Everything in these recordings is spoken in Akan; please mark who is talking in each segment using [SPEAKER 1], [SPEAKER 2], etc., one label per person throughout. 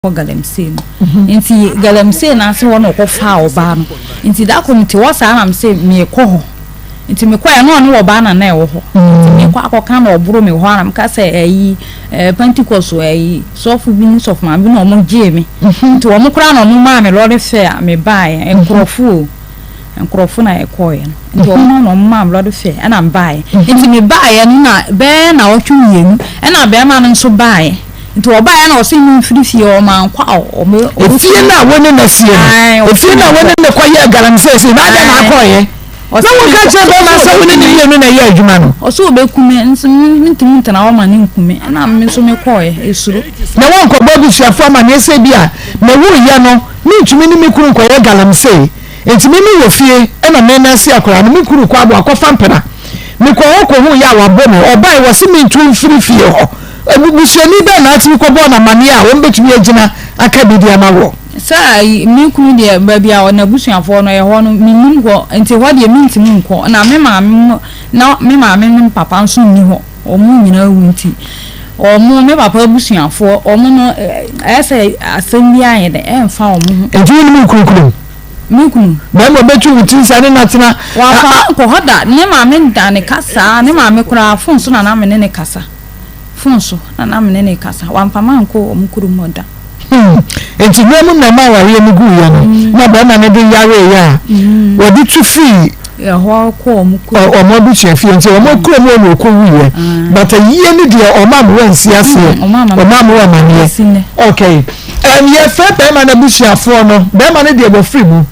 [SPEAKER 1] Ɔkɔ galamsey no nti galamsey no ase hɔ na ɔkɔfaa ɔbaa no nti da koro mete hɔ saa na mese meekɔ hɔ nti mekɔɛ na ɔne ɔbaa na na ɛwɔ hɔ nti mekɔ akɔka na ɔboro me hɔ a na meka sɛ ɛyi ɛɛ Pentecost ɛyi sɔfo bi ne sɔfo maame bi na ɔmo gyee me nti ɔmo koraa na ɔmo maa me lɔre fɛ a mebaeɛ nkorɔfo o. Nkorɔfo na yɛkɔɔeɛ no nti ɔmo na ɔmo maa me lɔre fare ɛna me baeɛ nti me baeɛ no na bɛyɛ nawɔtwe mmienu ɛna bɛrima no nso baeɛ nti ɔbaeɛ na ɔse me mfiri fie hɔ mankɔ a ɔmo
[SPEAKER 2] Efie no a wo ne no asie no efie no a wo ne no kɔyɛɛ galamsey sei no adɛn na akɔeɛ na wonka nkyerɛ bɛrima sɛ wo ne ne mmienu na ɛyɛ adwuma no.
[SPEAKER 1] Ɔse ɔbɛku me nso mentumi ntena hɔ ma no nku me ɛna me nso mekɔeɛ esuro.
[SPEAKER 2] Na woankɔbɔ abusuafoɔ amaneɛ sɛ bi a mewuiɛ no mentumi ne me kunu nkɔyɛ galamsey. Enti me me wɔ fie na me nɛɛse akwadaa no, me kunu kɔ abo akɔfa mpena. Me kɔɔ hɔ kɔhuu yɛ a wabɔ me, ɔbae wɔse me ntu mfiri fie hɔ. Busuani bɛn na atumi kɔbɔɔ no amaneɛ a wɔn bɛtumi agyina aka bi de ama woɔ?
[SPEAKER 1] Sɛ ayi, me kunu deɛ baabi a n'abusuafoɔ no ɛhɔ no me nim hɔ, nti hɔ deɛ me ntumi nkɔ, na me maame mo, na me maame ne me papa nso nni hɔ, wɔn nyinaa awu nti wɔn, me papa abusuafoɔ wɔn no ɛyɛ sɛ asɛm biara nyɛ dɛ ɛmfa wɔn ho.
[SPEAKER 2] Nti wo ne me kunu kurom?
[SPEAKER 1] Me kunu.
[SPEAKER 2] Bɛrima ɔbɛtu wo tiri saa ne no atena.
[SPEAKER 1] Wamfa me ankɔ hɔ da. Ne maame da ne kasa. Ne maame koraa, fon so na na me ne no kasa. Fon so na na me ne no kasa. Wamfa me ankɔ wɔn kurom hɔ da.
[SPEAKER 2] Hmm. Enti berɛ mu na ɛma awareɛ no guiɛ no, na barima no de yareeɛ a wɔde tu firii
[SPEAKER 1] Ɛhɔ kɔ wɔn kurom.
[SPEAKER 2] Wɔn abusua fie. Nti wɔn kurom hɔ na ɔkɔwuiɛ. But ayie no deɛ ɔma mo wansi aseɛ. Ɔma mo amaneɛ. Okay. Um, yɛfrɛ bɛrima no abusuafoɔ no, bɛrima no deɛ wɔfiri mu.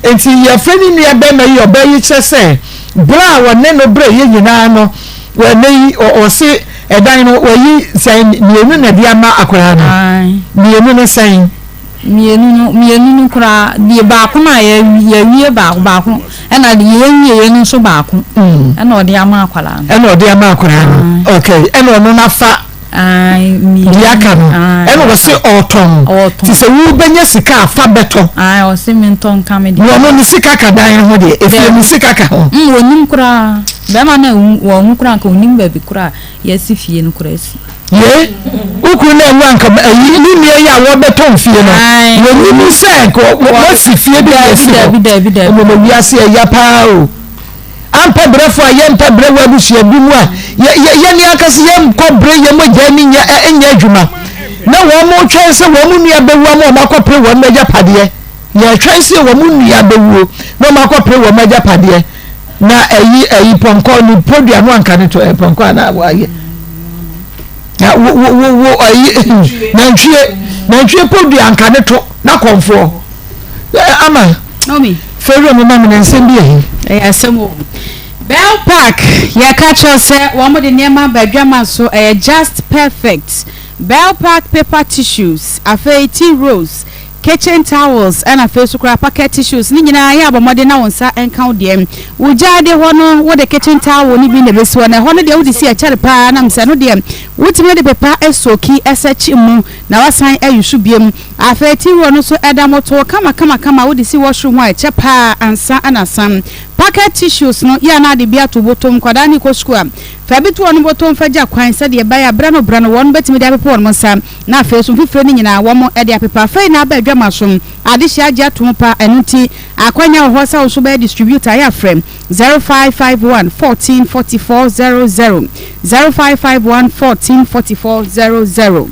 [SPEAKER 2] Nti yɛfrɛ ne nua bɛrima yi, ɔbaa yi kyerɛ sɛ berɛ a wɔne no berɛ yɛ nyinaa no, ɛnɛ yi ɔse ɛdan no wɔyi sɛn mmienu na ɛde ama akwadaa no. Mmienu no sɛn?
[SPEAKER 1] Mmienu no, mmienu no koraa, deɛ baako no a yɛawie baako baako, ɛna deɛ yɛnwieɛ no nso baako, ɛna ɔde ama akwadaa no.
[SPEAKER 2] Ɛna ɔde ama akwadaa no, okay, ɛna ɔno nafa. Deɛ aka no ɛna ɔse ɔtɔn nti sɛ wobɛnya sika a fa bɛtɔ.
[SPEAKER 1] Ɔse mentɔ nka me deɛ.
[SPEAKER 2] Na ɔno ne sika ka dan ho deɛ efie ne sika ka ho.
[SPEAKER 1] Ɔnim koraa bɛrima no wɔn koraa nka ɔnim baabi koraa yɛasi fie no koraa si.
[SPEAKER 2] Yee wo kunu no anwu anka ayi ne nua yi a wɔbɛtɔn fie no wɔnim sɛ nka wɔasi fie bi na asi hɔ. Mmom wiase ɛya paa o. Ampɛ brɛfo a yɛmpɛ brɛ wɔ abusua bi mu a yɛne ankasa yɛnkɔ brɛ yɛn mogya ani nyɛ nyɛ adwuma na wɔn twɛn sɛ wɔn nua bɛwu ama wɔn akɔpere wɔn agyapadeɛ. Yɛtwɛn sɛ wɔn nua bɛwuo na wɔn akɔpere wɔn agyapadeɛ na ɛyi ɛyi pɔnkɔ ne podua no anka ne to ɛ pɔnkɔ anaa wɔayɛ na wo wo wo wo ɛyi nantwie nantwie podua anka ne to na kɔnfoɔ ama.
[SPEAKER 3] Naomi.
[SPEAKER 2] Fɛ wura mu ma me na nsɛm bi ahi.
[SPEAKER 3] Ɛyɛ asɛm o. Bell Park, yɛka kyerɛ wo sɛ wɔn de nneɛma aba adwaman so, ɛyɛ just perfect. Bell Park paper tissues, afei tea rolls, kitchen towels, ɛna afei nso koraa pocket tissues ne nyinaa yɛ abɔ mmɔden na wo nsa nka wo deɛ. Wo gyaade hɔ no, wode kitchen towel no bi na ɛbɛsi hɔ, na ɛhɔ no deɛ wode si ɛkyɛre paa nam sɛ ɛno deɛ wotumi de pepa soaki ɛsɛ kyi mu na wasan ayi so biom. Afei T-roll no nso ɛda motoo kamakamakama a wode si washroom hɔ a ɛkyɛ paa ansa na asan. Pocket tissues no, yɛ a na ade bi ato wo bɔtɔm, nkwadaa no rekɔ sukuu a, fa bi to wɔn bɔtɔm fa gya kwan sɛdeɛ ɛbɛyɛ a berɛ ano berɛ no wɔn bɛtumi de apepa wɔn nsa na afei nso mfifire no nyinaa wɔn de apepa. Afei na aba adwama so, adehyeɛ agye atom paa, ɛno nti akwanya wɔ hɔ sɛ wo nso bɛyɛ distributor, yɛ a frɛ 0551 14 44 00, 0551 14 44 00.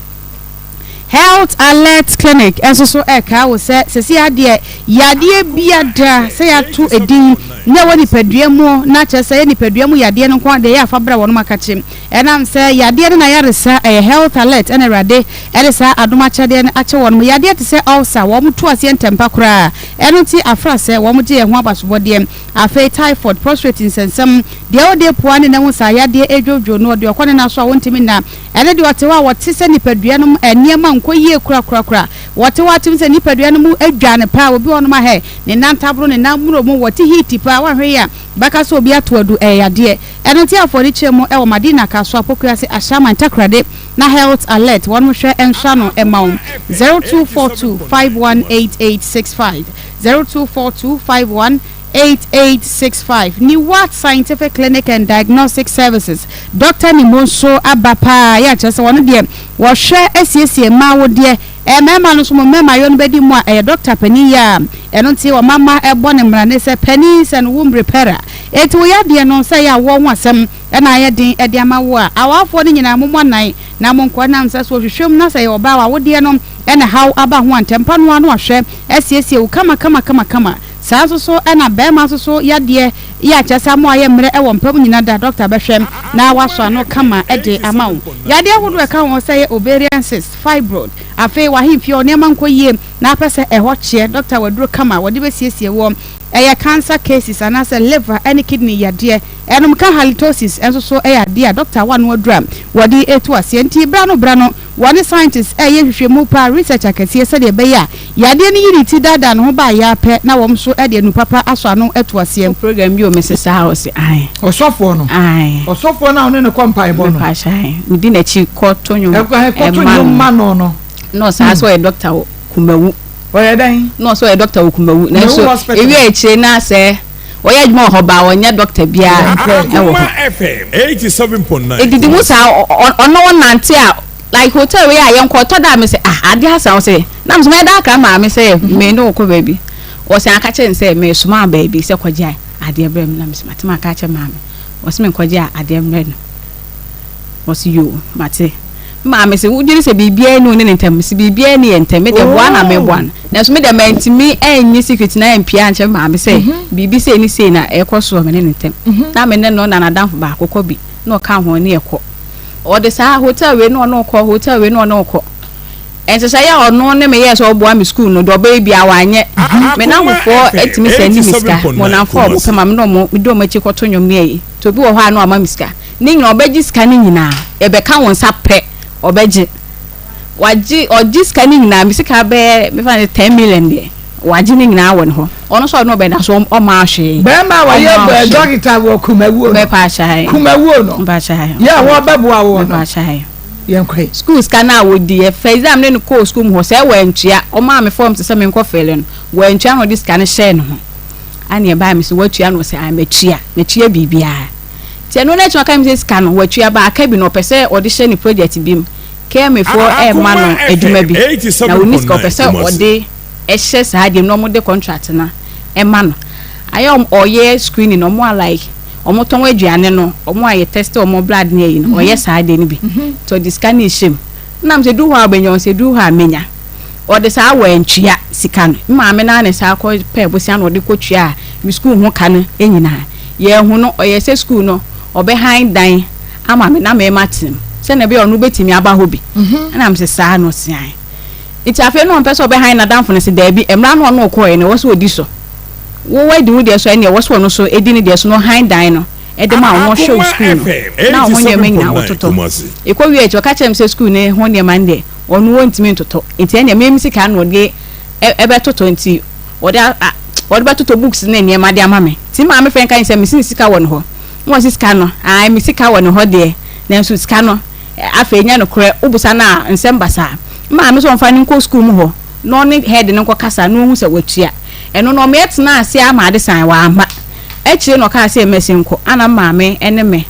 [SPEAKER 3] Health Alert Clinic nso so rekaa wo sɛ sɛsi ara deɛ yadeɛ biada sɛ yɛato edin na ɛwɔ nipadua mu na kyerɛ sɛ ɛyɛ nipadua mu yadeɛ no nko ara deɛ ɛyɛ afa bra wɔnom akakye. Ɛnam sɛ yadeɛ no na ayaresa ɛyɛ Health Alert ɛna Awurade ɛde saa adom akyɛdeɛ no akyɛ wɔnom. Yadeɛ te sɛ ulcer wɔn tu aseɛ ntɛmpa koraa ɛno nti afra sɛ wɔn gye yɛn ho abasobɔdeɛ. Afei typhoid, prostrate nsɛnsɛm, deɛ ɔde pua ne nan mu saa yadeɛ ɛredwodwo no ɔde ɔkɔ ne nan so a wɔntumi nna. Ɛne deɛ ɔte hɔ a wɔte sɛ nipadua no mu nneɛma nkɔ yie korakorakora. Wɔte hɔ a tumi sɛ nipadua no mu dwa no paa. Obi wɔ hɔnom a hɛ, ne nan ntaboro, ne nan mmuro mu, wɔte heat paa. Woanhwɛ yie a, bɛka sɛ obi ato adu. Ɛyɛ yadeɛ. Ɛno nti afɔrekyerɛ mu wɔ Madina, Kasoa, Pokuase, Ashaiman, Takoradi na Health Alert wɔnom hwɛ nsɔ ano mma wo. 0242 518865, 0242 51. 8865 Niwat Scientific Clinic and Diagnostic Services Dɔkta Nimo nso aba paa yɛ a kyerɛ sɛ wɔn deɛ wɔhwɛ asiesie mmaa awodeɛ Mmarima no nso mo mmarima yɔ no bɛdi mu a ɛyɛ dɔkta panin yɛ a ɛno nti ɔmama ɛbɔ ne mmara ne sɛ panin sɛ no wo mmere pɛra enti wo yadeɛ no sɛ ɛyɛ awoɔ ho asɛm na ayɛ den de ama wo a awafoɔ no nyinaa mommɔ nan na monkɔ ɛnam sɛ so ɔhwehwɛ mu na sɛ ɛyɛ ɔbaa w'awodeɛ no na haw aba ho a ntɛmpa no ara na wahwɛ asiesie wo kama kama kama kama saa nso so na barima nso so yadeɛ yɛ a kyerɛ sɛ ama wayɛ mmerɛ wɔ mpa mu nyina da dɔkta bɛhwɛ na wasɔ ano kama de ama wo yadeɛ ahodoɔ ɛka ho sɛ ɛyɛ ovarian cyst fibroid. Afei w'ahemfie hɔ nneɛma nkɔ yie na apɛ sɛ ɛhɔ kyeɛ, dɔkta wɔ aduro kama a wɔde bɛsiesie woɔ. Ɛyɛ cancer cases anaasɛ liver ne kidney yadeɛ. Ɛnom ka halitosis nso so yɛ adeɛ a dɔkta wɔ ano aduro a wɔde tu aseɛ. Nti berɛ ano berɛ ano wɔne scientists reyɛ nhwehwɛmu paa, research akɛseɛ sɛdeɛ ɛbɛyɛ a yadeɛ no yi ne ti daadaa ne ho ba a yɛ ara pɛ na wɔn nso de anu papa asɔ ano atu aseɛ.
[SPEAKER 4] Wo program bi o mese saa ɔse ae.
[SPEAKER 2] Ɔsɔfoɔ no.
[SPEAKER 4] Ae.
[SPEAKER 2] Ɔsɔfoɔ no a ɔne no kɔ mpaebɔ no.
[SPEAKER 4] Mepakyɛ ae. Medi n'akyi kɔ to nnwom
[SPEAKER 2] Ɛkɔ kɔ to nnwom ma no no.
[SPEAKER 4] Na ɔsaa sɛ ɔyɛ doctor wɔ Kumawu.
[SPEAKER 2] Ɔyɛ dɛn?
[SPEAKER 4] Na ɔsɛ ɔyɛ doctor wɔ Kumawu. Nanso ewie akyire na sɛ ɔyɛ adwuma wɔ hɔ baa ɔnyɛ doctor biara ɛwɔ hɔ. Edidi mu saa ɔne wo nante a like hotel wei a yɛnkɔ ɔtɔ da a me sɛ ah ade asa ɔsɛ na me sɛ mɛda akra maame sɛ me ne wo kɔ baabi ɔsɛ aka kyerɛ ne sɛ mesoma baabi sɛ kɔgye adeɛ brɛ me na me sɛ mate maka akyerɛ maame ɔsɛ me nkɔgye adeɛ mbrɛ no ɔsɛ yoo mate maame sɛ wodwene sɛ biribiara ni wo ne ne ntam sɛ biribiara ni yɛ ntam me deɛ boa na meboa no nanso me deɛ mantumi anyi secret na ampia ankyerɛ maame sɛ biribi sei ne sei na ɛkɔ soɔ me ne ne ntam na me ne no na n'adamfo baako kɔ bi na ɔka ho ne ɛkɔ Ɔde saa hotel wei na ɔne wo kɔ, hotel wei na ɔne wo kɔ. Nhyehyɛeɛ a ɔno ne me yɛɛ sɛ ɔboa me sukuu no, deɛ ɔbɛyɛ biara wanyɛ. Me nnamfofoɔ atumi sɛnde me sika, mewɔ nnamfoɔ a wɔpɛ ma me ne wɔn, medi wɔn akyi kɔto nnwom ne ayi. Nti obi wɔ hɔ a na wama me sika. Ne nyinaa ɔbɛgye sika no nyinaa, ɛbɛka wo nsa pɛ, ɔbɛgye. Wagye, ɔgye sika no nyinaa, me sika bɛyɛ, mefa no sɛ ten million deɛ, wagye ne nyinaa wɔ ne hɔ. Ɔno nso ɔne ɔbɛda so, ɔmmaa hwee.
[SPEAKER 2] Bɛrima a wɔyɛ
[SPEAKER 4] Ɔmmaa hwee.
[SPEAKER 2] dɔkita wɔ Kumawuo no,
[SPEAKER 4] Mepaakyɛw.
[SPEAKER 2] Kumawuo no,
[SPEAKER 4] Mepaakyɛw.
[SPEAKER 2] yɛ a wɔbɛboa wo no,
[SPEAKER 4] Mepaakyɛw.
[SPEAKER 2] yɛnkɔ yi.
[SPEAKER 4] Sukuu sika no a wɔdi yɛ, first day a me ne no kɔɔ sukuu mu hɔ, sɛ wantua, ɔmaa me form te sɛ menkɔ fele no, wantua na ɔde sika no hyɛɛ ne ho. Ɛna ɛbaeɛ me sɛ watua na ɔsɛ ae matua, matua biribiara. Nti ɛno no akyi no ɔka kyerɛ me sɛ sika no watua but aka bi no ɔpɛ sɛ ɔde hyɛ ne project bi mu. KMA foɔ rema no adwuma bi na ɔnni sika ɔpɛ sɛ ɔde hyɛ saa adeɛ mu na wɔde contract no ma no. Ayɛ ɔyɛ screening wɔn a like wɔtɔn aduane no wɔn a yɛ test wɔn blood ne ayi no ɔyɛ saa adeɛ no bi. Nti ɔde sika no rehyɛ mu. Ɛna mesɛ ɛduru hɔ a wobɛnya ɔsɛ ɛduru hɔ a mɛnya. Ɔde saa wantua sika no. Me maame no ara na ɛsan kɔ pɛɛ bosea na ɔde kɔtuaa me sukuu ho ka no nyinaa. Yɛanhu no, ɔyɛɛ sɛ sukuu no ɔbɛhan dan ama me na me matena mu sɛnea ɛbɛyɛ a ɔno bɛtumi aba hɔ bi. Ɛna mese saa na ɔse ae. Nti afei na ɔmpɛ sɛ ɔbɛhan n'adamfo no se daabi, mmara no a ɔne wo kɔeɛ no ɛwɔ sɛ ɔdi so. Wo woadi wo deɛ so a ɛnneɛ ɛwɔ sɛ ɔno nso di ne deɛ so na ɔhan dan no de ma wo na ɔhwɛ wo sukuu no na wo ho nneɛma nyinaa wototɔ. Ɛkɔwiee akyi ɔka kyerɛɛ me sɛ sukuu no ho nneɛma no deɛ ɔno ɔntumi ntotɔ nti ɛnneɛ me me sika na ɔde bɛtotɔ nti ɔde a ɔde bɛtotɔ books ne nneɛma de ama me nti maame frɛ nka sɛ mesi ne sika wɔ ne hɔ na wɔsi sika no ae me sika wɔ ne hɔ deɛ nanso sika no afei nyɛ nokorɛ wobusa no a nsɛm basaa maame sɛ ɔmfa no nkɔ sukuu mu hɔ na ɔne head no nkɔ kasa na ɔhu sɛ watua ɛno no ɔmo tena ase ama ade san wamma akyire na ɔkaa sɛ mɛsi nkɔ ana maame ne me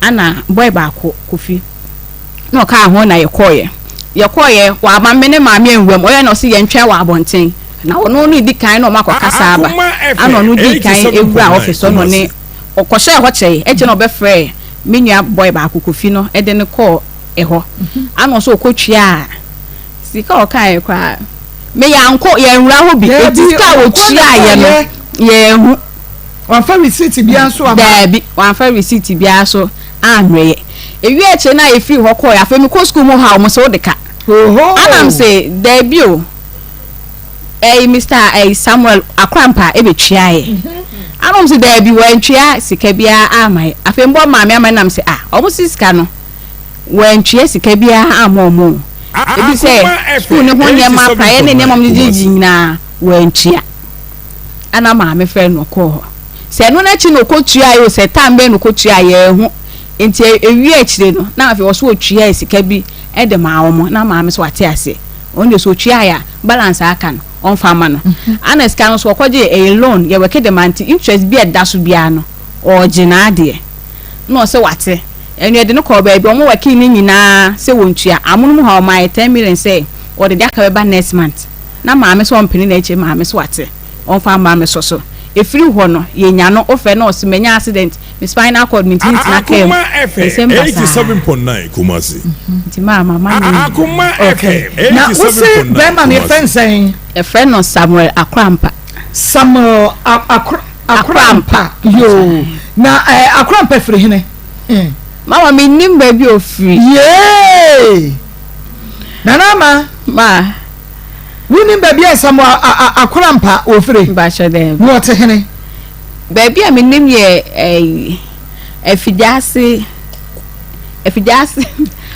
[SPEAKER 4] ana boy baako Kofi na ɔkaa ho na yɛkɔeɛ. Yɛkɔeɛ, wamma me ne maame anwura mu. Ɔyɛ na ɔse yɛntwɛn wɔ abɔnten. Na ɔno no di kan na ɔmo akɔkasa aba. Ana ɔno dii kan ewura office hɔ na ɔne ɔkɔhyɛɛ hɔ kyɛe. Ɛkyɛ na ɔbɛfrɛɛ me nua boy baako Kofi no de no kɔɔ ɛhɔ. Ana ɔse ɔkɔtuaa sika a ɔkaeɛ koraa me yɛankɔ yɛanwura hɔ bi. Enti sika a ɔtuaeɛ no yɛanhu.
[SPEAKER 2] Wamfa receipt biara nso amma?
[SPEAKER 4] Daabi, wamfa receipt biara nso ammrɛ yɛ. Ewie akyire no a yɛfiri hɔ kɔeɛ, afei mekɔ sukuu mu hɔ a wɔn se wode ka. Ɛna mese daabi o, ɛyi Mister ɛyi Samuel Akorampa ɛbɛtuaeɛ. Ɛna wɔn se daabi wantua sika biara amma yɛ. Afei mbɔ maame ama na mese ah, wɔn se sika no wantua sika biara amma wɔn o. Ebi sɛ sukuu no ho nneɛma, praeɛ ne nneɛma wɔn gyegyegye nyinaa wantua. Ɛna maame frɛɛ no ɔkɔɔ hɔ. Sɛ ɛno no akyi na ɔkɔtuaeɛ o, sɛ time bɛn na ɔkɔtuaeɛ yɛanhu. Nti ɛwie akyire no, na afei ɔso ɔtuae sika bi de maa wɔn, na maame nso wate aseɛ. Ɔno deɛ sɛ ɔtuaeɛ a, balance a aka no, ɔmfa mma no. Ɛna sika no nso ɔkɔgyee, ɛyɛ loan, yɛwɛke de ma nti interest bi a ɛda so biara no, ɔregye n'adeɛ. Na ɔse wate. Ɛno yɛde no kɔɔ baabi, wɔn wɛkee ne nyinaa sɛ wɔntua. Amonom hɔ a ɔmaa yɛ ten million sɛ. Ɔde deɛ aka bɛba next month. Na maame sɛ ɔmpene n'akyire maame so ate. Ɔmfa mma me so so. Ɛfiri hɔ no, yɛnya no, wofrɛ na ɔse manya accident, me spinal cord mentumi ntena kaa mu.
[SPEAKER 5] Akoma FM
[SPEAKER 4] Nsɛm basaa.
[SPEAKER 5] 87.9 Kumasi.
[SPEAKER 4] Nti maa mama ne nyinaa.
[SPEAKER 5] Akoma
[SPEAKER 2] Okay.
[SPEAKER 5] FM
[SPEAKER 2] Na wose
[SPEAKER 5] 87.9
[SPEAKER 2] bɛrima no yɛfrɛ no
[SPEAKER 5] Kumasi.
[SPEAKER 2] sɛn?
[SPEAKER 4] Yɛfrɛ no Samuel Akorampa.
[SPEAKER 2] Samuel Akorampa. Yoo. Na eh, Akorampa firi hene? Hmm.
[SPEAKER 4] Mama mennim baabi a ɔfiri.
[SPEAKER 2] Yee! Nana Ama.
[SPEAKER 4] Ma.
[SPEAKER 2] Wonim baabi a Samuel Akorampa ɔfiri?
[SPEAKER 4] Mpakyɛ daabi.
[SPEAKER 2] Na ɔte hene?
[SPEAKER 4] Baabi a menim yɛ ɛyi Afigyase Afigyase.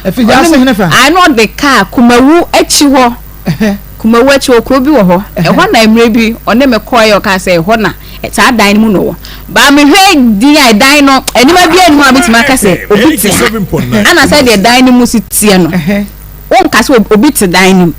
[SPEAKER 2] Afigyase hene fa?
[SPEAKER 4] Ayi na ɔde kaa Kumawu akyi hɔ. Kumawu akyi hɔ kuro bi wɔ hɔ. Ɛhɔ na mmerɛ bi ɔne me kɔɛ ɔkaa sɛ ɛhɔ na saa dan no mu na ɔwɔ. Baa mehwɛ din a ɛdan no nneɛma bi anim a metumi aka sɛ obi te ha. Ana sɛ deɛ dan no mu si teɛ no wonka sɛ obi te dan no mu.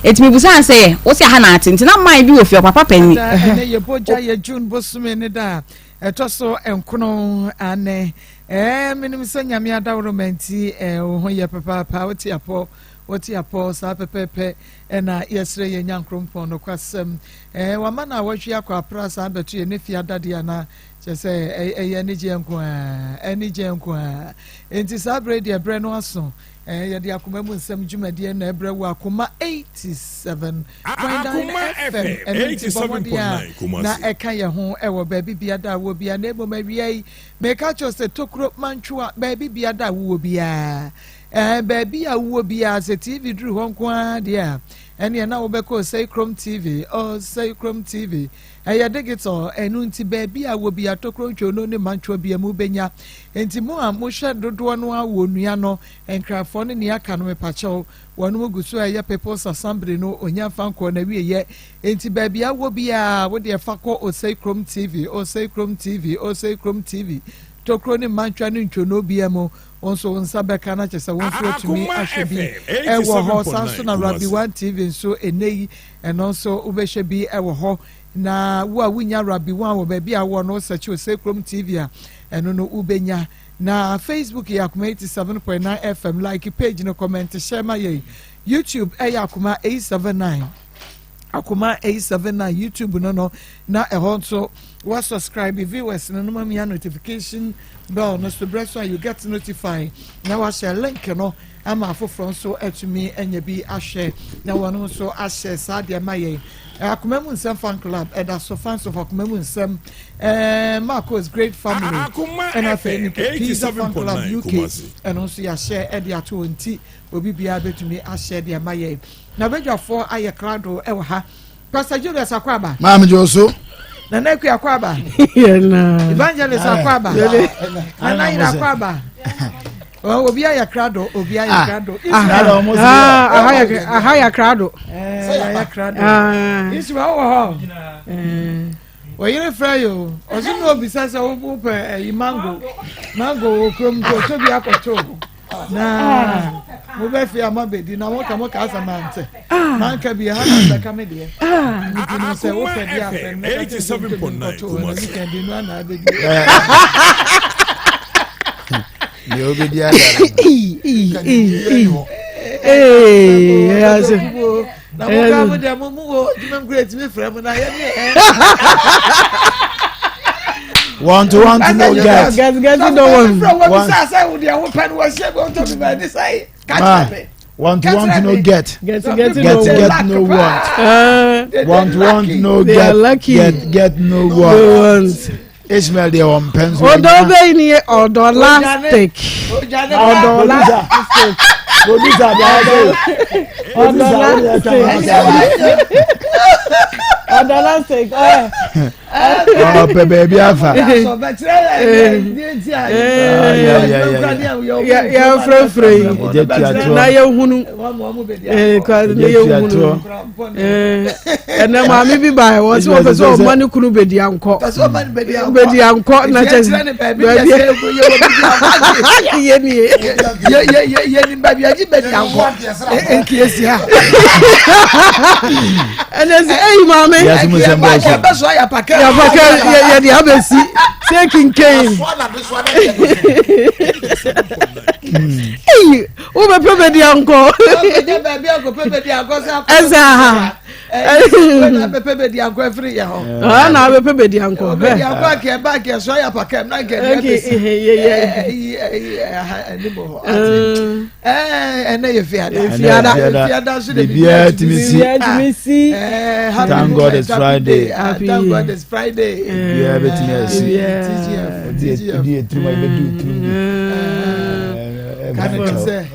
[SPEAKER 4] Enti mebisaa no sɛ, Wo se aha na ate? Nti na man bi wɔ fie hɔ, papa panin.
[SPEAKER 2] Da ɛnɛ yɛ bogya yɛ June bosome ne da a ɛtɔ so nkono anɛ ɛɛ menim sɛ nyame adaworoma nti ɛɛ wo ho yɛ papaapa wote apɔ wote apɔ saa pɛpɛpɛ ɛna yɛsrɛ yɛ nyankrompɔn nokwasɛm ɛɛ wama na awɔtwe akɔ apra saa bɛto yɛ ne fie adadeɛ ana kyɛ sɛ ɛyɛ anigyeɛ nko a anigyeɛ nko a enti saa berɛ deɛ berɛ no aso Ɛɛ, yɛde akoma mu nsɛm dwumadie na ɛbrɛ wo Akoma 87.9 FM. Ɛno nti bɔ mmɔden a na ɛka yɛn ho wɔ baabi biada a wɔ biara. Na mmom awia yi, meka kyerɛ sɛ tokuro mantwoa baabi biada a wowɔ biara. Ɛɛ, baabi a wowɔ biara sɛ TV duru hɔ nko ara deɛ a, ɛneɛ na wobɛkɔ Osei Krom TV, Osei Krom TV. Ɛyɛ digital, ɛno nti baabi a wɔ biara tokuro ntwonoo ne mantwoa biara mu wobɛnya. Enti mo a mohwɛ dodoɔ no ara wɔ onua no, Nkrafoɔ ne nea aka no mepakyɛw, wɔnom gu so ɛyɛ People's Assembly no onya mfa nkɔɔ nawieyɛ, enti baabi a wowɔ biara wodeɛ fa kɔ Osei Krom TV, Osei Krom TV, Osei Krom TV, tokuro ne mmantwa ne ntwonoo biara mu, wo nso wo nsa bɛka na kyerɛ sɛ wo nso watumi
[SPEAKER 5] Akoma
[SPEAKER 2] ahwɛ bi
[SPEAKER 5] FM
[SPEAKER 2] ɛwɔ hɔ, saa nso
[SPEAKER 5] 87.9
[SPEAKER 2] na Rabbi
[SPEAKER 5] Kumasi.
[SPEAKER 2] One TV nso ɛnnɛ yi ɛno nso wobɛhwɛ bi ɛwɔ hɔ, na wo a wonnya Rabbi One wɔ baabi a wowɔ no wo search Osei Krom TV a ɛno no wobɛnya. Na Facebook yɛ Akoma 87.9 FM, like page no, comment, share ma yɛn. YouTube ɛyɛ Akoma 879. Akoma 879 YouTube no no, na ɛhɔ nso wa subscribe viewers no no ma mia notification bell no so brɛ so a you get notified na wahyɛ link no ama afoforɔ nso atumi anya bi ahwɛ na wɔn nso ahyɛ saa deɛ ma yɛn. Akoma mu nsɛm fan club ɛda so fans of akoma mu nsɛm ɛɛ Marcos great family ɛna afei ne pizza fan club UK ɛno nso yɛahyɛ ɛde ato wɔn ti obi biara bɛtumi ahyɛ de ama yɛn na badwafoɔ ayɛ krado ɛwɔ ha Pastor Julius Akwaba.
[SPEAKER 6] Maame Joso.
[SPEAKER 2] Nana Akua Akwaba. Evangelist Akwaba. Nana Yira Akwaba. Obi ayɛ krado, obi ayɛ ah. krado.
[SPEAKER 3] Ah, aha yɛ krado.
[SPEAKER 2] Ayɛ krado. Isua wɔ hɔ. Oyere frɛ yi o, ɔsi na obisa sɛ wopɛ ɛyi mango, mango wɔ kurom nti ɔtɔ bi akɔtɔ o. Na mo bɛ fi ama bedi na mo ka mo ka asa mante. Manka bi ha na bɛka me deɛ. Nti no sɛ wopɛ deɛ afɛ no na ka sɛ ntɔ bi nkɔtɔ o na weekend no ana abɛdi.
[SPEAKER 6] Deɛ wobɛdi ada no.
[SPEAKER 2] Na mo ka mo deɛ mo mu wɔ adwuma mu kura etimi frɛ mo na yɛ ne ɛ.
[SPEAKER 6] Want to want to know get.
[SPEAKER 3] Get get no one.
[SPEAKER 2] Frɛ wɔ bisa sɛ wo deɛ wo pɛ no wɔ hyɛ bi ɔtɔ bi ma ɛni sɛ kakyɛ mi.
[SPEAKER 6] Want to want no get.
[SPEAKER 3] Get get
[SPEAKER 6] no get no want. Want want no get. Get get no want. Ishmael deɛ wɔn mpɛ nso.
[SPEAKER 3] Ɔdɔ bɛyi ni yɛ ɔdɔ lastic. Ɔdɔ lastic.
[SPEAKER 6] Producer bi ayɛ sɛ.
[SPEAKER 3] Ɔdɔ lastic. Ɔdɔ lastic.
[SPEAKER 6] Ɔpɛ baabi afa.
[SPEAKER 3] Yɛfrɛfrɛ yi na yɛhunu na yɛhunu ɛnɛ maame bi ba wɔ sɛ wɔpɛ sɛ ɔma ne kunu bɛdi ankɔ bɛdi ankɔ na kyɛ sɛ baabi yɛ nie
[SPEAKER 2] yɛnim baabi agye bɛdi ankɔ nti ɛsi ha
[SPEAKER 3] ɛnɛ sɛ ɛyi maame
[SPEAKER 2] yɛbɛso ayɛ apaka.
[SPEAKER 5] Yɛfaka yɛde abɛsi sɛ kinkan. Eyi wobɛpɛ bɛdi ankɔ. Ɛsɛ aha.
[SPEAKER 6] Bɛpɛ bɛdi ankɔ afiri yɛ hɔ.
[SPEAKER 5] Ɔɔ na abɛpɛ bɛdi ankɔ.
[SPEAKER 6] Bɛdi ankɔ akɛ ba akɛ sɔ yɛ apakɛm na nkɛ deɛ bɛsi. Ɛyi ɛyi ɛha ɛni bɔ hɔ. Ɛnɛ yɛ fiada.
[SPEAKER 5] Fiada.
[SPEAKER 6] Fiada nso de
[SPEAKER 7] biribiara tumi si.
[SPEAKER 5] Biribiara tumi si.
[SPEAKER 7] Thank God it's Friday.
[SPEAKER 6] Thank God it's Friday.
[SPEAKER 7] Biribiara bɛtumi asi. TGF. Odi etirim a ebedu tirim bi.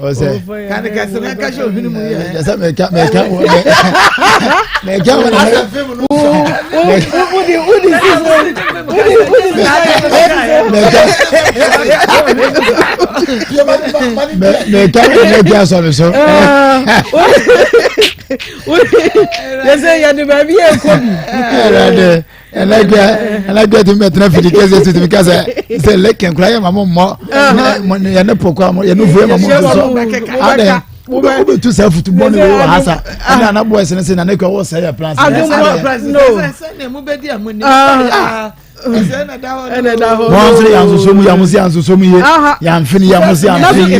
[SPEAKER 6] Ɔsɛ. Kane kɛse na nka hyɛ ohwene mu yɛ.
[SPEAKER 7] Ɛsɛ mɛka mɛka wɔ mɛka wɔ na.
[SPEAKER 5] Wudi wudi sisi wudi wudi sisi.
[SPEAKER 7] Mɛka mɛka wɔ mɛka asɔ mi so.
[SPEAKER 5] Yɛsɛ yɛde baabi yɛ kɔ bi.
[SPEAKER 7] Ɛwurade ɛnɛgbɛ ɛnɛgbɛ tumi bɛ tena fidi kɛse tumi kɛsɛ sɛ lɛkɛ nkura yɛ ma mo mmɔ yɛ ne pɔkɔ yɛ ne fo yɛ ma mo nsosɔ adɛ wobɛtu saa futubɔ ne wei wɔ ha sa ɛne ana boys no se na ne kura wɔ sɛ yɛ plans wɔn nso yɛn nsoso mu yɛn mo se yɛn nsoso mu yie yɛn mfe ne yɛn mo se yɛn mfe yie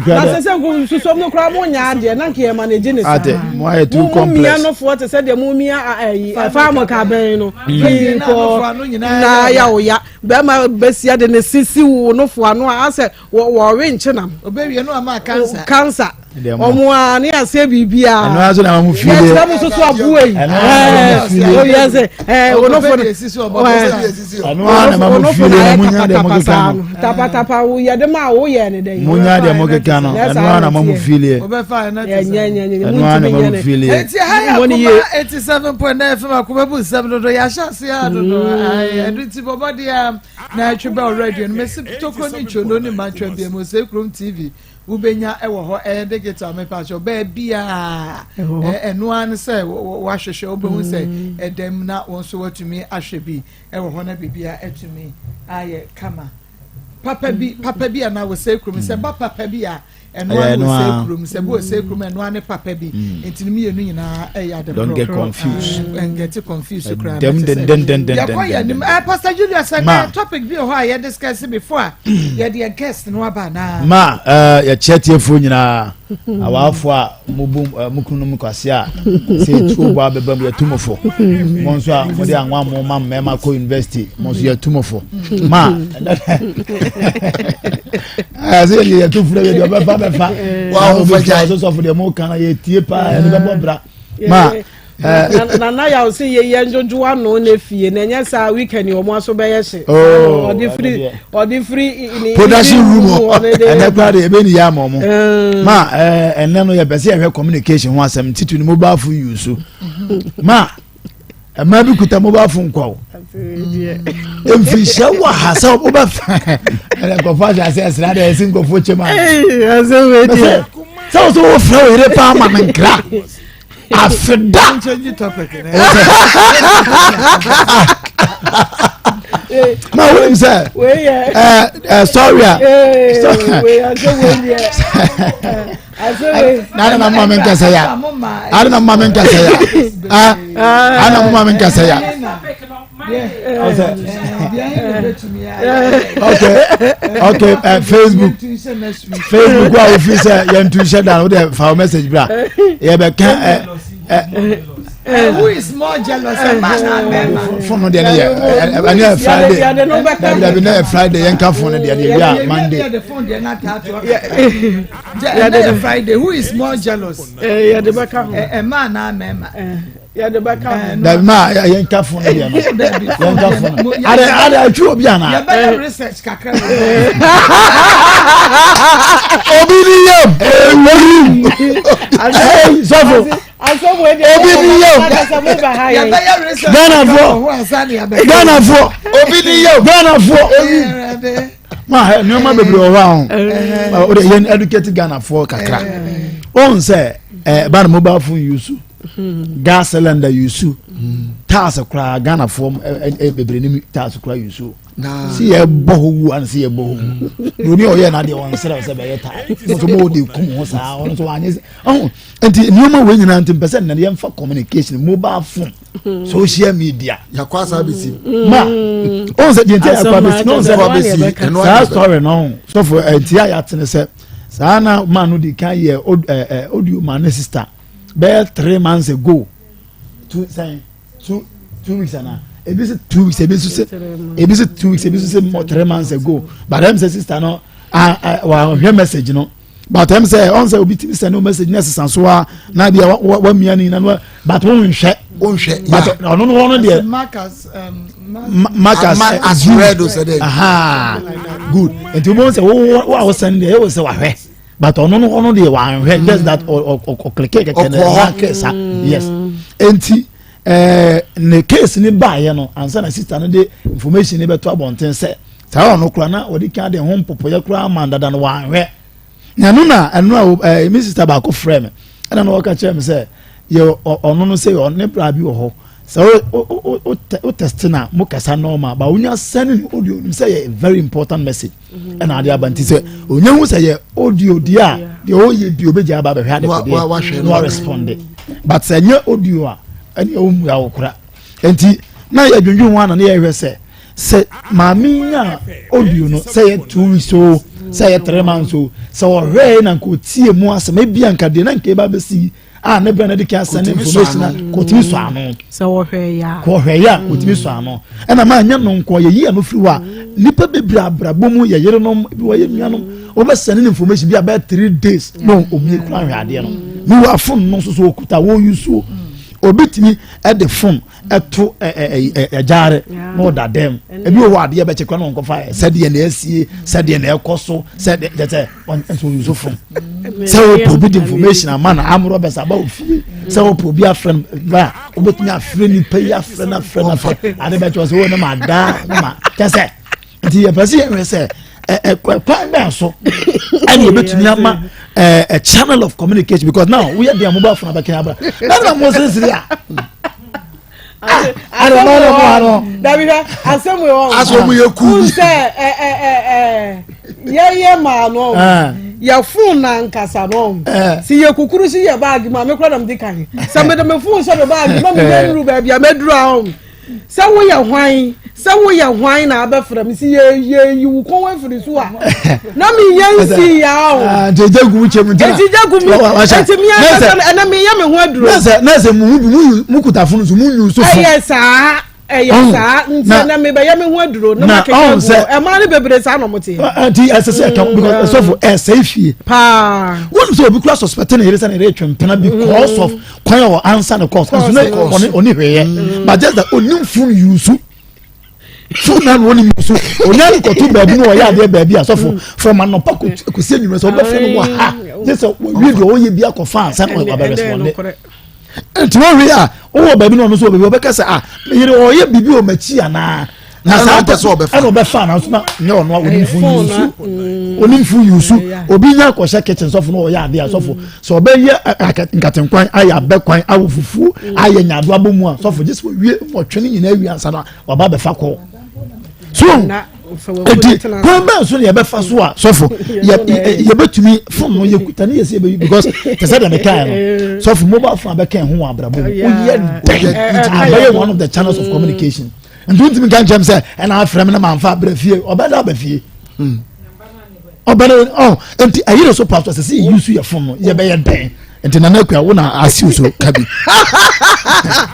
[SPEAKER 5] na sɛ sɛ nsoso mu koraa mo nya adeɛ na nka yɛ ma ne gye ne saa
[SPEAKER 7] ate mo ayɛ too complex
[SPEAKER 5] mo mia nofoɔ te sɛ deɛ mo mia ɛyi ɛfa mo ka bɛn no pii kɔ na yawo ya bɛrima bɛsia de ne sisi wo nofoɔ ano a asɛ wɔ wɔwe nkyenam.
[SPEAKER 6] Obewie no ama cancer.
[SPEAKER 5] Cancer. Ɔmo a ne aseɛ biribiara.
[SPEAKER 7] Ɛno ara so na wɔn fie.
[SPEAKER 5] Yɛkyerɛ mo soso aboa yi.
[SPEAKER 7] Ɛno ara na wɔn fie.
[SPEAKER 5] Ɛɛ oyɛ sɛ ɛɛ onofo no.
[SPEAKER 7] Ɛno ara na wɔn fie na mo nya deɛ mo keka no.
[SPEAKER 5] Tapatapa wo yɛ de ma wo yɛ ne dɛ.
[SPEAKER 7] Mo nya deɛ mo keka no. Ɛno ara na wɔn fie liɛ. Ɛno ara na wɔn fie liɛ.
[SPEAKER 6] Eti ha yɛ akoma 87.9 FM akoma bu nsɛm dodo yɛahyɛ ase a dodo. Ɛno ti bɔbɔ deɛ. Na ɛtwe bɛl radio no mesi tokuro ne ntwono ne mantwa bia mu sɛ kurom tv wobɛnya ɛwɔ hɔ ɛyɛ digital mepakyɛ baabiaa ɛno ara ne sɛ wahwehwɛ wobɛhu sɛ mm. ɛdɛm na wɔn nso watumi ahwɛ bi ɛwɔ hɔ na biribia atumi ayɛ kama papa bi papa bi anaa wɔ sɛ kurom sɛ ba papa bi a ɛno ara ne osei kurom sɛ bi osei kurom ɛno ara ne papa bi mm. nti ne mmienu nyinaa ɛyɛ ade
[SPEAKER 7] don't get confused
[SPEAKER 6] mm, get confused koraa na kyɛ sɛ yɛkɔ yɛ anim ɛ pastor julius ɛnɛ topic bi wɔ hɔ a yɛ discuss before a yɛde yɛ guest no aba anaa.
[SPEAKER 7] ma ɛɛ yɛkyɛ tiefoɔ nyinaa awaafo a mo bu mo kunu nom kwase a sɛ etuo bɔ abɛba mu yɛtu mo fo mo nso a mo de anwa mo ma mmarima kɔ university mo nso yɛtu mo fo ma ɛsɛ yɛ yɛtu fura yɛ deɛ ɔbɛfa bɛfa wɔn a wɔbɛfa sɔsɔfo deɛ mo kan yɛ tie paa yɛde bɛbɔ bra ma.
[SPEAKER 5] nana yaw sɛ yɛyɛ ndwodwo ano na efie na ɛnyɛ saa weekend wɔn aso bɛyɛ hye
[SPEAKER 7] oh,
[SPEAKER 5] ɔde firi ɔde firi ne
[SPEAKER 7] production room hɔ ɛnɛ kora de ebe ni yɛ ama ɔmo eh. ma ɛnɛ no yɛ pɛ sɛ yɛhwɛ communication ho asɛm titiri ni mobile phone use ma mmaa bi kuta mobile phone kwa o mfirihyia wɔ ha sɛ wobɛfa ɛnɛ nkɔfo ahyɛ ase ɛsra deɛ ɛsi nkɔfo kyɛm a sɛ wo sɛ wofrɛ wo yere paa ma me nkra afeda ma wonim sɛ sorry a na na mama me nkasa ya ada na mama me nkasa ya ah ana mama me nkasa ya okay okay uh, facebook facebook a wofi sɛ yɛntu nhyɛ da no wode fa wo message bra yɛbɛka
[SPEAKER 6] Eh, who is more jealous a man or man?
[SPEAKER 7] Phone no deɛ no yɛ ɛne yɛ Friday dabi dabi ne yɛ Friday yɛn ka phone no deɛ no yɛ wia Monday.
[SPEAKER 6] Ɛnɛ yɛ Friday who is more jealous?
[SPEAKER 5] Yɛde bɛka ho.
[SPEAKER 6] Ɛmaa naa mɛɛma.
[SPEAKER 5] Yɛde bɛka ho.
[SPEAKER 7] Dabi maa yɛn ka phone no deɛ no yɛn ka phone no ade ade atwi obi ana.
[SPEAKER 6] Yɛbɛyɛ research kakra.
[SPEAKER 7] Obi ni yam. Ewu. Sɔfo. Obi ni yam. Ghanafoɔ. Ghanafoɔ. Obi ni yam. Ghanafoɔ. Ma nneɛma bebree wɔ hɔ a ho. O de yɛn educate Ghanafoɔ kakra. Wɔn sɛ ɛɛ ba na mobile phone use gas cylinder use taas koraa Ghanafoɔ ɛ bebree ni taas koraa use. si yɛ bɔ hɔ wu ana si yɛ bɔ hɔ wu na oni ɔyɛ n'adeɛ wɔn nsrɛ sɛ bɛyɛ taa mo nso mo de kum ho saa ɔno nso wanyɛ sɛ ɔho nti nneɛma wei nyinaa nti mpɛ sɛ nnɛ yɛmfa communication mobile phone. Social media.
[SPEAKER 8] Yakɔ asa abɛsi.
[SPEAKER 7] Ma ɔn sɛ deɛ nti a yakɔ abɛsi na ɔn sɛ saa story no sɔfo ɛnti a yɛate ne sɛ saa na maa no di kan yɛ ɛɛ audio maa ne sister bɛyɛ 3 months ago, two sɛn two weeks ana, ebi sɛ 2 weeks, ebi nso sɛ ebi sɛ 2 weeks, ebi nso sɛ more 3 months ago. But ɛm sɛ sister no ah ah wahwɛ message no, but ɛm sɛ ɔn sɛ obi ti mi send no message na ɛsesa so a na bi a wa wa mia ne nyina no, but wɔn nhwɛ.
[SPEAKER 8] Wɔnhwɛ.
[SPEAKER 7] But ɔno no wɔn deɛ
[SPEAKER 6] Marcus,
[SPEAKER 7] Marcus
[SPEAKER 8] as read o sɛ dɛ.
[SPEAKER 7] Aha, good. Nti wɔn sɛ wo wo a wɔsɛn deɛ ɛwɔ sɛ wahwɛ, but ɔno no ɔno deɛ wahwɛ, just that ɔ ɔ ɔclick kɛkɛ na
[SPEAKER 8] Ɔkɔ hɔ.
[SPEAKER 7] ɛna kɛ sa, yes. Nti ne case ni baayɛ no ansa na sister no de information ni bɛto abɔnten sɛ saa ɔno kora na ɔde kan de ho mpɔpɔyɛ kora ama dada no wahwɛ. Na ɛno na ɛno a mi sister baako frɛ mi ɛna na ɔka kyerɛ mi sɛ yɛ ɔno no sɛ ɔne bra bi wɔ hɔ sɛ o o o o text na mo kasa normal ba onya send ne audio nim sɛ yɛ very important message ɛna ade aba. Nti sɛ onya hu sɛ yɛ audio deɛ a deɛ ɔyɛ bi obɛgya aba abɛhwɛ ade
[SPEAKER 8] Wa- wahwɛ
[SPEAKER 7] kodeɛ
[SPEAKER 8] no.
[SPEAKER 7] Na wa respond. But sɛ nyɛ audio a ɛne ɛwɔ mu awo kora. Nti na yɛ dwendwen ho ana ne yɛhwɛ sɛ maame nya audio no sɛ yɛ 2 weeks o, sɛ yɛ 3 months o, sɛ ɔhwɛ na nka otie mu asɛm ebi anka deɛ na nka eba bɛsi a ne bɛn na de kan send
[SPEAKER 8] Kotumi sɔ
[SPEAKER 7] information
[SPEAKER 8] ano.
[SPEAKER 7] na kotumi sɔ ano.
[SPEAKER 5] Sɛ wɔhwɛ yɛ a.
[SPEAKER 7] Kɔhwɛ yɛ a kotumi sɔ ano. Ɛna maa nyɛ no nkɔ yɛyi ɛno firi hɔ a, nipa bebree abrabɔ mu yɛ yerenom bi wɔ yɛ nuanom wɔbɛsɛn ne information bi a bɛyɛ 3 days na omie kura ahwɛ adeɛ no mi wɔ phone no nso so okuta wɔyi so obi tumi ɛde phone ɛto ɛ ɛ ɛ ɛgyaare na ɔda dɛm. Ebi wɔ hɔ adeɛ bɛkyɛ kora na ɔnkɔfa yɛ sɛdeɛ na ɛsie, sɛdeɛ na ɛkɔ so, sɛdeɛ kyɛ sɛ nso oyi so phone sɛ wɔpɛ obi de information ama na amorɔ bɛsa aba ofie sɛ wɔpɛ obi afrɛ no ba a wobɛtumi afrɛ nipa yi, afrɛ no, afrɛ no, afrɛ ade bɛkyɛ wɔ sɛ wo ne ma daa ne ma kyɛ sɛ. Nti yɛpɛ sɛ yɛhwɛ sɛ ɛ ɛ kwan bɛn so ɛne yɛbɛtumi ama ɛ a channel of communication, because now woyɛ deɛ mobile phone abɛkɛn abra na na mo seresere a ade ma no mo ano.
[SPEAKER 5] Dabi, hwɛ asɛm wei wɔ.
[SPEAKER 8] Asɛ ɔmo yɛ cool bi.
[SPEAKER 5] Sɛ ɛ ɛ ɛ ɛ yɛyɛ maa no yɛ phone na nkasa no si yɛ kukuru si yɛ baagi mu a mi kura na mi di kan sɛ mi de mi phone hyɛ mi baagi mu na mi yɛ nuru baabi a mɛ duru ahom sɛ woyɛ hwan, sɛ woyɛ hwan na abɛfrɛ mi si yɛ yɛ yi wo kɔn afiri so a na mi yɛ nsi ya o.
[SPEAKER 7] Nti egya gu mu kyɛ mu ntina.
[SPEAKER 5] Eti gya gu mu, eti mi yɛ sɛ ɛnɛ mi yɛ mi ho aduro.
[SPEAKER 7] Nɛsɛ mu mu mu kuta phone so mu nyu so phone.
[SPEAKER 5] Ɛyɛ saa, ɛyɛ saa. Nti ɛnɛ mi bɛ yɛ mi ho aduro na ma keka gu ɛmaa ne bebree saa na ɔmo te.
[SPEAKER 7] Nti ɛsɛ sɛ ɛka because ɛsɔfo ɛsɛ fie.
[SPEAKER 5] Paa.
[SPEAKER 7] Wɔn sɛ obi kura suspect ne yere sɛ ne yere twɛ mpena because of kwan a wɔ answer ne calls nso ne ɔne ɔne hwɛ yɛ, but just that onim phone use phone na wɔn nim so onya nkɔto baabi na ɔyɛ adeɛ baabi asɔfo from anɔpa kòsi enyimɛ sɛ ɔbɛfɛ no wɔ ha gye sɛ wɔwie deɛ ɔyɛ bi akɔfa ansa na ɔbɛ respond. Nti wɔn wi a ɔwɔ baabi na ɔno nso wɔ baabi ɔbɛka sɛ ah, yere ɔyɛ biribi wɔ m'akyi anaa na saa
[SPEAKER 8] pɛ sɛ ɔbɛfa.
[SPEAKER 7] Ɛna ɔbɛfa na nso na nyɛ ɔno a onim phone use, onim phone use. Obi nya akɔhyɛ kitchen sɔfo na ɔyɛ adeɛ asɔfo sɛ ɔbɛyɛ nkatenkwan ayɛ abɛkwan awɔ fufuo ayɛ nyado abɔ mu a sɔfo gye sɛ wɔwie wɔtwe ne nyinaa wie ansa na waba abɛfa kɔ so. Eti kwan bɛn so na yɛbɛfa so a sɔfo yɛbɛtumi phone no yɛkuta ne yɛsɛ yɛbɛyi because te sɛ deɛ mekaeɛ no sɔfo, mobile phone abɛka ɛho wɔ abrabɔ mu, woyɛ dɛn abɛyɛ one of the channels of communication. Nti wontumi nka nkyɛm sɛ ɛna afrɛ me na mamfa abrɛ fie, ɔbɛda aba fie ɔbɛda ɔ. Nti ɛyere so pastor sɛ sɛ yɛyi so yɛ phone no yɛbɛyɛ dɛn? Nti Nana Akua wo na asiw so kabi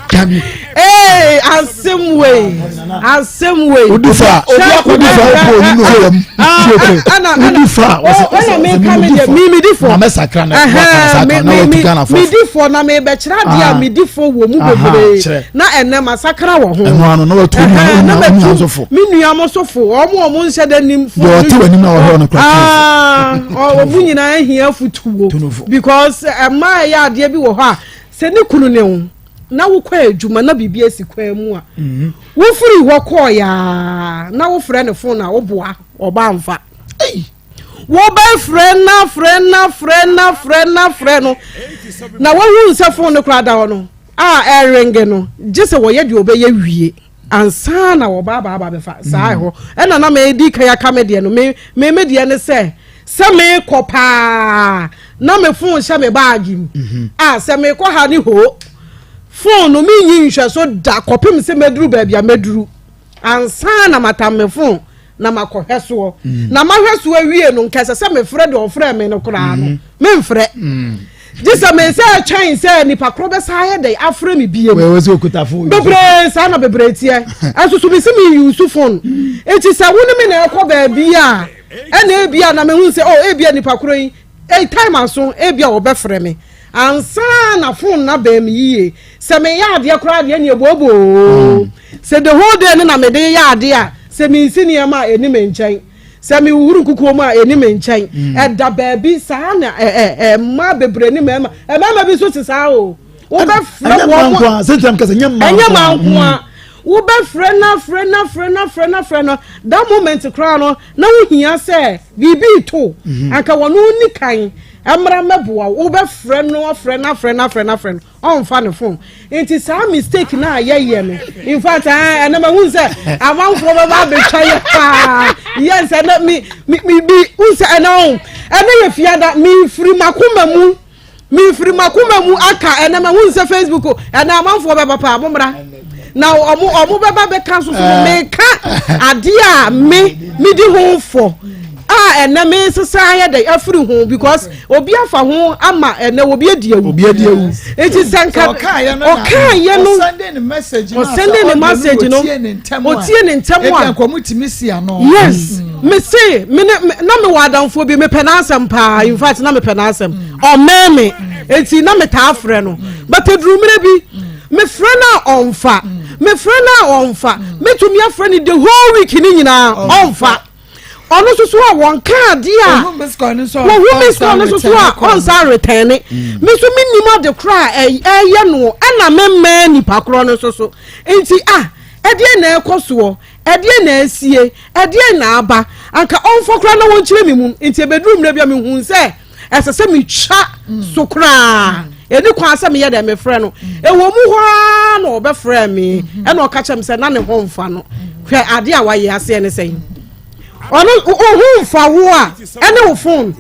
[SPEAKER 7] kabi.
[SPEAKER 5] Ee, asɛm wei, asɛm wei.
[SPEAKER 7] Odi fa, odi fa, ɔbɔ oni na ɔyam odi fa.
[SPEAKER 5] Ɛna mi ka mi deɛ mi mi di fɔ.
[SPEAKER 7] Na mɛ sakra na waka sa kan na watu Ghana fɔ.
[SPEAKER 5] Mi di fɔ na mi bɛ kyerɛ adeɛ a mi di fɔ wɔ mu bebree na ɛnɛ ma sakra wɔ ho.
[SPEAKER 7] Ɛnu ano na watu onua onua nso fo.
[SPEAKER 5] Mi nua mo so fo, ɔmo ɔmo nhyɛ dɛ nim fo.
[SPEAKER 7] Deɛ ɔte wɔ anim na ɔhwɛ ɔno kura.
[SPEAKER 5] Ɔmo nyinaa ehia futuo because ɛmaa ɛyɛ adeɛ bi wɔ hɔ a sɛ ne kunu ne ho na wokɔ adwuma na biribi asi kwan mu a wofiri hɔ kɔɔ yaa na wofrɛ ne phone a woboa ɔba mfa wobɛfrɛ na frɛ na frɛ na frɛ na frɛ no na wohu sɛ phone no koraa da hɔ no a ɛrenge no gye sɛ wɔyɛ deɛ ɔbɛyɛ wie ansa na wɔba aba aba bɛfa saa ɛhɔ. Ɛna na medi kan aka me deɛ no, me me me deɛ ne sɛ mekɔ paa na me phone hyɛ me baagi mu a sɛ mekɔ ha ne hoo. Phone no menyi nhwɛso da kɔpem sɛ mɛduru baabi a mɛduru ansa na matam me phone na makɔhwɛ soɔ. Mm. Na mahwɛ so awie no nka ɛsɛ sɛ mefrɛ deɛ ɔfrɛ me no koraa no mm-hmm. memfrɛ. Mm. Gye sɛ me sɛ twɛn sɛ nipa korɔ bɛsa ayɛ dɛ afrɛ me bie mu. Bebree saa na bebree teɛ. Ɛnso so mesi me use phone. Eti sɛ wo ne me na ɛkɔ baabi a ɛna ebi a na mehu sɛ oh ebi a nipa korɔ yi eh, time aso ebi a wɔbɛfrɛ me. Ansa na phone no abɛn me yie. Sɛ meyɛ adeɛ koraa deɛ ɛneɛ booboo. Sɛ the whole day no na mede yɛ adeɛ a, sɛ mensi nneɛma a ɛni me nkyɛn. Sɛ mehuhuru nkukuo mu a ɛni me nkyɛn. Ɛda baabi saa na ɛ ɛ ɛ mmaa bebree ne mmarima. Mmarima bi nso te saa o. Wobɛfrɛ wɔn. Ɛnyɛ mmaa nko a. Wobɛfrɛ no afrɛ no afrɛ no afrɛ no afrɛ no. That moment koraa no na wohia sɛ biribi reto. Anka wɔn ni kan. Ɛmmra mmɛboa wo. Wobɛfrɛ no afrɛ no afrɛ no afrɛ no afrɛ no, ɔmfa ne phone. Nti saa mistake no a yɛyɛ no, in fact, ah, ɛnɛ mahu sɛ amanfoɔ bɛba abɛtwa yɛ paa. Yes, ɛnɛ me me me bi, wohu sɛ ɛnɛ ɔho, ɛnɛ yɛ fiada, mefiri m'akoma mu, mefiri m'akoma mu aka ɛnɛ mahu sɛ Facebook, ɛnɛ amanfoɔ bɛba paa, mommra. Na ɔmo ɔmo bɛba bɛka nso so no, meka adeɛ a me medi ho fɔ. a ɛnɛ me sesa ayɛ dɛ afiri ho because obi afa ho ama ɛnɛ obi adi awu
[SPEAKER 7] obi adi awu
[SPEAKER 5] eti sɛ nka ɔkaayɛ no ɔsɛnde ne message no otie ne ntɛm a yes mm. me se me ne na me wɔ adamfoɔ bi mepɛ n'asɛm paa in fact na mepɛ n'asɛm ɔmɛn me eti na metaa frɛ no but eduru mmerɛ bi mefrɛ no a ɔnfa mefrɛ no a ɔnfa metumi afrɛ no the whole week ne nyinaa ɔnfa. ɔno nso so a wɔnka adeɛ a wɔhu miss call no nso so a ɔnsa retɛne mm. me nso menim ade korɔ a ɛyɛ no ɛna memmɛn nipa korɔ no nso so nti a ɛdeɛ na ɛkɔ soɔ ɛdeɛ na asie ɛdeɛ na aba anka ɔmfɔ koraa na wɔnkyerɛ me mu nti ɛbɛduru mmerɛ bi a mehu sɛ ɛsɛ sɛ metwa so koraa ɛni kwan sɛ meyɛ dɛ mefrɛ no ɛwɔ mu hɔ ara na ɔbɛfrɛ me ɛna ɔka kyerɛ me sɛ na ne ho mfa no hwɛ adeɛ a wayɛ aseɛ ne sɛn ɔno wo ho mfa wo a ɛne wo fon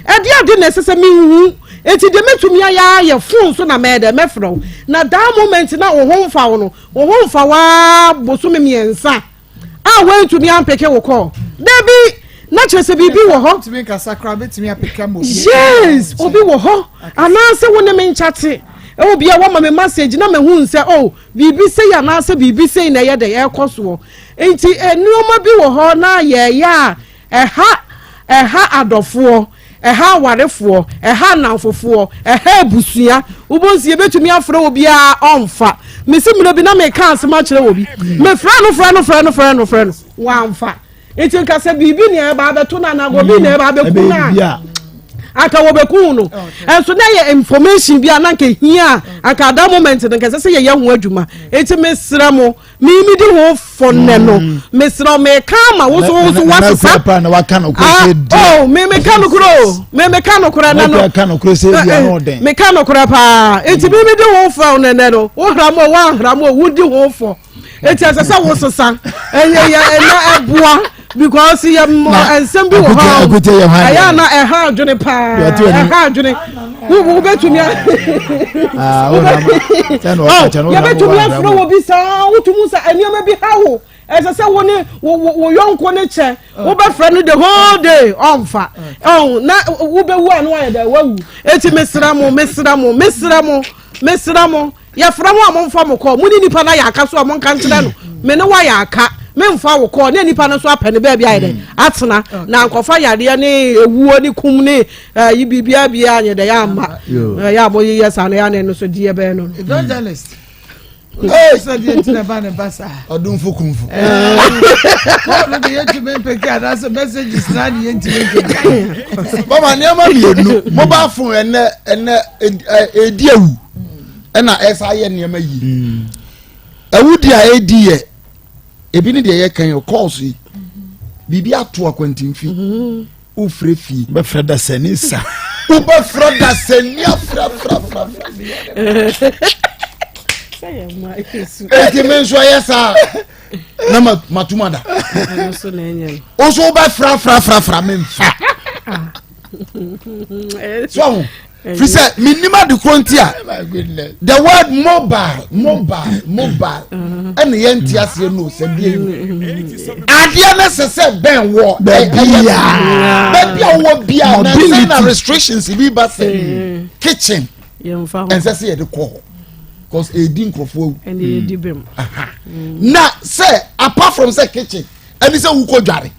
[SPEAKER 5] ɛde ade na ɛsɛ sɛ mehu eti deɛ mɛtumi ayɛ ayɛ fon so na mɛyɛ dɛ mɛfrɛ wo na daa moment na wo ho mfa wo no wo ho mfa wo ara bosome mmiɛnsa a woantumi ampeke wo kɔɔ dabi na kyerɛ sɛ biribi wɔ hɔ yes obi wɔ hɔ anaasɛ wo ne me nkyate ɛwɔ bia wɔma me message na mahu sɛ oh biribi sei anaasɛ biribi sei na ɛyɛ dɛ ɛrekɔ soɔ nti eh, nneɛma bi wɔ hɔ na yɛyɛ a Ɛha, ɛha adɔfoɔ, ɛha awarefoɔ, ɛha nnamfofoɔ, ɛha abusua. Wobɛhu sɛ yɛbɛtumi afrɛ obiara ɔmfa. Mese mmerɛ bi na meka asɛm akyerɛ obi. Mefrɛ no frɛ no frɛ no frɛ no frɛ no, wamfa. Nti nka sɛ biribi na ɛba abɛto no anaa obi na ɛba abɛku no a, anka wɔbɛku no. Ɛnso na yɛ information bi a na anka hia a, anka at that moment no nka ɛsɛ sɛ yɛyɛ ho adwuma. Nti mesrɛ mo, Me me di ho fɔ nnɛ no mm. mesrɛ wo meka ama wo so wo so woasesa ah, oh, me meka nokorɛ o me meka nokorɛ nɛ no eh, eh, meka nokorɛ paa enti me me di ho fɔ nnɛ no wohra mu o woanhra mu o wodi ho fɔ enti ɛsɛ sɛ wosesa ɛyɛ yɛ ɛna ɛboa because yɛ nsɛm bi wɔ hɔ a ɛyɛ ana ɛha adwene paa ɛha adwene wobɛtumi ah, oh, yɛbɛtumi afrɛ wɔ bi saa wotumi sɛ nneɛma bi ha wo ɛsɛ sɛ wo ne wo yɔnko ne kyɛ wobɛfrɛ no the whole day ɔmfa oh, na wobɛwu a no ayɛ dɛ wawu eti mesrɛ mo mesrɛ mo mesrɛ mo mesrɛ mo Yɛfrɛ mo a momfa mo kɔ, mo ne nipa no ayɛ aka so a monka nkyerɛ no, me ne wo ayɛ aka, memfa wo kɔ, ne nipa no nso apɛ ne baabi ayɛ dɛ atena, na nkɔfa yareɛ ne ewuo ne kum ne ɛyi biribiara biara nyɛ dɛ yɛ amma ɛyɛ a moyeyɛ saa no yɛ ana ɛno so deɛ bɛyɛ no.
[SPEAKER 6] Evangelist. Sɛ deɛ nti na ba ne ba saa.
[SPEAKER 7] Ɔdomfo kumfo.
[SPEAKER 6] Kɔɔlo de yɛntumi mpeke anaasɛ messages na de yɛntumi mpeke.
[SPEAKER 7] Bàbá nneɛma mmienu mobile phone ɛnɛ ɛnɛ ɛdi awu. ɛna ɛsa ayɛ nneɛma yie mm. ɛwo di a ɛdi yɛ ebi ne deɛ yɛ kan yɛ kɔɔso yi biribi ato akwantinfi mm-hmm. wofrɛ fie bɛfrɛ dasani sa wobɛfrɛ dasani afrafrafra eti mi nso ɛyɛ saa na matum ada wo so wobɛfrafrafrafra memfa ah.
[SPEAKER 8] So ɔho firi sɛ menim ade korɔ nti a the word mobile mobile mobile ɛna yɛn ti aseɛ no sɛ deɛ yi adeɛ no sɛ sɛ bɛn wɔ ɛyɛ baabi a wɔ bia na sɛ na restrictions bi ba sɛ mm. kitchen ɛnsɛ sɛ yɛde kɔ hɔ cause edi nkurɔfoɔ awu na sɛ apart from sɛ kitchen ɛne sɛ wokɔ dware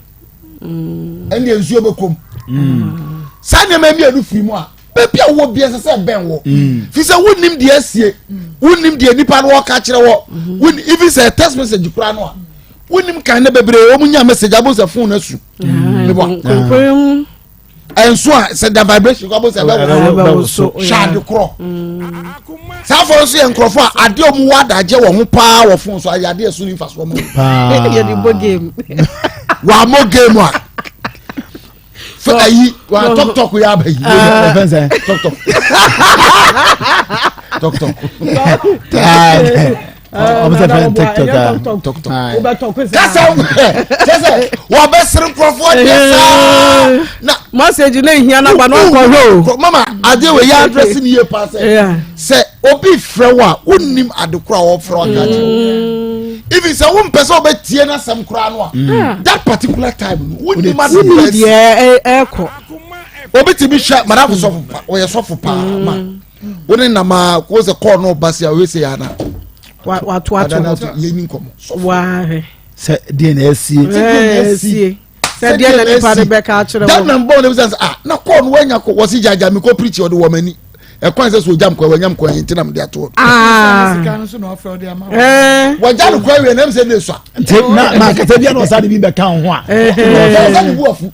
[SPEAKER 8] mm. ɛne nsuo bɛkɔ mu mm. saa nneɛma mmienu firi mu a baabi a wɔ bia ɛsɛ sɛ bɛn wɔ mm. fi sɛ wonnim deɛ asie wonnim deɛ nipa no wɔka kyerɛ wɔ mm-hmm. even sɛ text message koraa no a wonnim kan ne bebree wɔn nya message abo sɛ phone asu mebɔ ɛnso a sɛ da vibration kɔ abo sɛ ɛbɛwɔ so hyɛ ade korɔ saa afɔ nso yɛ nkurɔfoɔ a adeɛ ɔmo wɔ adagye wɔ ho paa wɔ phone so ayɛ adeɛ so ne nfa so ɔmo
[SPEAKER 5] yɛde bɔ game
[SPEAKER 8] wɔamɔ game a fɛ ayi wa tɔk tɔk yɛ aba yi tɔk tɔk tɔk tɔk
[SPEAKER 7] ɔmo sɛ fɛn tiktok a
[SPEAKER 8] tɔk tɔk kasa kyɛ sɛ wɔbɛsere nkurɔfoɔ deɛ saa na
[SPEAKER 5] message ne nhia na ba na ɔkɔ hɔ
[SPEAKER 8] o mama adeɛ wɔ yɛ address ni yie paa sɛ sɛ obi frɛ wo a wonnim ade koro a wɔfrɛ wo aka kyerɛ wo mm. even sɛ wompɛ sɛ wobɛtie no asɛm koraa no a mm. that particular time no wonnim ade
[SPEAKER 5] deɛ ɛkɔ
[SPEAKER 8] obi tumi hwɛ madamfo sɔfo pa ɔyɛ sɔfo paa ma wo ne nam a ko sɛ kɔɔ no ba se a ɔyɛ sɛ yɛ ana
[SPEAKER 5] wato ato
[SPEAKER 8] yɛni nkɔmmɔ sɔfo
[SPEAKER 7] sɛ deɛ na asie
[SPEAKER 5] sɛ deɛ na nipa no bɛka akyerɛ
[SPEAKER 8] wɔn. dan bɔn ne bi sɛ ah na kɔɔ no wanya kɔ wɔsi gyagya mi kɔ pirikyi ɔde wɔ m'ani ɛkwan sɛ so ogya mu kɔ wanya mu kɔ yɛn ti na mo de ato hɔ. wɔgya no kɔ awie na ɛmu sɛ ne sua.
[SPEAKER 7] nti na na akata bi a na ɔsa de bi bɛka ho a.
[SPEAKER 8] ɔsa de bu afu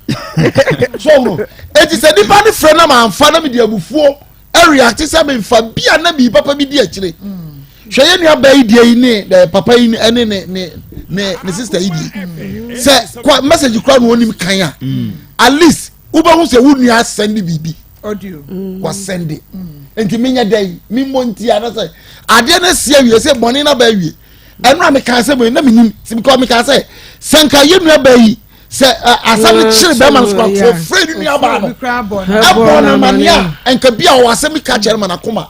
[SPEAKER 8] so ɔno eti sɛ nipa ne fɛ na ma nfa na mi de abufuo. Ɛreacte sɛ memfa bi a na biribi papa bi di akyire hwɛ yɛ nua baa yi deɛ yi ne eh, papa yi ne ne ne ne ne sister yi deɛ sɛ kwa message kura na onim kan a mm. at least wobɛhu sɛ wo nua asɛnde biribi wasɛnde mm. nti menyɛ dɛ yi memmɔ nti anasɛ adeɛ no asi awie sɛ bɔne no aba awie ɛno a mekaa sɛ na menim because mekaa sɛ sɛ nka yɛ nua baa yi sɛ asɛm no kyere bɛrima no so kora wɔfrɛ ne nuabaa no ɛbɔ no amaneɛ a nka bi a ɔwɔ asɛm ka kyerɛ ma n'akoma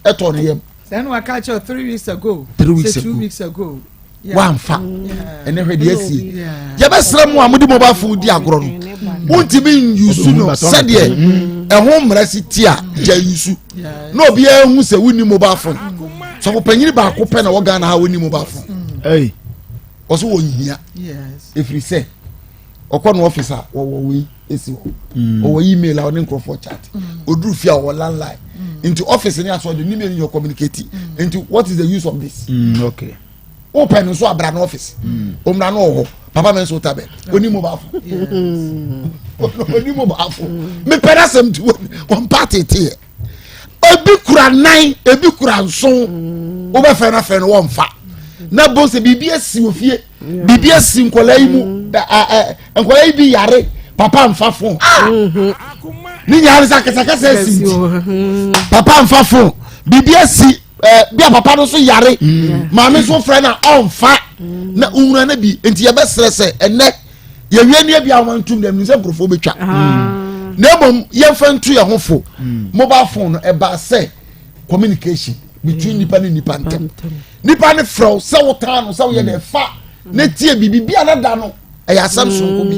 [SPEAKER 8] ɛtɔ ne yam.
[SPEAKER 6] sɛ ɛna waka kyerɛ 3 weeks ago
[SPEAKER 8] 3 weeks
[SPEAKER 6] ago 2 weeks ago
[SPEAKER 8] wamfa ɛnɛ hwɛ deɛ asie yɛbɛsrɛ mu a mode mobile phone di agorɔ no wontumi nyusu no sɛdeɛ ɛho mmara si ti a gya yusu na obiara hu sɛ wonni mobile phone sɔfo panyini baako pɛ na wɔ Ghana ha wonni mobile phone ɔso wɔ nhia ɛfiri sɛ ɔkɔ no office a wɔwɔ wei esi hɔ mm. ɔwɔ email a ɔne nkurɔfoɔ chat mm. oduru fie a ɔwɔ landline mm. nti office ne asɔ de ne mmienu yɛ communicate nti what is the use of this.
[SPEAKER 7] Mm, okay.
[SPEAKER 8] wopɛ no nso abra no office omra no wɔ hɔ papa mi nso ta bɛ oni mobile phone oni mobile phone mepɛ n'asɛm ti wɔn pa tete yɛ ebi kura nan ebi kura nson wobɛfɛ no afɛ no wɔmfa na bo sɛ biribi asi wɔ fie biribi asi nkɔla yi mu mm. nkɔla yi bi yare papa nfa fon ah! mm-hmm. ne nyinaa ne sɛ akasakasa asi nti mm-hmm. papa nfa fon biribi asi bi a papa no nso yare mm. maame nso frɛ na ɔnfa na nwura no bi nti yɛbɛsrɛ sɛ ɛnɛ yɛwie nua bi a wɔn ntum dɛm nisɛ nkurɔfoɔ bɛtwa ah. na mmom yɛmfa ntu yɛn ho fo mm. mobile phone no ɛba sɛ communication between mm. nipa ne nipa ntɛm nipa ne frɛw sɛ wotaa no sɛ woyɛ dɛ fa ne tie biribi bi a ne da no ɛyɛ asɛm sonko bi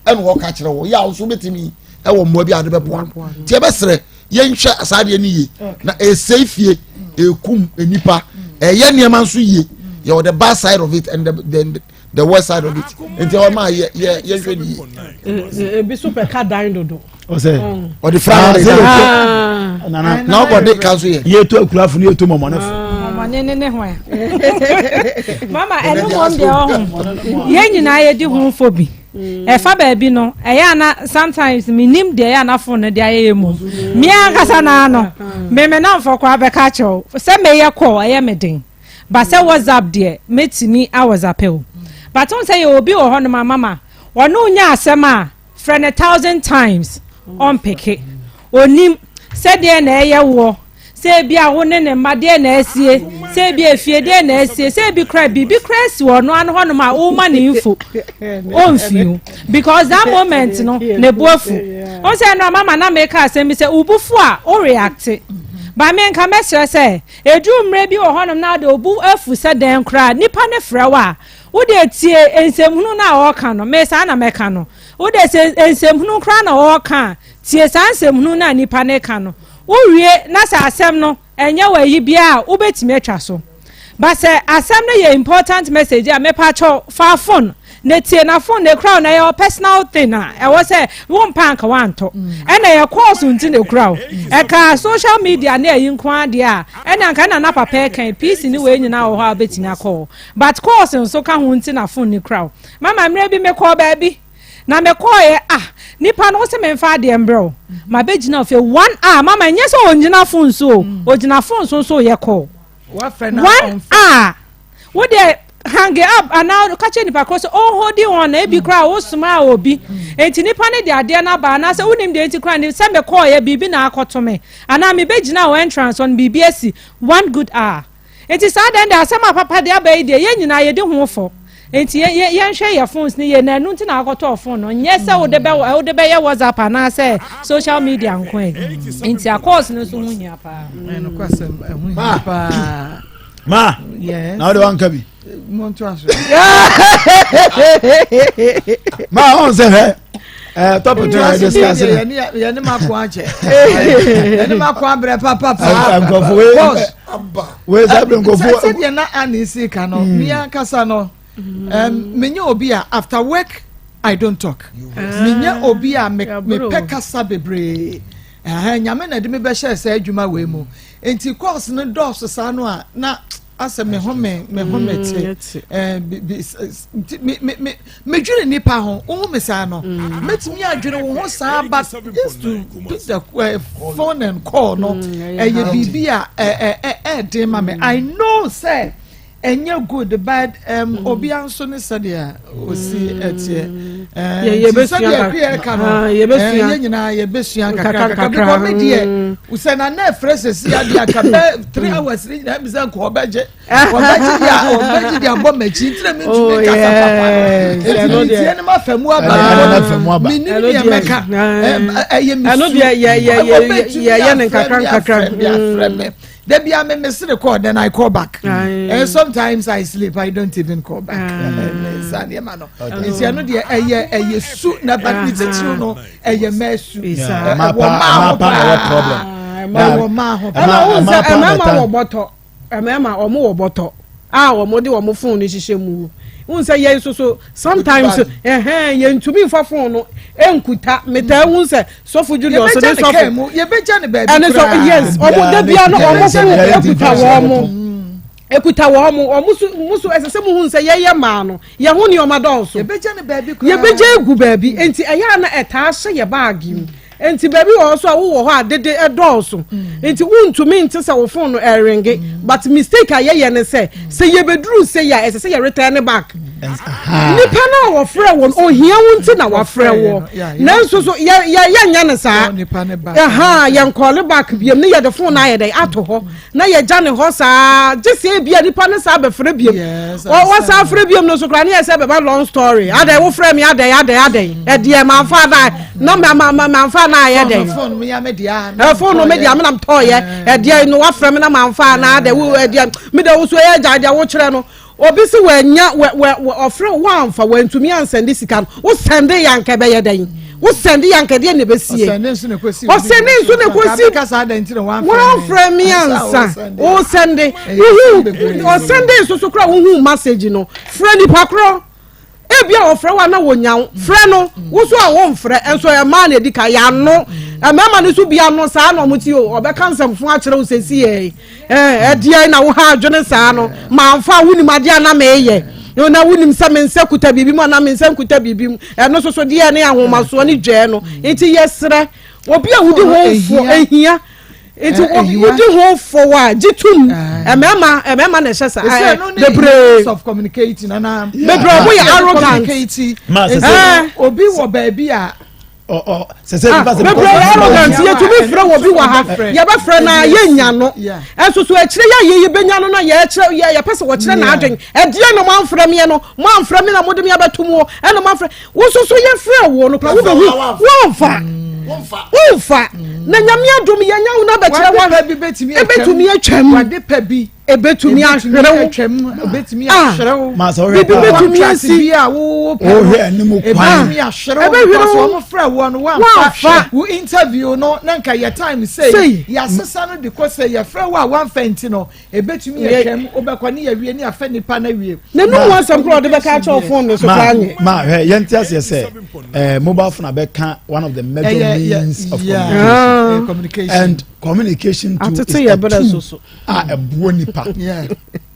[SPEAKER 8] ɛna wɔka kyerɛ wɔ yɛ a nso bɛtumi ɛwɔ mmoa bi a wɔde bɛboa no nti ɛbɛsrɛ yɛnhwɛ saa adeɛ no yie na ɛsɛe fie ɛkum nipa ɛyɛ nneɛma nso yie yɛwɔ the bad side of it and the, the, the worst side of it nti ɛwɔ maa yɛ yɛ yɛ nhwɛ ni
[SPEAKER 5] yie. Ebi so pɛ ka dan dodo.
[SPEAKER 7] Ɔsɛ
[SPEAKER 8] ɔde fira ah, ɔde dan
[SPEAKER 7] nana
[SPEAKER 8] na ɔkɔ de ka so yɛ.
[SPEAKER 7] Yɛ to akurafo ni yɛ to mɔmɔnefo.
[SPEAKER 3] Mɔmɔne ne ne ho ɛ. Mama ɛno mɔm deɛ ɔho yɛn nyinaa yɛdi ho fo bi. Ɛfa baabi no ɛyɛ ana sometimes menim deɛ ɛyɛ ana phone no de ayɛ yɛ mom. Mmea ankasa naa no meme namfo koraa bɛka akyerɛw sɛ meyɛ kɔɔ ɛyɛ me den. But sɛ WhatsApp deɛ mɛtumi a WhatsApp o. But wohu sɛ yɛwɔ obi wɔ hɔnom a mama ɔne wo nya asɛm a frɛ no thousand times ɔmpeke. Ɔnim sɛ deɛn na ɛyɛ woɔ.
[SPEAKER 9] Sɛ ebi a wo ne ne mma deɛ na asie, sɛ ebi efie deɛ na asie, sɛ ebi kora biribi kora asi wɔ ɔno ano hɔnom a woma ne info ɔmfi o because that moment no ne bo afu. Wo sɛ ɛno a mama na meka asɛm bi sɛ wo bo fu a wo react. Ba me nka mɛsrɛ sɛ ɛduru mmerɛ bi wɔ hɔnom na wode wo bo afu sɛ dɛn koraa nipa no frɛ wo a wo deɛ tie nsɛmhunu no a ɔreka no me saa na mɛka no. Wo deɛ sɛ nsɛmhunu koraa na ɔreka a tie saa nsɛmhunu no a nipa no reka no. Wowie na sɛ asɛm no ɛnyɛ wo ayi biara a wobɛtumi atwa so. But sɛ asɛm no yɛ important message a mepakyɛw fa phone na tie na phone na ekura wo na ɛyɛ wo personal thing a ɛwɔ sɛ wo mpa anka wantɔ. Ɛna ɛyɛ calls nti na ekura wo. Ɛka social media ne ayi nko ara deɛ a ɛna anka ɛna na papa ɛka yi PC ne wei nyinaa wɔ hɔ a wobɛtumi akɔ hɔ. But calls nso ka ho nti na phone no kura wo. Mama mmerɛ bi mekɔɔ baabi Na me kɔɔeɛ ah nipa no wose menfa adeɛ mbrɛ wo ma bɛ gyina ofie one hour mama ɛnyɛ sɛ ɔngyina phone so o mm. ogyina phone so nso yɛ call one hour wo deɛ hang up anaa ka kyerɛ nipa korɔ sɛ ɔnhodi wɔn na ebi koraa wosoma obi mm. nti nipa no de adeɛ no aba anaasɛ wonim deɛ nti koraa ne sɛ mekɔɔeɛ biribi na akɔto me anaa mebɛgyina wɔ entrance hɔ no biribi asi one good hour Enti saa dɛn de asɛm a papa de aba yi deɛ yɛn nyinaa yɛdi ho fɔ. Enti yɛ yɛ yɛnhwɛ yɛ phones no yie na ɛno nti na akɔtɔɔ phone no nyɛ sɛ wode bɛ wode bɛyɛ WhatsApp anaasɛ social media nko ɛ. Enti a course no nso ho hia paa.
[SPEAKER 6] Ɛnokwasɛm ɛho hia paa.
[SPEAKER 7] Ma na wode wanka bi. Ma ɔn sɛ hwɛ ɛɛ topic na yɛ discuss no.
[SPEAKER 6] Yɛne ma ko akyɛ yɛne ma ko abrɛ papapa.
[SPEAKER 7] Nkurɔfo wei wei sɛ abiri nkurɔfo.
[SPEAKER 6] Sɛdeɛ na ani si ka no mi ankasa no menyɛ obi a after work I don't talk. Menyɛ obi a mepɛ kasa bebree. Nyame na de me bɛhyɛ sɛ adwuma wei mu nti course no dɔɔso saa no a na. asɛ me ho me me ho me te ɛɛ bi bi nti me me me me dwene nipa ho wohu me saa no mm. metumi adwene wo ho saa but just to pick the uh, phone and call no mm, ɛyɛ biribi a ɛɛ ɛɛ ɛɛden ma me i know sɛ ɛnyɛ good but um, mm. obiara nso ne sɛdeɛ osi ɛteɛ ɛɛ nti sɛdeɛ ɛkuyɛ ka no ɛɛ yɛn nyinaa yɛbɛsua kakra kakra because mi deɛ sɛ na na efrɛ sɛsi adeɛ aka bɛ three hours ne nyinaa mi sɛ nka ɔbɛgye ɔbɛgye deɛ ɔbɛgye deɛ abɔ m'akyi ntina mi ntumi oh, kasa papa eti mi tie ne ma fɛ mu aba mi nim deɛ mɛka ɛyɛ mi su ɔbɛtumi afrɛ mi afrɛ mi afrɛ mi. Debi a me miss the call then I call back. Mm. And sometimes I sleep I don't even call back. Saa nneɛma no. Nti ɛno deɛ ɛyɛ ɛyɛ su na ba ne titiriw no ɛyɛ mmaa su. Ɛwɔ mmaa ho paa. Ɛwɔ mmaa ho paa.
[SPEAKER 5] Ɛna ohun sɛ mmarima wɔ bɔtɔ mmarima wɔn wɔ bɔtɔ a wɔn de wɔn phone no hyehyɛ mu. Ohun sɛ yɛn nso so sometimes ɛhɛn yɛn ntumi nfa phone no nkuta metaa hu sɛ sɔfo julius ne sɔfo
[SPEAKER 6] yɛbɛgya ne baabi
[SPEAKER 5] ɛne sɔ yes ɔmo da bia no ɔmo fo ekuta wɔn mo ekuta wɔn mo ɔmo so mo so ɛsɛ sɛ mo hu sɛ yɛyɛ maa no yɛn ho nneɛma dɔɔso
[SPEAKER 6] yɛbɛgya ne baabi koraa
[SPEAKER 5] yɛbɛgya egu baabi nti ɛyɛ a na ɛtaa hyɛ yɛ baagi mu nti baabi wɔ hɔ so a wowɔ hɔ a dede ɛdɔɔso mm. nti wontumi nte sɛ wo phone no ɛrenge mm. but mistake a yɛyɛ ne sɛ sɛ yɛbɛduru sɛ yɛ a ɛsɛ sɛ yɛ return back Nipa no a wɔfrɛ wɔ no ohia wo nti na wafrɛ wɔ nanso so yɛ yɛ yɛnyɛ no saa ɛha yɛn kɔɔle back biem ne yɛde fon na ayɛ dɛ ato hɔ na yɛgya ne hɔ saa gye sɛ ebia nipa no saa bɛfrɛ biem wɔsan frɛ biem no so koraa ne yɛ sɛ bɛba long story adɛn wofrɛ me adɛn adɛn adɛn ɛdeɛ manfa adan na ma ma ma manfa na ayɛ dɛn
[SPEAKER 6] fon
[SPEAKER 5] no me deɛ menam tɔɔyɛ ɛdeɛ no wafrɛ me na manfa na adɛn wo ɛdeɛ me deɛ wo so ɛyɛ gya deɛ wokyerɛ no Obi se wanya wɛ wɛ wɛ ɔfrɛ wo wamfa wantumi ansɛnde sika no wo sɛnde yɛ anka ɛbɛyɛ dɛn wo sɛnde yɛ anka ɛdeɛ na ɛbɛsie
[SPEAKER 6] ɔsɛnde nso na ɛkɔsi
[SPEAKER 5] ɔsɛnde nso na ɛkɔsi wamfrɛ me ansa wo sɛnde wohu ɔsɛnde nso so kora wohu message no frɛ nipa korɔ Ebia wɔfrɛ wo a na wɔnya wo. Frɛ no. Wo nso a womfrɛ. Nso mmaa na ɛdi kan. Yɛano. Mmarima no nso bi ano saa na wɔn ti o. Ɔbɛka nsɛmfo akyerɛ wo sɛsi yɛ. Ɛdeɛ na wo ha adwene saa no. Manfa wonim adeɛ a na meyɛ. Na wonim sɛ me nsa kuta biribi mu anaa me nsa nkuta biribi mu. Ɛno nso so deɛ ne ahomasoɔ ne dwɛɛ no. Nti yɛsrɛ obi a wodi ho fo ehia. nti wodi ho fɔw a gye tum mmarima mmarima na ɛhyɛ sa bebree
[SPEAKER 6] of communicating ana
[SPEAKER 5] bebree ɔmo yɛ arrogant
[SPEAKER 6] obi wɔ baabi a.
[SPEAKER 5] Ah, bebree yɛ arrogant yɛtumi frɛ wɔ bi wɔ ha yɛbɛfrɛ na yɛnya no ɛnso so akyire yɛ yɛ yɛbɛnya no na yɛkyerɛ yɛ yɛpɛ sɛ wɔkyerɛ n'adwen ɛdeɛ na moamfrɛ meɛ no moamfrɛ me na mode me abɛto mu ɛna moamfrɛ wo nso so yɛfrɛ wo no kora wobɛhu womfa womfa na nyame adom yɛnya wo no abɛkyerɛ wa ɛbɛtumi atwam ebetumi ahwere wo
[SPEAKER 6] ebetumi ah, ahwere wo
[SPEAKER 5] bibi betumi asi
[SPEAKER 6] a wo pɛ no ebetumi ahwere wo because wɔn frɛ wɔ no wɔnfa wo interview no na nka yɛ time sei yasesa no de kɔ sɛ yɛfrɛ wo a wɔnfa nti no ebetumi atwam wobɛkɔ ne yɛwie ne afɛ nipa na wie.
[SPEAKER 5] n'anum wɔn asɛm kora ɔde bɛka akyɛw phone no so koraa nyɛ.
[SPEAKER 7] maa hwɛ yɛn ti aseɛ sɛ ɛɛ mobile phone abɛka one of the major means of communication and communication too is a tool. a ɛboa nipa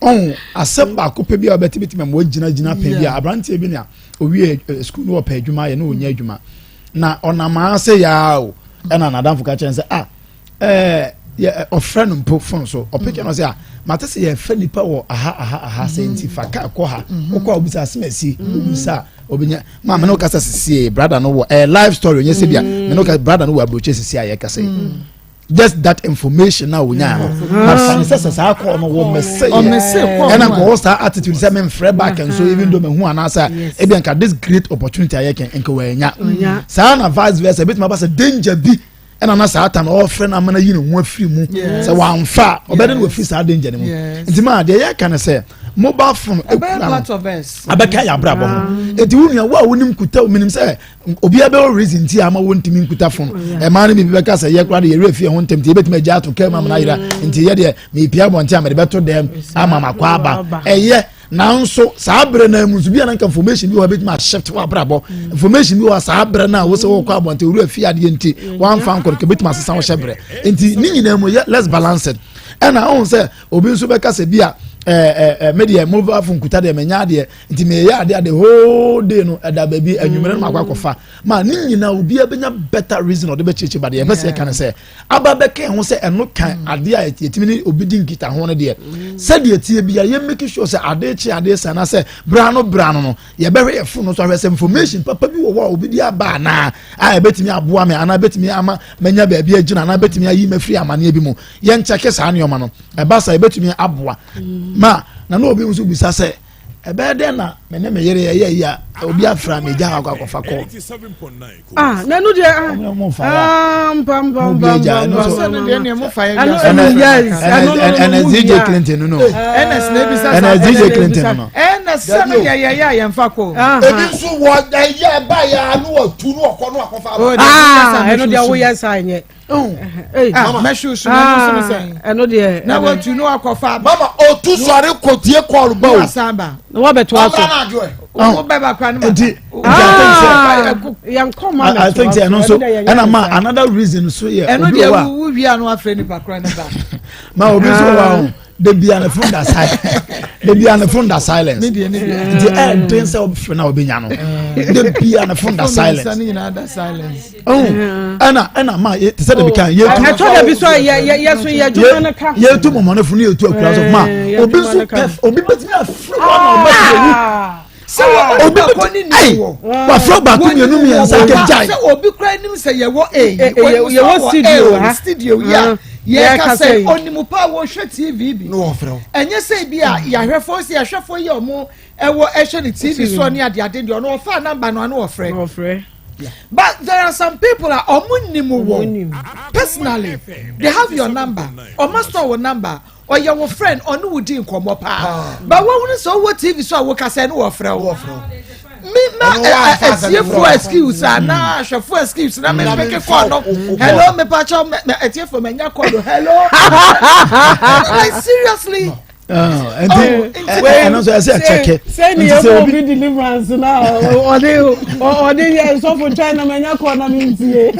[SPEAKER 7] ɔn asɛm baako pɛ bi a ɔbɛte bi tuma mu gyina gyina pɛn bi a aberanteɛ bi na owie eh, sukuu no ɔpɛ adwuma yɛ na ɔnya adwuma na ɔnam ase yaa o ɛna n'adamfo ka kyerɛ sɛ ah ɛɛ yɛ ɔfrɛ no mpo fon so ɔpɛkyɛ no sɛ ah mate sɛ yɛfɛ nipa wɔ aha aha aha sɛ nti fa kaa kɔ ha wokɔ a obisa asɛm asi obisa obinya maa mene wokasa sisie brada no wɔ ɛɛ life story onyɛ sɛ bia mene woka brada no wɔ aburokye sisie a yɛkasa yi. Just that information na wonya no but fa ne sɛ sɛ saa call no wɔ mɛsɛ yɛ ɛna nka ɔwɔ saa attitude sɛ memfrɛ back and so even though mehu anaasɛ ebi nka this great opportunity ayɛ kɛn nka wɔanya saa na vice versa ebitumi aba sɛ danger bi ɛna na saa time ɔfrɛ no amana yi ne ho afiri mu sɛ wamfa a ɔbɛde no wafiri saa danger no mu nti maa deɛ yɛka ne sɛ mobile phone ekura no abɛka yɛ abrabɔ ho eti wo nua wo a wonim kuta menim sɛ obiara bɛwɔ reason nti a ama wɔntumi nkuta fon ɛmaa no biribi bɛka sɛ yɛ koraa de yɛwerɛ fie ho ntɛm nti yɛbɛtumi agya ato kaa mu ama no ayera nti yɛ deɛ mepia abɔnten a mede bɛto dɛm ama makɔ aba ɛyɛ nanso saa berɛ no mu nso bi a na nka information bi wɔ hɔ bɛtumi ahyɛfte wɔ abrabɔ information bi wɔ saa berɛ no a wo sɛ wɔkɔ abɔnten wura fie adeɛ nti wɔamfa nkɔ no ka bɛtumi asesa wo hyɛ berɛ nti ne nyinaa mu yɛ let's balance it ɛna ɔhu sɛ obi nso bɛka sɛ bi a ɛɛ ɛɛ me deɛ mobile phone kuta deɛ menya adeɛ nti meyɛ adeɛ a the whole day no ɛda baabi anwummerɛ no makɔ akɔfa ma ne nyinaa obiara bɛnya better reason ɔde bɛkyerɛkyerɛ ba deɛ yɛpɛ sɛ yɛka no sɛ aba bɛka ho sɛ ɛno ka mm. adeɛ a yɛtumi ne obi di nkita ho no deɛ mm. sɛdeɛ tie bia yɛ make sure sɛ adeɛ kye adeɛ sɛ anaasɛ bra no bra no no yɛbɛhwɛ yɛ phone no so ahwɛ sɛ information papa bi wɔ hɔ a obi de aba anaa a ɛbɛtumi aboa me anaa ɛbɛtumi ama manya baabi agyina anaa ɛbɛtumi ayi mafiri amaneɛ bi mu yɛnkyɛke saa nneɛma no ɛba sa ɛbɛtumi aboa mm. ma na na obi nso bisa sɛ ɛbɛyɛ dɛn na me ne me yere yɛyɛ yi a obi afra me gya akɔ akɔfa kɔ.
[SPEAKER 5] ah na ɛnu deɛ ah ah mpa mpa mpa mpa mpa
[SPEAKER 6] ɛnu deɛ nea mo fa yɛ
[SPEAKER 5] ɛnu ɛnu yes ɛnu
[SPEAKER 7] ɛnu ɛnu DJ Clinton no ɛna DJ Clinton no.
[SPEAKER 6] ɛna sɛnu yɛ yɛ yɛ a yɛn fa kɔ.
[SPEAKER 8] ebi nso wɔ ɛyɛ ɛba yɛ anu wɔ tu nu ɔkɔ nu akɔfa.
[SPEAKER 5] ah ɛnu deɛ woyɛ sa nyɛ.
[SPEAKER 6] mɛhyew so na ɛno nso sɛn
[SPEAKER 5] ɛno deɛ
[SPEAKER 6] na watu no akɔfa
[SPEAKER 8] mama otu sɔre kɔtie kɔɔl ba o
[SPEAKER 6] asan ba
[SPEAKER 5] na wabɛto aso
[SPEAKER 6] wo bɛba kora no ma
[SPEAKER 7] nti
[SPEAKER 5] yɛnkɔ ma
[SPEAKER 7] I think sɛ ɛno nso ɛna ma another reason so yɛ
[SPEAKER 6] ɛno deɛ wo wia no afrɛ nipa kora no ba
[SPEAKER 7] ma obi nso wɔ hɔ debi a ne phone da silence debi a ne phone da silence nti ɛɛden sɛ ɔbɛfrɛ na ɔbɛnya no debi a ne phone da silence ɛna ɛna ma te sɛ debi kan yɛtu
[SPEAKER 5] ɛtɔ dabi so yɛ yɛ yɛ so yɛ adwuma no ka
[SPEAKER 7] yɛtu mɔmɔnefo ne yɛtu akura so ma obi nso pɛ obi bɛtumi afiri wɔn na ɔbɛtumi awu
[SPEAKER 6] sɛ wɔ obi baako ne ni wɔ
[SPEAKER 7] wafrɛ baako mmienu mmiɛnsa kegyae
[SPEAKER 6] sɛ obi kura anim sɛ yɛwɔ e yɛwɔ studio ha studio yi a yɛka sɛ onimu pa a wɔhwɛ tv bi ɛnyɛ sɛ bi a yɛahwɛfoɔ sɛ yɛahwɛfoɔ yi a ɔmo ɛwɔ ɛhwɛ ne tv soɔ ne adeade deɛ ɔno ɔfa namba no ano ɔfrɛ but there are some people a ɔmo nim wɔ personally they have your number ɔmo store wɔ number ɔyɛ wo friend ɔne wo di nkɔmmɔ paa ba wohunu sɛ wowɔ tv so a wokasa ɛne wɔfrɛ wo me ma atiefoɔ excuse anaa ahwɛfoɔ excuse na me peke kɔɔ no hello mepakyɛw atiefoɔ manya kɔɔ no hello like seriously
[SPEAKER 7] nti ɛno nso ɛsɛ ɛkyɛkɛ
[SPEAKER 5] sɛ ni yɛ obi deliverance na ɔde ɔde yɛ nsɔfo twɛn na manya kɔɔ na mi ntie.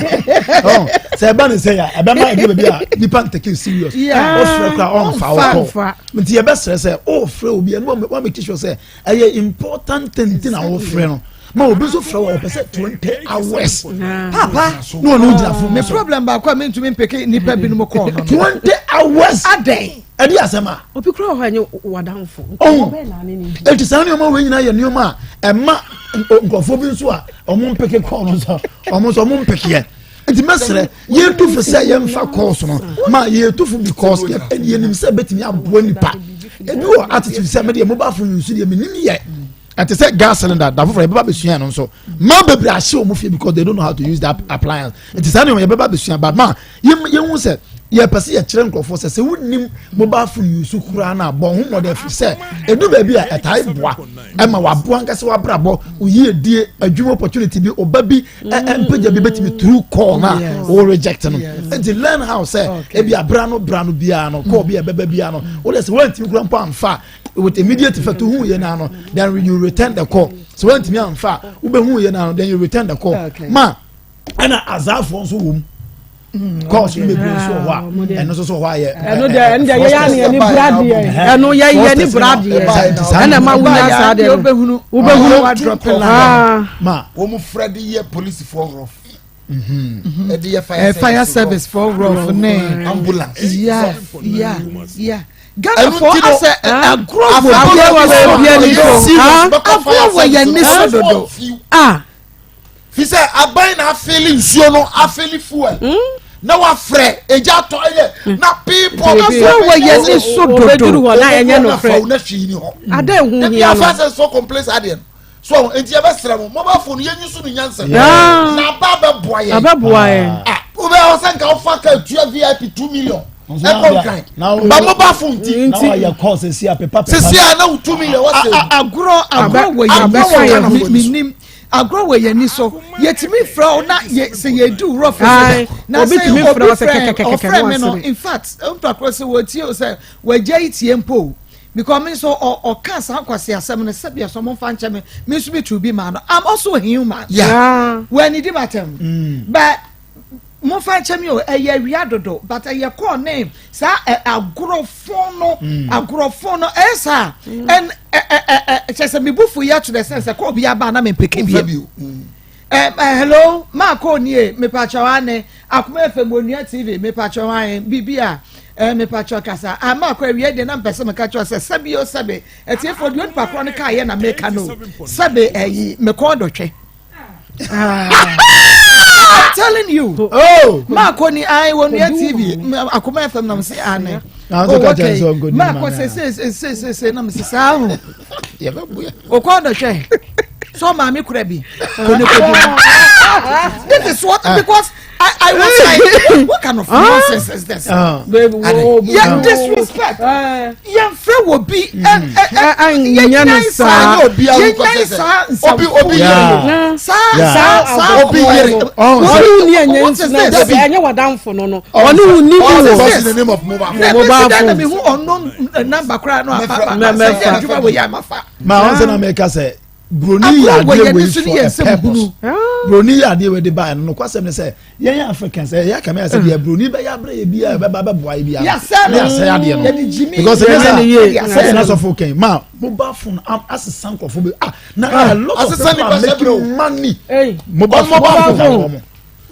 [SPEAKER 7] sɛ ɛba ne sɛ ya ɛbɛma ɛdi baabi a nipa ntɛkɛ serious ɔfrɛ kora ɔnfa ɔkɔ nti yɛbɛsrɛ sɛ ɔfrɛ obi ɛno wa make sure sɛ ɛyɛ important thing ti na ɔfrɛ no. Ma obi nso frɛ wɔ ɔpɛ sɛ 20 hours.
[SPEAKER 6] Papa.
[SPEAKER 7] Na ɔno gyina phone
[SPEAKER 6] Me
[SPEAKER 7] so.
[SPEAKER 6] problem baako a mentumi mpeke nipa binom kɔɔ no.
[SPEAKER 7] 20 hours.
[SPEAKER 6] Adɛn?
[SPEAKER 7] Ɛdi asɛm a.
[SPEAKER 5] Obi kura wɔ hɔ a ɛnyɛ wadamfo.
[SPEAKER 7] Ɔhun eti saa nneɛma wei nyinaa yɛ nneɛma a ɛma nkurɔfoɔ bi nso a ɔmo mpeke kɔɔ no nso, ɔmo nso ɔmo mpekeɛ. Nti mɛsrɛ, yɛtu fo sɛ yɛmfa calls no ma yɛtu fo because yɛnim sɛ bɛtumi aboa nipa. Ebi wɔ attitude sɛ mɛdeɛ mobile phone nso deɛ menim yɛ ɛte sɛ gas cylinder da foforɔ yɛbɛba abɛsua no nso mmaa bebree ahyɛ wɔn fie because they don't know how to use that appliance. Nti saa nneɛma yɛbɛba abɛsua ba ma yɛn hu sɛ yɛpɛ sɛ yɛkyerɛ nkurɔfoɔ sɛ wonim mobile phone use koraa no a, bɔ ho mmɔden afiri sɛ ɛdu baabi a ɛtae boa ɛma waboa nkasa wabrabɔ oyi edie adwuma opportunity bi ɔba bi mpagya bi bɛtumi through call na o reject no. Nti learn how sɛ ebi abra no bra no biara no call bi a ɛbɛba biara no, o de sɛ wɔntumi kura mpo amfa with immediate effect hu yɛ na no, then you return the call. So wɔntumi amfa wobɛhu yɛ na no, then you return the call. Ma ɛna azaafoɔ nso wɔ mu, calls no bebree nso wɔ hɔ a ɛno nso so wɔ hɔ a yɛ.
[SPEAKER 5] Ɛno deɛ, ɛno deɛ yɛyɛ ne yɛni bra deɛ, ɛno yɛ yɛni bra deɛ, ɛna ma wunya saa deɛ no
[SPEAKER 6] wobɛhunu.
[SPEAKER 5] Wobɛhunu.
[SPEAKER 7] Ma
[SPEAKER 8] wɔn mu frɛ de yɛ polisifoɔ rough, ɛde yɛ fire
[SPEAKER 6] fire service for rough ne
[SPEAKER 8] ambulance.
[SPEAKER 6] Yeah, Ghana fo asɛ agorɔ wɔ
[SPEAKER 5] agorɔ wɔ baabi ani so.
[SPEAKER 6] Agorɔ wɔ yɛn ni so dodo.
[SPEAKER 5] Ah.
[SPEAKER 8] Fi sɛ aban na afeeli nsuo no, afeeli fuel na wafrɛ egya atɔ ɛyɛ na people.
[SPEAKER 6] Agorɔ wɔ yɛn ni so dodo.
[SPEAKER 5] Obɛduru hɔ na ɛnyɛ
[SPEAKER 8] na
[SPEAKER 5] nokorɛ.
[SPEAKER 8] fa wo na hwee ni hɔ.
[SPEAKER 5] Ada ehu
[SPEAKER 8] ebi
[SPEAKER 5] hia
[SPEAKER 8] afa
[SPEAKER 5] no.
[SPEAKER 8] sɛ so complain saa deɛ no so nti yɛbɛsrɛ mo, mobile phone yɛn nyi so no nyansa na aba abɛboa yɛn.
[SPEAKER 5] Abɛboa yɛn.
[SPEAKER 8] Ah, wobɛ hɔ sɛ nka wofa ka tua VIP 2 million ɛkɔ Nkran ba mobile phone ti.
[SPEAKER 7] Na wayɛ call sisi a pepa pepa.
[SPEAKER 8] Sisi a na wo 2 million wɔsɛ.
[SPEAKER 6] Agorɔ wɔ yɛn
[SPEAKER 5] Abɛka yɛn
[SPEAKER 6] ni so, minim agorɔ wɔ yɛn ni so. Yɛtumi frɛ wo na yɛ sɛ yɛdi wurɔ fɛ na
[SPEAKER 5] Obi
[SPEAKER 6] sɛ
[SPEAKER 5] tumi frɛ
[SPEAKER 6] obi
[SPEAKER 5] wo sɛ
[SPEAKER 6] frɛ
[SPEAKER 5] kɛkɛkɛkɛ
[SPEAKER 6] ɔfrɛ
[SPEAKER 5] na
[SPEAKER 6] mi no.
[SPEAKER 5] wasere.
[SPEAKER 6] In fact, mpakoro sɛ wɔtie o sɛ wɔagya yi tie mpo o, because mi nso ɔka saa nkwasi asɛm no sɛbi ɛsɛ ɔmo nfa nkyɛn mi, mi nso mi tu bi ma no. I'm also human. Wɔn ani di ma tɛm, but mo fa nkyɛn mi o, ɛyɛ awia dodo, but ɛyɛ kɔɔ ne saa ɛ agorɔfo no, agorɔfo no ɛyɛ saa ɛn ɛ ɛ ɛ kyɛ sɛ mi bu fu yɛ to the sense sɛ kɔɔ bi aba na mi mpeke bi.
[SPEAKER 8] Bio.
[SPEAKER 6] Ɛ ɛ hello, maa kɔɔ nie, mipakyɛw ane Akoma FM, Onua TV, mipakyɛw ane bibi a ɛ mipakyɛw kasa a maa kɔ awia deɛ na mpɛ sɛ meka kyerɛ sɛ sɛbi o sɛbi ɛtiefo deɛ onipa korɔ no kaa yɛ na meka no sɛbi ɛyi mekɔn dɔtwɛ. I'm telling you.
[SPEAKER 7] Oh.
[SPEAKER 6] Maako ni ayi wɔ Nua TV, Akoma FM na mo se ane.
[SPEAKER 7] Na
[SPEAKER 6] Oh,
[SPEAKER 7] nso ka kyerɛ
[SPEAKER 6] okay.
[SPEAKER 7] sɛ ɔnkɔdi
[SPEAKER 6] Maako
[SPEAKER 7] ma
[SPEAKER 6] se se se se se se na mo se saa ho.
[SPEAKER 7] Yɛbɛboa.
[SPEAKER 6] Okɔ dɔhwɛ. So maame kura bi. Kone kodi. This is what, because I was like, what kind of nonsense is this?
[SPEAKER 7] Ah.
[SPEAKER 5] Baby, wo
[SPEAKER 6] Yeah, disrespect. Yɛn fɛ wɔ bi.
[SPEAKER 5] Ɛnyɛ no saa.
[SPEAKER 8] Ɛnyɛ obi a
[SPEAKER 6] Yɛn
[SPEAKER 8] wokɔ
[SPEAKER 6] nyan
[SPEAKER 8] sɛ
[SPEAKER 6] saa
[SPEAKER 8] obi
[SPEAKER 6] nsɛmfo.
[SPEAKER 8] yere.
[SPEAKER 6] Saa
[SPEAKER 7] Yeah.
[SPEAKER 6] saa saa
[SPEAKER 8] Obi yere.
[SPEAKER 6] Oh,
[SPEAKER 5] Ɔne wo ni ɛnyɛ
[SPEAKER 6] what is
[SPEAKER 5] nti na
[SPEAKER 6] this?
[SPEAKER 5] dabi ɛnyɛ wadamfo no, ɔne wo ni bi
[SPEAKER 8] All
[SPEAKER 5] wɔ.
[SPEAKER 8] because in the name of mobile phone.
[SPEAKER 6] Na
[SPEAKER 5] Mobile
[SPEAKER 6] mesi dan na
[SPEAKER 5] phone.
[SPEAKER 6] mi hu ɔno number koraa no a
[SPEAKER 8] Mɛfrɛ-
[SPEAKER 6] ma ma sɛ
[SPEAKER 5] mɛfa.
[SPEAKER 6] adwuma wɔ yɛ ama fa.
[SPEAKER 7] Ma wɔn sɛ na mɛka sɛ broni yɛ
[SPEAKER 6] Agorɔ wɔ
[SPEAKER 7] adeɛ
[SPEAKER 6] yɛn
[SPEAKER 7] wei
[SPEAKER 6] ni so ne
[SPEAKER 7] for
[SPEAKER 6] yɛn
[SPEAKER 7] a
[SPEAKER 6] nsɛm
[SPEAKER 7] purpose.
[SPEAKER 6] hunu.
[SPEAKER 7] Broni yɛ adeɛ wei de ba ɛno no kwasɛm ne sɛ yɛn yɛ Africans ɛyɛ akame ayɛ sɛ deɛ broni bɛyɛ abrɛ yɛ bi a ɛbɛba bɛboa yɛ bi a
[SPEAKER 6] Yasɛ
[SPEAKER 7] ne yasɛ adeɛ no
[SPEAKER 6] yɛde gyimi
[SPEAKER 7] because ɛnyɛ
[SPEAKER 5] Yɛnyɛ ne yie.
[SPEAKER 7] sɛ sɛ yɛn asɔfo kɛn ma mobile phone asesa nkurɔfo bi ah na a lot of
[SPEAKER 8] Asesa
[SPEAKER 7] people are
[SPEAKER 8] nipa hyɛ brɛ o.
[SPEAKER 7] making money
[SPEAKER 5] Hey.
[SPEAKER 7] mobile phone
[SPEAKER 5] mobile phone.
[SPEAKER 7] phone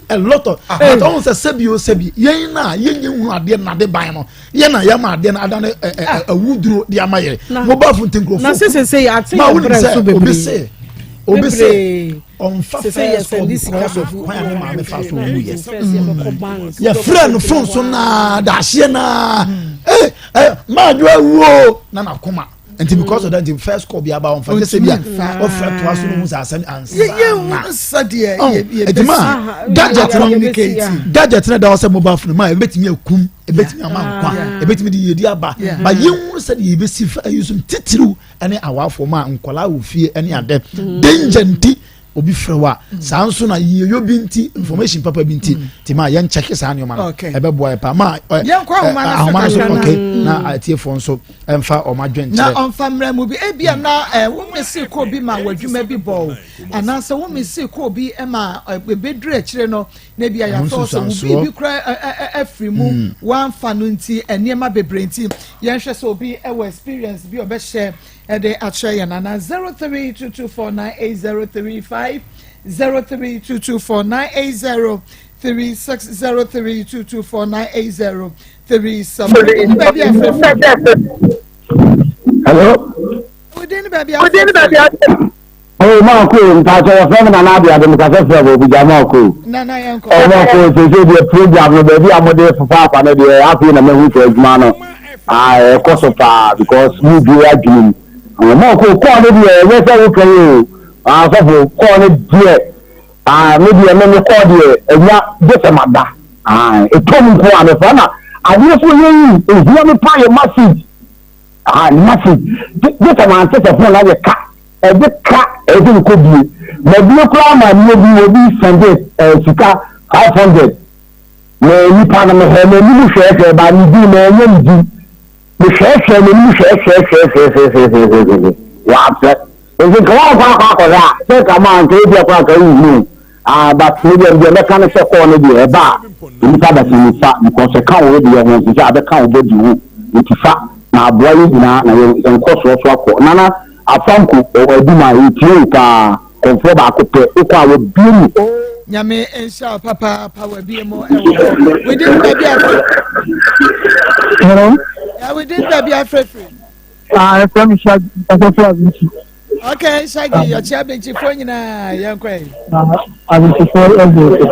[SPEAKER 7] a lot of, but ɔhun sɛ sɛbi o sɛbi yɛn na yɛn nyɛ hunu adeɛ nade ban no yɛn na yɛn ma adeɛ no adan ɛ ɛ awuduro de ama yɛ mobile phone ti nkurɔfo
[SPEAKER 5] Na sese yɛ ate
[SPEAKER 7] ma
[SPEAKER 5] yɛ
[SPEAKER 7] wunim
[SPEAKER 5] brɛ
[SPEAKER 7] sɛ
[SPEAKER 5] nso
[SPEAKER 7] obi
[SPEAKER 5] bebree.
[SPEAKER 7] se obi se
[SPEAKER 5] Bebree.
[SPEAKER 7] ɔnfa
[SPEAKER 5] Sese yɛ
[SPEAKER 7] first call
[SPEAKER 5] sɛndi sika
[SPEAKER 7] because of
[SPEAKER 5] bebree.
[SPEAKER 7] kwan a ne maame fa so owu yɛ.
[SPEAKER 5] First yɛbɛkɔ bank.
[SPEAKER 7] Yɛfrɛ no phone so naa dahyeɛ naa ee ɛ maadwo awuo na nakoma nti because of that nti first call bi aba ɔnfa gye sɛ bi a ɔfrɛ toa so no hu sɛ asɛm ansa
[SPEAKER 6] Yɛyɛ
[SPEAKER 7] na
[SPEAKER 6] hu nsa deɛ
[SPEAKER 7] ɔn
[SPEAKER 6] yɛ
[SPEAKER 7] eti ma gadget no
[SPEAKER 6] communicate.
[SPEAKER 7] Gadget no da hɔ sɛ mobile phone ma ebetumi akum, ebetumi ama nkwa, ebetumi de yedi aba ba. Yɛn hu sɛ deɛ yɛbɛsi fa ayi so titiriw ɛne awaafo ma nkɔlaa wɔ fie ɛne adɛ danger nti. obi frɛ wo a saa nso na yiyeyɔ bi nti information papa bi nti ti ma yɛn kyɛke saa nneɛma no ɛbɛboa yɛ paa ma ahoma no so ok na atiefoɔ nso ɛmfa wɔn adwene kyerɛ.
[SPEAKER 6] Na ɔmfa mmerɛ mu bi ebia na ɛɛ wɔn mesi kɔ bi ma wɔ adwuma bi bɔ o anaasɛ wɔn mesi kɔ bi ma ebeduru akyire no na ebia yɛafɔ sɛ wo biribi kora afiri mu wɔamfa no nti nneɛma bebree nti yɛnhwɛ sɛ obi wɔ experience bi ɔbɛhyɛ ɛde akyerɛ yɛn ana 0322498035 0322498036 0322498037. Wodin ne baabi afrɛfrɛ.
[SPEAKER 10] Hello.
[SPEAKER 6] Wodin ne baabi afrɛfrɛ.
[SPEAKER 10] Oh, ma ko mpatsɔ wɔfrɛ me nana abiade mekasa frɛ bɔ obigya ma ko.
[SPEAKER 6] Nana yɛn kɔ.
[SPEAKER 10] Oh, ma ko sese deɛ program no baabi a mode fofa afa no deɛ afei na mahu sɛ adwuma no ah ɛkɔ so paa because mo bie adwene mu. Ma ko kɔɔ no deɛ ɛnyɛ sɛ wotwɛn o. Ah sɔfo kɔɔ no deɛ ah me deɛ me me kɔɔ deɛ ɛnya gye sɛ mada. Ah ɛtɔ mu nko a mefa na adeɛ so yɛ yi ehia me paa yɛ message. Ah message gye sɛ mante sɛ phone ayɛ ka. Ɛde ka ɛsɛ mekɔ bie mabie koraa ma nneɛ bi obi sɛnde ɛɛ eh, sika 500 na nipa no mehwɛ n'anim hwɛɛhwɛɛ ba ne din na ɛnyɛ ne din mehwɛɛhwɛɛ n'anim hwɛɛhwɛɛhwɛɛhwɛɛhwɛɛhwɛɛhwɛɛ wafɛ nti nka wankɔ akɔ akɔhwɛ a sɛ nka ma nka ebi akɔ anka wohunu ah but me deɛ deɛ mɛka no sɛ kɔɔ no deɛ ɛba a nipa bɛsɛ nifa because ɛka wo deɛ ho nti sɛ abɛka wo bɔdi ho nti fa na aboa yɛ nyinaa na yɛn nkɔsoɔ so akɔ nana Afanko ɔwɔ adwuma a yɛtie wo paa kɔmfoɔ baako pɛ wokɔ a wabue mu.
[SPEAKER 6] Nyame nhyira wo papaapa wabie mu ɛwɔ hɔ within baabi afrɛ.
[SPEAKER 10] Hello.
[SPEAKER 6] Yeah, within baabi afrɛ firi.
[SPEAKER 10] Ah, ɛfrɛ mi Shaggy, ɛfrɛ firi Abinti.
[SPEAKER 6] Okay, Shaggy, yɛkyɛ Abintifoɔ nyinaa yɛn kɔ yi.
[SPEAKER 10] Abintifoɔ ɛdi ɛdi.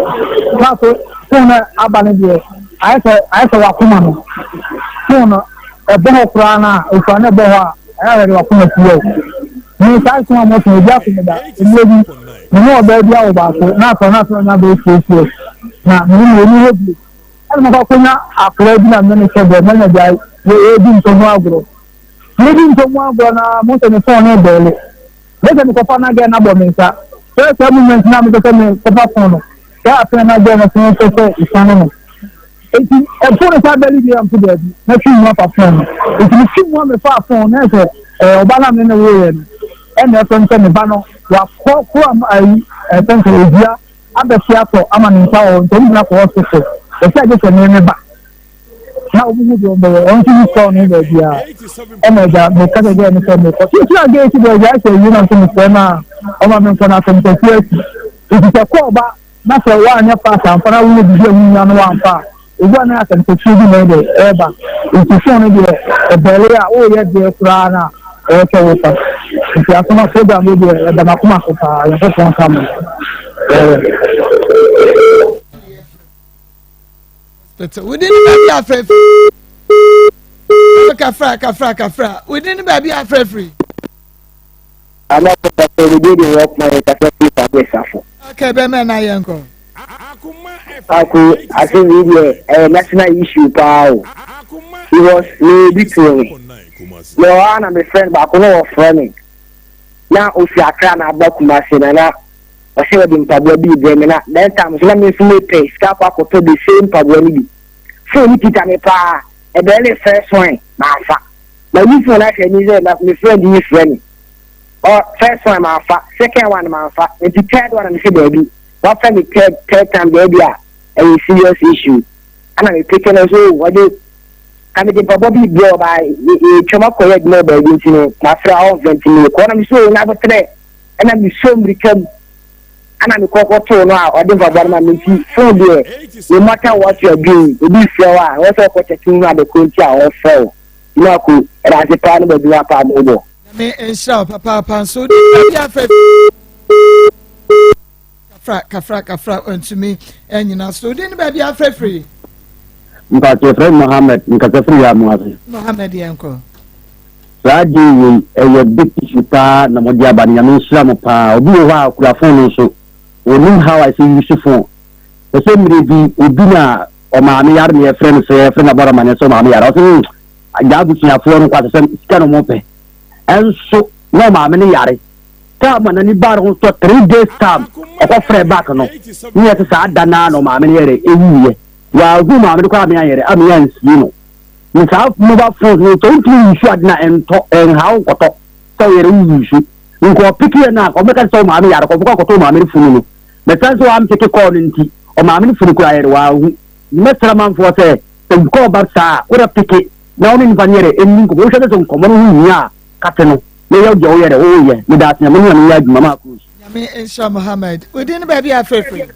[SPEAKER 10] Kaako fon na aba no deɛ ayɛ sɛ ayɛ sɛ wakoma no fon no ɛbɔ hɔ koraa na ofura na ɛbɔ hɔ a. Ɛyɛ a yɛde w'akoma si yɛ o. Me saa nsɛm a moka yi, ebi ato me da. Mmerɛ bi, me ne ɔbaa bi awo baako, na akwadaa no afei ɔnya bɛyɛ six years, na me ne no yɛnni hɔ bio. Ɛna makɔ akɔnya akwadaa bi na me ne no hyɛ bɔ, manya gyae, yɛredi ntɔ mu agorɔ. Yɛredi ntɔ mu agorɔ no ara, mohu sɛ me phone no rebɛɛle. Mese mekɔfa na girl no abɔ me nsa. Sɛ saa moment no a mepɛ sɛ mekɔfa phone no, saa afei na girl no nso pɛ sɛ ɛsiane no. Enti ɛfon no saa bɛli deɛ mpo daabi, mɛtwe mu afa fon no. Enti metwe mu a mefaa fon no, ɛsɛ ɛɛ ɔba no a me ne woeɛ no, ɛna ɛfrɛ me sɛ me ba no wakɔ koro ama ayi ɛfɛn sɛ odua abɛhye atɔ ama ne nsa wɔ hɔ, nti ɔmo nyina kɔ hospital. Ɛsɛ agye sɛ me me ba na ɔmo hu deɛ ɔmo bɛyɛ, ɔno nso ni sɔɔ no baabiara. Ɛna agya meka sɛ gɛɛ no sɛ mekɔ. So esi agɛ esi deɛ agya ɛsɛ awie na nso mesrɛ no a ɔma me nkɔ na asɛm kɛseɛ asi. Enti sɛ kɔɔ ba Na sɛ woanyɛ fast amfa na woyɛ biribi a ɛho hia no woamfa a, ebi a na asɛm kɛseɛ bi na ɛdɛ ɛreba. Nti phone no deɛ ɛbɛle a woyɛ deɛ koraa no a ɛwɔ sɛ wofa. Nti asɛm a program yi deɛ ɛda m'akoma so paa. Nyankopɔn nka mo.
[SPEAKER 6] Within ne baabi afrɛfiri. Kafra kafra kafra. Within ne baabi afrɛfiri.
[SPEAKER 10] Ama papa mi de de wɔ kuma yɛ kasa fi fa bɛ safo.
[SPEAKER 6] Okay, bɛmɛ na yɛn kɔ.
[SPEAKER 10] Ako asɛm yi deɛ ɛyɛ national issue paa o because me bi too me na ɔha na me friend baako na ɔfrɛ me na ofi Accra na aba Kumasi na na ɔsɛ ɔde mpaboa bi brɛ me na that time so na me nso mepɛ sika akɔ akɔtɔ the same mpaboa no bi phone no kita me paa ɛbɛyɛ ne first one maafa Mayi phone ahwɛ ni sɛ me friend yi frɛ me. Ɔ first one manfa, second one manfa, nti third one na mese daabi. Wafrɛ me third third time daabi a ɛyɛ serious issue. Ɛna me peke no so ɔde ka mede mpaboa bi brɛ ɔbaa yɛtwam akɔyɛ adwuma wɔ baabi nti no mafrɛ a ɔmfrɛ nti mekɔ na mese o nyabotrɛ ɛna mesɔ mmirika mu ɛna mekɔ kɔtoo no a ɔde mpaboa no ma me nti phone deɛ no matter what you are doing obi frɛ wo a ɛwɔ sɛ ɔkɔ kyɛke hu ade ko nti a ɔfrɛ wo. Marco, ɛda ase paa ne b'adwuma paa mo bɔ.
[SPEAKER 6] Nyame nhyira wo papaapa nso wode baabi afrɛ kafra kafra kafra ntumi nyina so wode ne baabi afrɛ firi.
[SPEAKER 10] Mpakyɛ frɛ Mohammed nkasa firi yɛ mo ase.
[SPEAKER 6] Mohammed yɛn kɔ.
[SPEAKER 10] Saa de wei ɛyɛ big issue paa na mo de aba no Nyame nhyira mo paa obi wɔ hɔ a okura phone no nso onim how I say use phone ɛsɛ mmire bi obi na Ɔmaame yare na yɛfrɛ no sɛ yɛfrɛ no abɔ no amaneɛ sɛ ɔmaame yare ɔsɛ hmm agya abusuafoɔ no nkwasasɛm sika na wɔn pɛ ɛnso na ɔmaame no yare.
[SPEAKER 11] Time a n'ani baa ne ho so 3 days time ɔkɔ frɛ back no, ne yɛ sɛ saa da naa na ɔmaame no yɛrɛ ewuiɛ. Wɔahu maame no koraa ame ayɛrɛ ame ansie no. Ne saa mobile phones no sɛ wontumi use ade na ɛntɔ ɛnhaw nkɔtɔ sɛ woyɛrɛ wo use nka ɔpick yɛ no a, ɔbɛka sɛ ɔmaame yare kɔfo kɔtɔ ɔmaame no funu no. Mɛsan sɛ wampick call no nti ɔmaame no funu koraa yɛrɛ wɔahu. Mɛsrɛ manfoɔ sɛ call ba saa a, wode pick na wo ne nipa no yɛrɛ ɛnni nkɔmmɔ. Wohwɛ sɛ nkɔmmɔ no ho hia a, kate no na yɛ deɛ woyɛ dɛ woyɛ. Meda ase. Nyame ne Nyame yɛ adwuma ma akuro.
[SPEAKER 6] Nyame nhyira Mohammed. Wodin ne baabi a frɛfrɛ?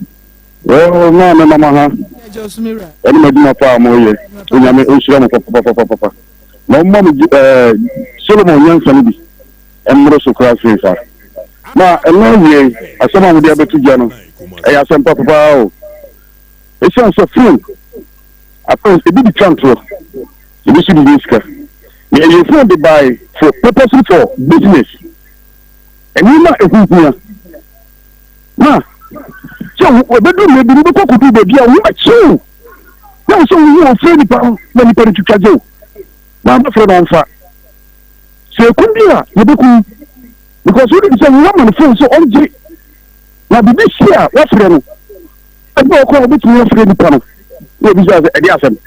[SPEAKER 12] Oh, maame mama ha.
[SPEAKER 6] Agya Osumira.
[SPEAKER 12] Ɛne m'adwuma pa a moyɛ. Onyame nhyira mo papapapapa. Na ɔmma mo Solomon nyansa no bi mmoro so koraa sen saa. Na ɛno awie, asɛm a mode abɛto gya no, ɛyɛ asɛm pa papaa o. Ɛsiane sɛ phone afei ebi de twa ntorɔ, ebi nso de yɛ sika. Na ɛyɛ phone de bae for purposely for business. Nneɛma a ɛho hia. Na sɛ ɛbɛduru mmerɛ bi no, wobɛkɔ akɔduru baabi a wo ho bɛkye wo na wo sɛ wohu ɔfrɛ nipa no na nipa no twitwa gye wo na wobɛfrɛ no ɔmfa. Sɛ ɛkum bi a yɛbɛkum, because wonim sɛ woama no phone sɛ ɔngye na biribi si a woafrɛ no. Ɛbi wɔ kɔ a wobɛtumi afrɛ nipa no na obisa sɛ ɛde asɛm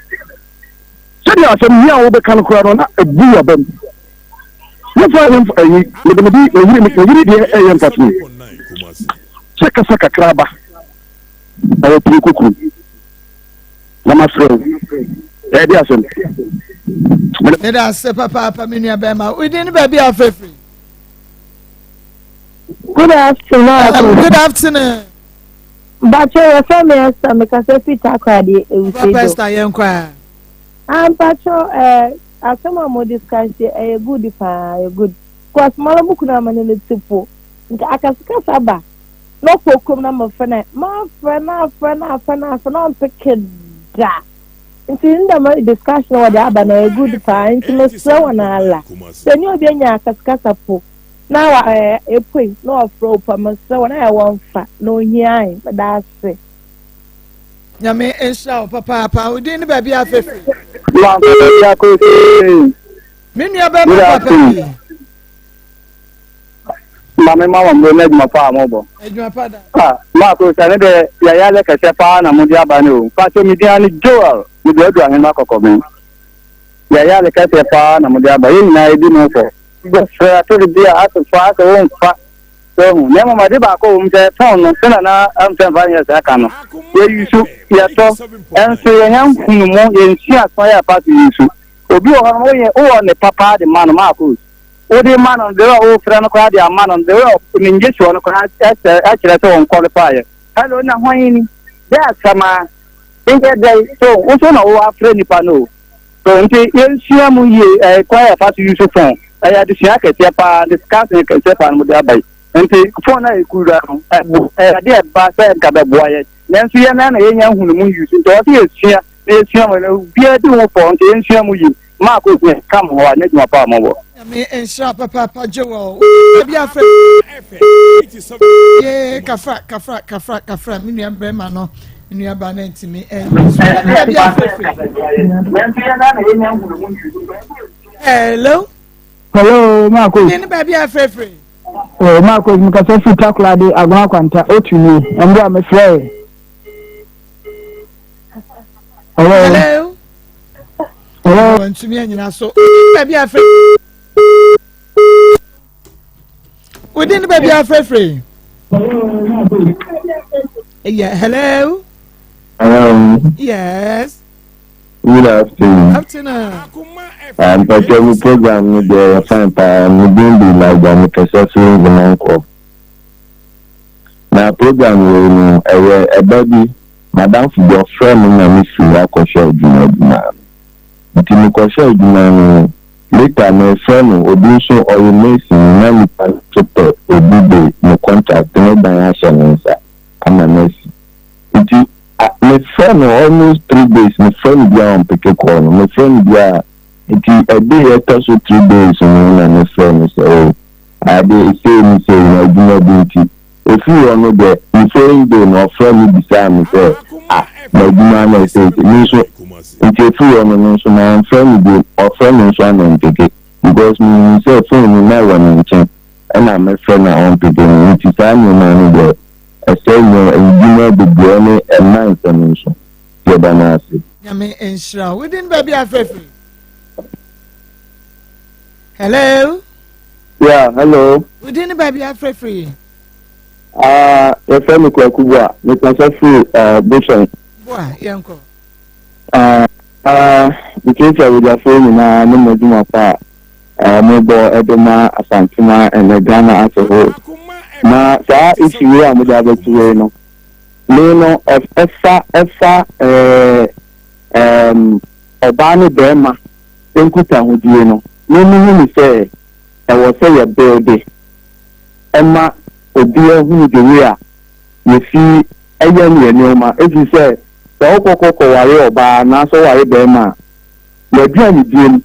[SPEAKER 12] sɛdeɛ asɛm hia a wobɛka no koraa no na ɛbu w'abam. Yɛmfa yɛmfa ayi mede mede meyere meyere deɛ ɛyɛ mfa so sɛ kasa kakra ba na wɔpue kɔ kurom na mafrɛ wo ɛde asɛm.
[SPEAKER 6] Meda ase papaapa, me nua bɛrima. Wodin ne baabi a frɛfrɛ?
[SPEAKER 13] Good afternoon.
[SPEAKER 6] Good afternoon.
[SPEAKER 13] Mpacho, yɛfrɛ me Esther, mekasa fi Takoradi Ewusedo.
[SPEAKER 6] Papa Esther, yɛn kɔ a.
[SPEAKER 13] Ah, mpacho, asɛm a mo discuss yɛ ɛyɛ good paa, ɛyɛ good. Because mara mo kunu ama ne ne ti po. Nka akasakasa ba na ɔkɔ kurom na mafrɛ na mafrɛ na afrɛ na afrɛ na afrɛ na ɔmpick da. Nti ndɛ mo discussion wɔde aba na ɛyɛ good paa, nti mesrɛ wɔn ala. Sɛ ni obi anya akasakasa po na wa epue na ɔfrɛ wo pa, mesrɛ wɔn ayɛ wɔn fa na ohia ayi, meda ase.
[SPEAKER 6] Nyame nhyira wo papaapa. Wodin ne baabi a frɛfrɛ? Me nua bɛrima papa bi.
[SPEAKER 12] Maame mama mo ne adwuma pa a mobɔ.
[SPEAKER 6] Adwuma pa da.
[SPEAKER 12] Ah, maako sɛ ne deɛ yɛyɛ alɛ kɛseɛ paa na mode aba ne o. Pakyɛ, me din ne Joel, mede adu ahema kɔkɔben. Yɛyɛ alɛ kɛseɛ paa na mode aba. Yɛn nyinaa yɛdi mu fɔ. Bɛfrɛ atode bi a ase fa asɛ womfa so hu. Na mmom ade baako wɔ mu sɛ phone no sɛnea na amfɛ mfa nyɛ saa ka no. Yɛyi so, yɛtɔ, ɛnso yɛnya nhunu mu, yɛnsua so yɛ afa so yi so. Obi wɔ hɔ no, woyɛ wowɔ ne papa de ma no maako. Wode ma no, the way a wofrɛ no koraa de ama no, the way a ne ngyesoɔ no koraa ɛkyerɛ ɛkyerɛ sɛ wɔn qualify yɛ. Hello, na hwan ni? Dɛ asɛm a nyɛ dɛ so wo so na wowɔ afrɛ nipa no o. So nti yɛnsua mu yie ɛɛ kwan a yɛfa so use phone. Ɛyɛ adesua kɛseɛ paa, discussion kɛseɛ paa na mode aba yi. Nti phone a yɛkura no ɛbo ɛyɛ adeɛ a ɛba sɛ nka bɛboa yɛn. Nanso yɛn ara na yɛnya nhunu mu use, nti ɔwɔ sɛ yɛsua na yɛsua mu na obiara di ho fɔ, nti yɛnsua mu yie. Mark Osei ka mo hɔ a nyɛ adwuma pa a mobɔ.
[SPEAKER 6] Nyame nhyira papaapa Joel. Baabi afrɛ. Yee, kafra kafra kafra kafra, me nua bɛrima no, me nua ba no ntumi ɛnyɛ so. Baabi afrɛfrɛ. Hello.
[SPEAKER 10] Hello, Marco.
[SPEAKER 6] Ne baabi afrɛfrɛ.
[SPEAKER 10] Oh, Marco, mekasa fi Takoradi Agona Kwanta, otu ni, mmerɛ a mefrɛ. Hello.
[SPEAKER 6] Hello.
[SPEAKER 10] Hello.
[SPEAKER 6] Ntumi anyina so. Baabi afrɛ. Wodi ne baabi afrɛfrɛ. Yeah, hello.
[SPEAKER 12] Hello.
[SPEAKER 6] Yes.
[SPEAKER 12] Good afternoon.
[SPEAKER 6] Afternoon.
[SPEAKER 12] Mpɛtɛ mu program no deɛ yɛ fine paa. Me din de Elijah, mekasa firi Nzemankorɔ. Na program wei no, ɛyɛ ɛba bi, madamfo bi ɔfrɛ me ma me firi akɔhwɛ adwuma bi maa no. Nti mekɔhwɛ adwuma no, later mefrɛ no, obi nso ɔyɛ mason na nipa no nso pɛ obi de ne contract ne dan ahyɛ ne nsa ama no asi. Nti mefrɛ no almost 3 days, mefrɛ no biara ɔmpick call no, mefrɛ no biara. Nti ɛde ɛtɔ so 3 days no na mefrɛ no sɛ o ade sei ne sei na adwuma bi nti. Ɛfiri hɔ no deɛ, the following day no ɔfrɛ me bisaa me sɛ, ah, na adwuma no ɛsɛ nti me nso. Nti ɛfiri hɔ no me nso mamfrɛ no bio, ɔfrɛ me nso a mempick, because mehu sɛ phone no na ɛwɔ ne nkyɛn.
[SPEAKER 14] Ɛna mɛfrɛ no a ɔmpeke no nti saa nneɛma no deɛ ɛsɛe nneɛma ndwuma bebree ne ɛmma nsɛm nso yɛda no ase.
[SPEAKER 6] Nyame nhyira wo. Wodin baabi a frɛ firi? Hello.
[SPEAKER 14] Yeah, hello.
[SPEAKER 6] Wodin baabi a frɛ firi?
[SPEAKER 14] Ah, yɛfrɛ me Kwaku Boa. Mekasa firi uh, Bohyɛn.
[SPEAKER 6] Boa, yɛnkɔ.
[SPEAKER 14] Ah, ah, mekyeakyea abadwafoɔ nyinaa ne mo adwuma pa a mobɔ de ma Asantema and Ghana as a whole. Na saa issue wei a mode abɛto wei no, me no ɛfa ɛfa ɛɛ ɛɛm ɔbaa ne bɛrima nkutahodie no, me mehu ne sɛ ɛwɔ sɛ yɛ builde ɛma obiara hunu the way a yɛsi yɛ ne yɛ nneɛma ɛfiri sɛ sɛ wokɔ kɔ kɔware ɔbaa anaasɛ woware barima a, w'aduanedie mu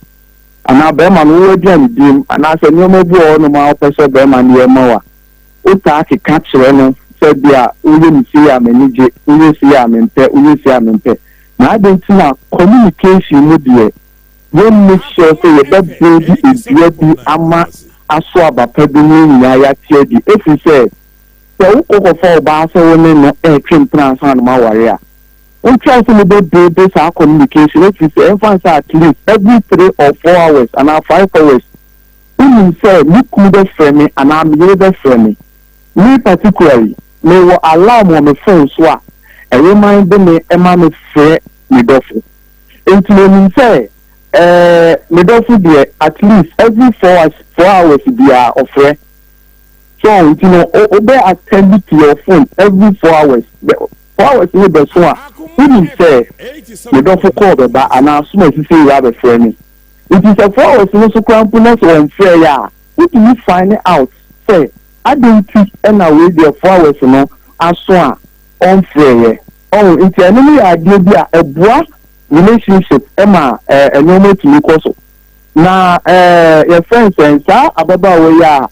[SPEAKER 14] anaa barima no wo aduanedie mu anaasɛ nneɛma bi wɔ hɔnom a wopɛ sɛ barima no yɛ ma wo a, wotaa keka kyerɛ no sɛ bi a woyɛ me sei a m'ani gye, woyɛ sei a mempɛ, woyɛ sei a mempɛ. Na adɛn nti na communication mu deɛ yɛn make sure sɛ yɛbɛ build dua bi ama aso aba pa bi ne yɛn nyinaa yɛate adi ɛfiri sɛ Sɛ wokɔ kɔfa ɔbaa sɛ wo ne no retwe mpena ansa na moaware a, wontry sɛ mobɛ builde saa communication ɛfiri sɛ ɛmfa nsɛ at least every three or four hours anaa five hours wonim sɛ me kunu bɛfrɛ me anaa me yere bɛfrɛ me. Me particularly, mewɔ alarm wɔ me phone so a ɛreminde me ma me frɛ me dɔfo. Enti menim sɛ eh, me dɔfo deɛ at least every four four hours biara ɔfrɛ. So nti no wo bɛ attend to your phone every 4 hours. 4 hours no bɛso a, wonim sɛ me dɔfo call bɛba anaa som asisi wura abɛfrɛ me. Nti sɛ 4 hours no so koraa mpo na sɛ wɔmfrɛ yɛ a, wotumi find out sɛ adɛn nti na wei deɛ 4 hours no aso a ɔmfrɛ yɛ. Ɔho nti ɛno no yɛ adeɛ bi a ɛboa relationship ma nneɛma tumi kɔ so. Na yɛfrɛ no sɛn, saa ababaawa yi a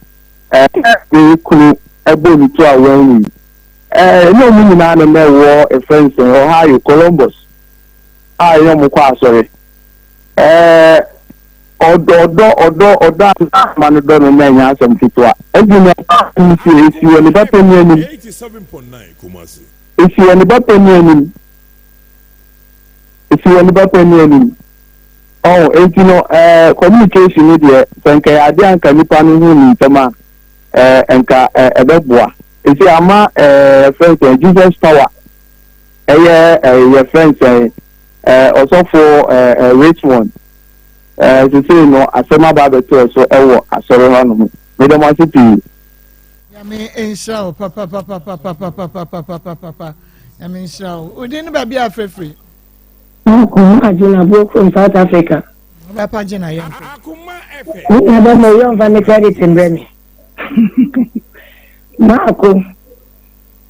[SPEAKER 14] ne kunu bɔɔ ne tu a wanwu yi, ɛne wɔn nyinaa na na ɛwɔ yɛfrɛ no sɛn, Ohio, Columbus, a ɛne wɔn kɔ asɔre. Ɔdɔ, ɔdɔ, ɔdɔ, ɔdɔ a na ama no dɔ no na ɛnyɛ asɛm ketewa. Ɛnti na ɛsi ɛsi wɔ ne ba panin anim. Ɛsi wɔ ne ba panin anim. Ɛsi wɔ ne ba panin anim. Ɔho, enti no eh, communication no deɛ, sɛ nka ɛyɛ adeɛ a nka nipa no hu no ntɛm a, eh, nka eh, ɛbɛboa. Esi ama eh, yɛfrɛ no sɛn, Jesus Power, ɛyɛ eh, yɛfrɛ no sɛn, eh, ɔsɔfo eh, eh, Richmond, eh, sesei no asɛm aba abɛto ɛso ɛwɔ asɔre hɔ nom. Meda mo ase pii.
[SPEAKER 6] Nyame nhyira wo papapapapapapapapapapa. Nyame nhyira wo. Wodin ne baabi a frɛfiri.
[SPEAKER 15] Akoma Gyina Buokrom South Africa.
[SPEAKER 6] Wobɛpa Gyina yɛnkɔ.
[SPEAKER 15] Me nua bɛma oyi ɔmfa me credit mbrɛ me. Maako,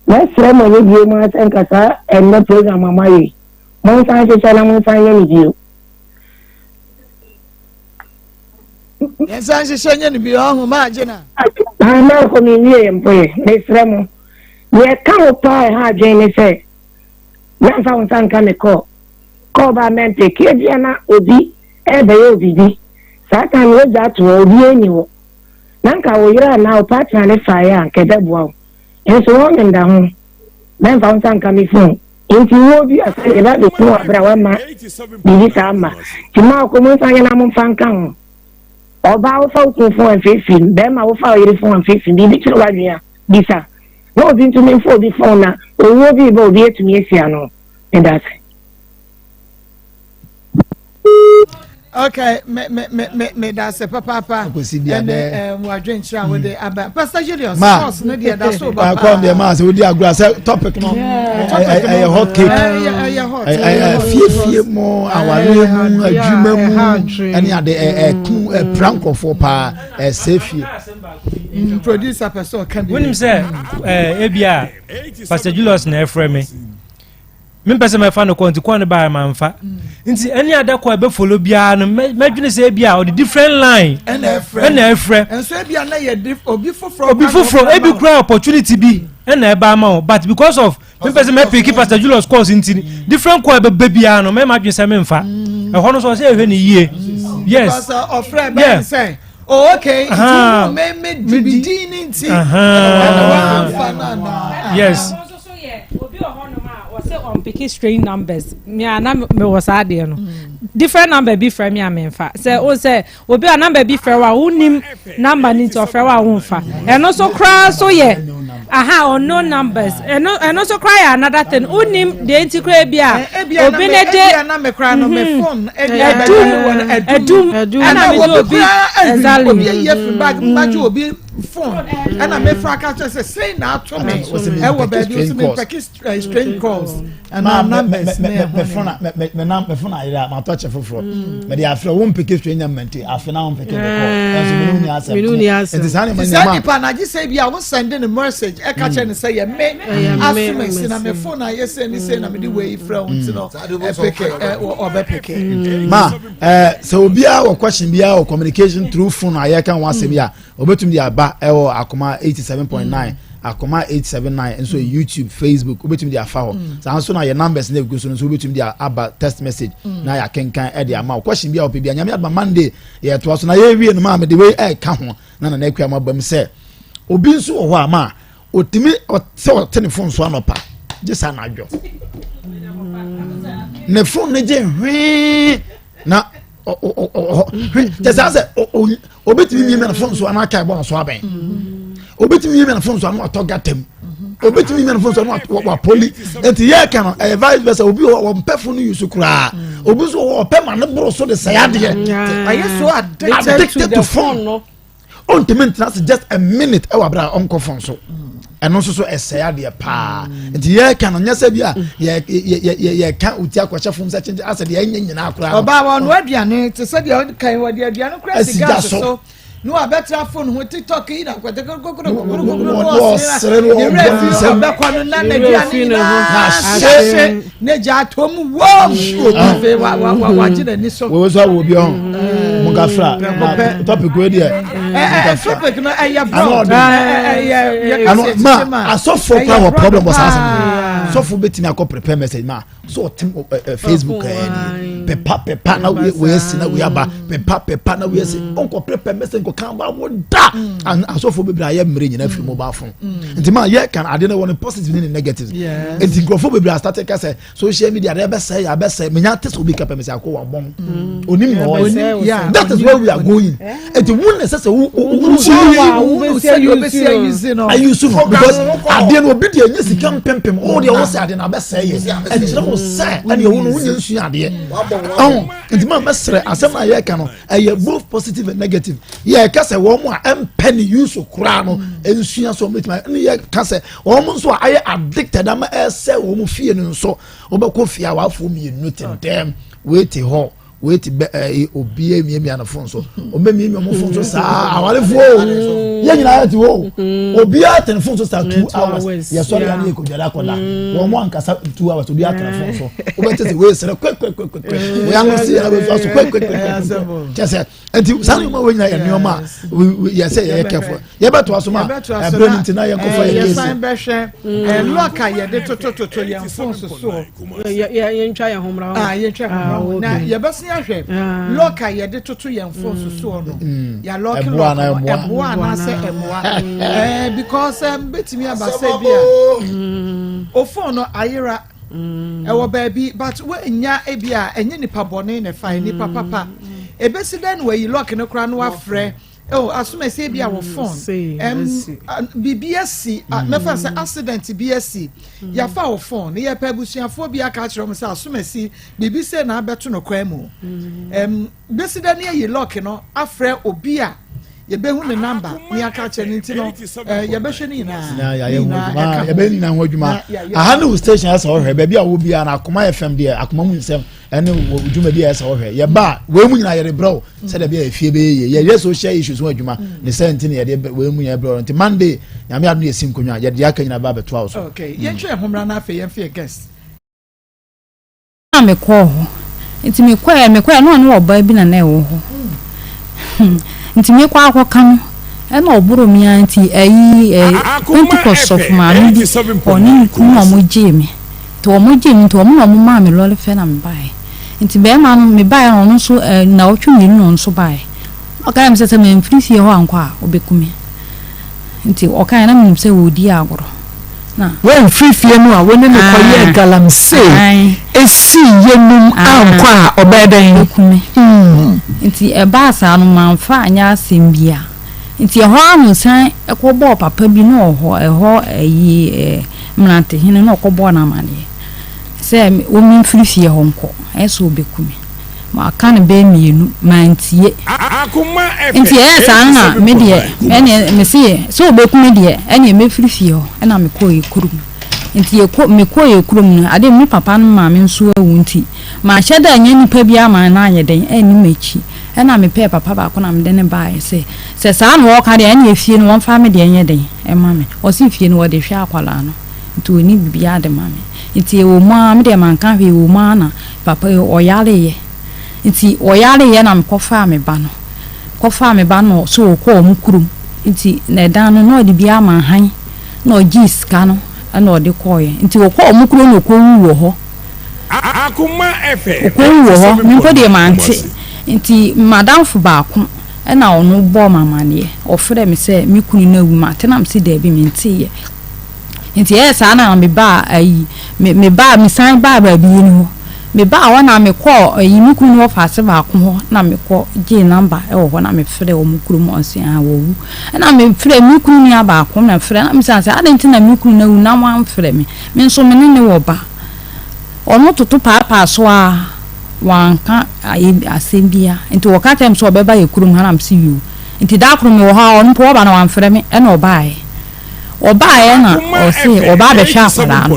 [SPEAKER 15] mɛsrɛ mo anidie mu ara sɛ nka saa ɛnnɛ program a moayɛ yi, monsan nhyehyɛ na monsan nyɛ no bio.
[SPEAKER 6] Yɛnsan nhyehyɛ nyɛ no bio, ɔho maa Gyina.
[SPEAKER 15] Ah, Maako menwie mpo yɛ, mesrɛ mo. Deɛ ɛka ho paa ɛha adwene ne sɛ, Mɛmfa wo nsa nka me kɔɔ. Kɔɔ ba mɛmpe. Ebia na obi rebɛyɛ wo biribi. Saa time no wagya ato hɔ, obiara nni hɔ. Na nka wo yere anaa wo partner no faeɛ a, nka ɛbɛboa wo. Nso wɔn menda ho. Mɛmfa wo nsa nka me phone. Nti wo obi a sɛ yɛba abɛku wo aberɛ a woamma biribi saa amma. Nti mmaako monsan nyɛ na momfa nka ho. Ɔbaa wofa wo kunu phone amfeefeem, bɛrima wofa wo yere phone amfeefeem. Biribi kyere w'adwene a, bisa. Na obi ntumi mfa obi fon na owuo bi reba obi atumi asi ano. Meda ase.
[SPEAKER 6] Okay, me me me me me da ase papaapa.
[SPEAKER 7] Akwasi bi adɛ.
[SPEAKER 6] Ɛne ɛɛ mu adwenkyerɛ a wɔde aba. Pastor Julius,
[SPEAKER 7] Ma.
[SPEAKER 6] course no deɛ da so ba
[SPEAKER 7] paa. Kɔn deɛ maa sɛ wodi agorɔ sɛ topic no ɛyɛ hot cake.
[SPEAKER 6] Ɛyɛ hot.
[SPEAKER 7] Ɛyɛ fiefie mu, awareɛ mu, adwuma mu, ɛne ade ɛku ɛpira nkurɔfoɔ paa ɛsɛ fie.
[SPEAKER 6] Mm, producer pɛ sɛ ɔka bi.
[SPEAKER 16] Wonim sɛ eh, ebi a Pastor Julius na ɛfrɛ me. Mempɛ sɛ mɛfa no kɔ nti kɔɔ no baa mamfa. Mm. Nti ɛne ada kɔ a ɛbɛfolo biara no mɛdwene sɛ ebi a ɔde different line
[SPEAKER 6] ɛna ɛfrɛ.
[SPEAKER 16] Ɛna ɛfrɛ.
[SPEAKER 6] Nso ebi a na yɛ obi foforɔ.
[SPEAKER 16] Obi foforɔ ebi kura opportunity bi ɛna ɛba ama wo but because of mempɛ sɛ mɛpeke Pastor Julius course nti different call ɛbɛba biara no mɛma adwene sɛ memfa. Mm. Ɛhɔ no so ɔsɛ ɛhwɛ ne yie. Yes.
[SPEAKER 6] Because ɔfrɛ bɛn sɛ. Oh, okay. Nti wo me me di bi din ne nti. Ɛna wa fa na na.
[SPEAKER 16] Yes.
[SPEAKER 9] Obi wɔ hɔnom a wɔsɛ ɔmpeke strange numbers. Me a na mewɔ saa adeɛ no. Different number bi frɛ me a memfa. Sɛ o sɛ obi a number bi frɛ wo a wonim number no nti ɔfrɛ wo a womfa. Ɛno nso koraa so yɛ aha unknown numbers. Ɛno ɛno nso koraa yɛ another thing. Wonim deɛ nti koraa bi a obi ne de ɛdum ɛdum ɛna mi de obi exactly.
[SPEAKER 6] Obi ayi afiri bag mu bagye obi phone ɛna mefra aka kyerɛ sɛ sei na ato me ɛwɔ baabi osi mi mpɛki strange calls ɛna numbers ne ɛho
[SPEAKER 7] ne. Me phone ayera ma tɔ kyɛ foforɔ mɛde afrɛ wo mpɛki strange number nti afe na wo mpɛki me call ɛnso me ne wo ni asɛm nti saa ne
[SPEAKER 6] ma nipa na agye sɛ bi a wo send ne message ɛka kyerɛ ne sɛ yɛ me asomasi na me phone ayɛ sɛ ne sɛ na mede wei frɛ wo nti no ɛpeke ɔbɛpeke.
[SPEAKER 7] Ma ɛɛ sɛ obiara wɔ question biara wɔ communication through phone a yɛka ho asɛm yi a obetumi de aba ɛwɔ akoma 87.9 akoma 879 nso mm. youtube facebook wobɛtumi de afa hɔ mm. saa nso na yɛ numbers na egu so no nso wobɛtumi de aba text message mm. na yɛakenkan ɛde ama wo question bi a wɔpɛ bi a nyame adoma monday yɛtoa so na yɛwie no maa mede wei ɛɛka ho na nana akua ma bam sɛ obi nso wɔ hɔ a ma otumi sɛ ɔte ne phone so anɔpa gye sa anadwo ne phone no gye hwee na kyɛ saa sɛ obetumi miamia ne phone so ana aka ɛbɔ no so abɛn obetumi miamia ne phone so ana watɔ gata mu obetumi miamia ne phone so ana wapoli nti yɛ ka no ɛyɛ vice versa obi wɔ ɔmpɛ phone no use koraa obi nso wɔ ɔpɛ ma ne boro so de sɛ adeɛ addicted to phone. ɔntumi ntena ase just a minute ɛwɔ abira a ɔnkɔ fɔn so ɛno nso so ɛsɛe adeɛ paa nti yɛreka no nyɛ sɛ bi a yɛka oti akɔhyɛ fom sɛ kyenkyen asɛ deɛ ɛnyɛ nyinaa koraa
[SPEAKER 6] ɔbaa wɔn no aduane te sɛ deɛ ɔkan wɔde aduane koraa si gas so ne wabɛtena fon ho tiktok yi na kɔtɛkɔkɔkɔkɔkɔkɔ na ɔsere na ɔbɔ nsɛm ɔbɛkɔ no na n'aduane nyinaa ahye ne gya atɔ mu wɔm afei wagye n'ani so.
[SPEAKER 7] Wo so awo bi ɔn mo ka fra na topic wey deɛ.
[SPEAKER 6] Ɛ topic no ɛyɛ broad ɛyɛ yɛ
[SPEAKER 7] kasi ɛkyi ma asɔfo kora wɔ problem wɔ saa asɛm no sɔfo betumi akɔ prepare message ma so ɔtem ɛ facebook ɛɛ ni pepa pepa na wei esi na wei aba pepa pepa na wei esi ɔnkɔ prepare message nkɔ kan ba wo da asɔfo bebree ayɛ mmiri nyina firi mobile phone nti ma yɛ kan ade no wɔ ne positive ne ne negative nti nkurɔfoɔ bebree asate ka sɛ social media de ɛbɛsɛe abɛsɛe menya te sɛ obi ka pɛ me sɛ akɔ wabɔn mm. onim na ɔyɛ that is where we are going nti wo na ɛsɛ sɛ wo wo ayusu no because adeɛ no obi deɛ nye sika mpempem o deɛ wo sɛ adeɛ no abɛsɛe yɛ ɛkyerɛ wo sɛ ɛdeɛ wo no wonyɛ nsua adeɛ ɔho nti ma mɛsrɛ asɛm a yɛka no ɛyɛ both positive and negative yɛka sɛ wɔn a ɛmpɛ ne use koraa no nsua so wɔn bɛtumi ɛne yɛka sɛ wɔn nso a ayɛ addicted ama ɛsɛ wɔn fie no nso wɔbɛkɔ fie a wɔafo mmienu te dɛm wei te hɔ wei te bɛ ɛɛ obi emiamia ne fon so wɔn bɛ miamia wɔn fon so saa awarefoɔ yɛn nyinaa yɛ te hɔ obiara te ne fon so saa two hours yɛsɔre yanni yɛ kodwara akɔda wɔn mo ankasa two hours obiara te ne fon so wobɛte sɛ wei srɛ kwekwekwekwe wei ano si yɛn abɛfa so kwekwekwekwe kyɛ sɛ nti saa nneɛma wei nyinaa yɛ nneɛma a yɛ sɛ yɛyɛ careful yɛbɛtoa so ma ɛberɛ no nti na yɛnkɔfa yɛ case
[SPEAKER 6] yɛsan bɛhwɛ lɔk a yɛde totototo yɛn fon so soɔ
[SPEAKER 5] yɛntwa yɛn ho mmra hɔ
[SPEAKER 6] ah, yɛntwa yɛn ho mmra hɔ na yɛbɛsen ahwɛ lɔk a yɛde toto yɛn fon so soɔ no yɛalɔke lɔk no ɛboa anaasɛ ɛmmoa ɛɛ because bɛtumi aba sɛ bi a o fon no ayera ɛwɔ baabi but woanya ebi a ɛnyɛ nipa bɔne na ɛfa nipa papa ebesi dɛn na wayi lɔk no koraa na wafrɛ oh asomasi ebi a wɔ phone ɛm biribi asi mɛfa sɛ accident bi asi yafa wɔ phone ne yɛpɛ abusuafoɔ bi aka akyerɛ wɔn sɛ asomasi biribi sɛ na abɛto no kwan mu ɛm besi dɛn na yɛyi lɔk no afrɛ obi a yɛbɛhu ne namba ne yɛaka akyerɛ no nti no eh, yɛbɛhwɛ ne nyinaa
[SPEAKER 7] ne nyinaa ɛka ho yɛbɛyɛ ne nyinaa ho adwuma aha ne wo station ɛsɛ ɔhwɛ baabi a wɔ biara na akoma yɛ fam deɛ akoma mu nsɛm ɛne wɔ dwumadi a ɛsɛ ɔhwɛ yɛba a wei mu nyinaa yɛde brɛ wo sɛdeɛ bi a efie bɛyɛ yie yɛyɛ social issues ho adwuma ne sɛ nti ne yɛde wei mu nyinaa brɛ wo nti Monday nyame adom yɛsi nkonnwa yɛde aka nyinaa ba abɛtoa wo so.
[SPEAKER 6] Okay, yɛntwe yɛn ho mmra na afei yɛmfe yɛ guest.
[SPEAKER 1] Na mekɔɔ hɔ. Nti mekɔɛ mekɔɛ na ɔne ɔbaa bi na na ɛwɔ hɔ. Hmm. Nti mekɔ akɔka no, ɛna ɔboro me ara nti ayi ɛ Pentecost sɔfo maame bi ɔne ne kunu na wɔn gyee me. Nti wɔn gyee me nti wɔn na wɔn maa me lɔre fɛ na mebaeɛ. Nti bɛrima no mebaeɛ no ɔno nso ɛ nnawɔtwe mmienu na ɔno nso baeɛ. Ɔka kyerɛɛ me sɛ sɛ mamfiri fie hɔ ankɔ a, ɔbɛku me. Nti ɔkaeɛ na menim sɛ ɔredi agorɔ. Na.
[SPEAKER 2] Woamfiri fie no a wo ne no kɔyɛɛ galamsey sii yɛnum ankɔ a, ɔbɛyɛ dɛn?
[SPEAKER 1] Ɔbɛku me. Nti ɛbaa saa no, mamfa anyɛ asɛm biara. Nti ɛhɔ ara na ɔsan kɔbɔɔ papa bi na ɔwɔ hɔ, ɛhɔ ayi mmerantehene na ɔkɔbɔɔ no amaneɛ sɛ ɔmfiri fie hɔ nkɔ, ɛyɛ sɛ ɔbɛku me. Maka no bɛyɛ mmienu, mantie. Nti ɛyɛɛ saa no na me deɛ, ɛneɛ mese sɛ ɔbɛku me deɛ, ɛneɛ mɛfiri fie hɔ. Ɛna mekɔɔ yɛ kurom. Nti yɛkɔ, mekɔɔ yɛ kurom no, adeɛ me papa ne me maame nso awu nti, manhyɛ da annya nipa biara ma no anyɛ dɛn, anni m'akyi. Ɛna mepɛɛ papa baako na mede no baeɛ sɛ, sɛ saa na wɔka deɛ, ɛneɛ fie no wɔmfa me deɛ nyɛ dɛn, mma me. Ɔse fie no wɔde hwɛ akwadaa no. Nti ɔnni biribiara de ma me. Nti ɛwɔ mu ara, me deɛ manka hwee, ɛwɔ mu ara na papa yi ɔyareeɛ. Nti ɔyareeɛ na mekɔfaa me ba no. Kɔfaa me ba no sɛ ɔkɔ wɔn kurom. Nti na ɛdan no na ɔde bi ama hann na ɔgyee sika no na ɔde kɔeɛ. Nti ɔkɔɔ wɔn kurom na ɔkɔwuu wɔ hɔ. Ɔkɔwuu wɔ hɔ, me mpo deɛ mante. Nti m'adamfo baako na ɔno bɔɔ me amaneɛ. Ɔfrɛɛ me sɛ me kunu no awu. Mate na mese daabi menteeɛ. Nti ɛyɛɛ saa na me baa ayi me me baa me san baa baabi yi no hɔ. Me baa hɔ na me kɔɔ ayi me kunu no wɔfaase baako hɔ na me kɔ gyee number ɛwɔ hɔ na me frɛ wɔn kurom ɔse ah wawu. Ɛna me frɛ me kunu nua baako na frɛ na me san sɛ adɛn nti na me kunu no awu na wɔamfrɛ me. Me nso me ne ne wɔ ba. Ɔno toto paapaa so a wanka ayi asɛm bia. Nti wɔka kyerɛ me sɛ ɔbɛba yɛ kurom ha na me se yoo. Nti da koro me wɔ hɔ a ɔno mpo ɔba na wamfrɛ me ɛna ɔbaeɛ. Ɔbaeɛ na ɔse ɔba abɛhwɛ akwadaa no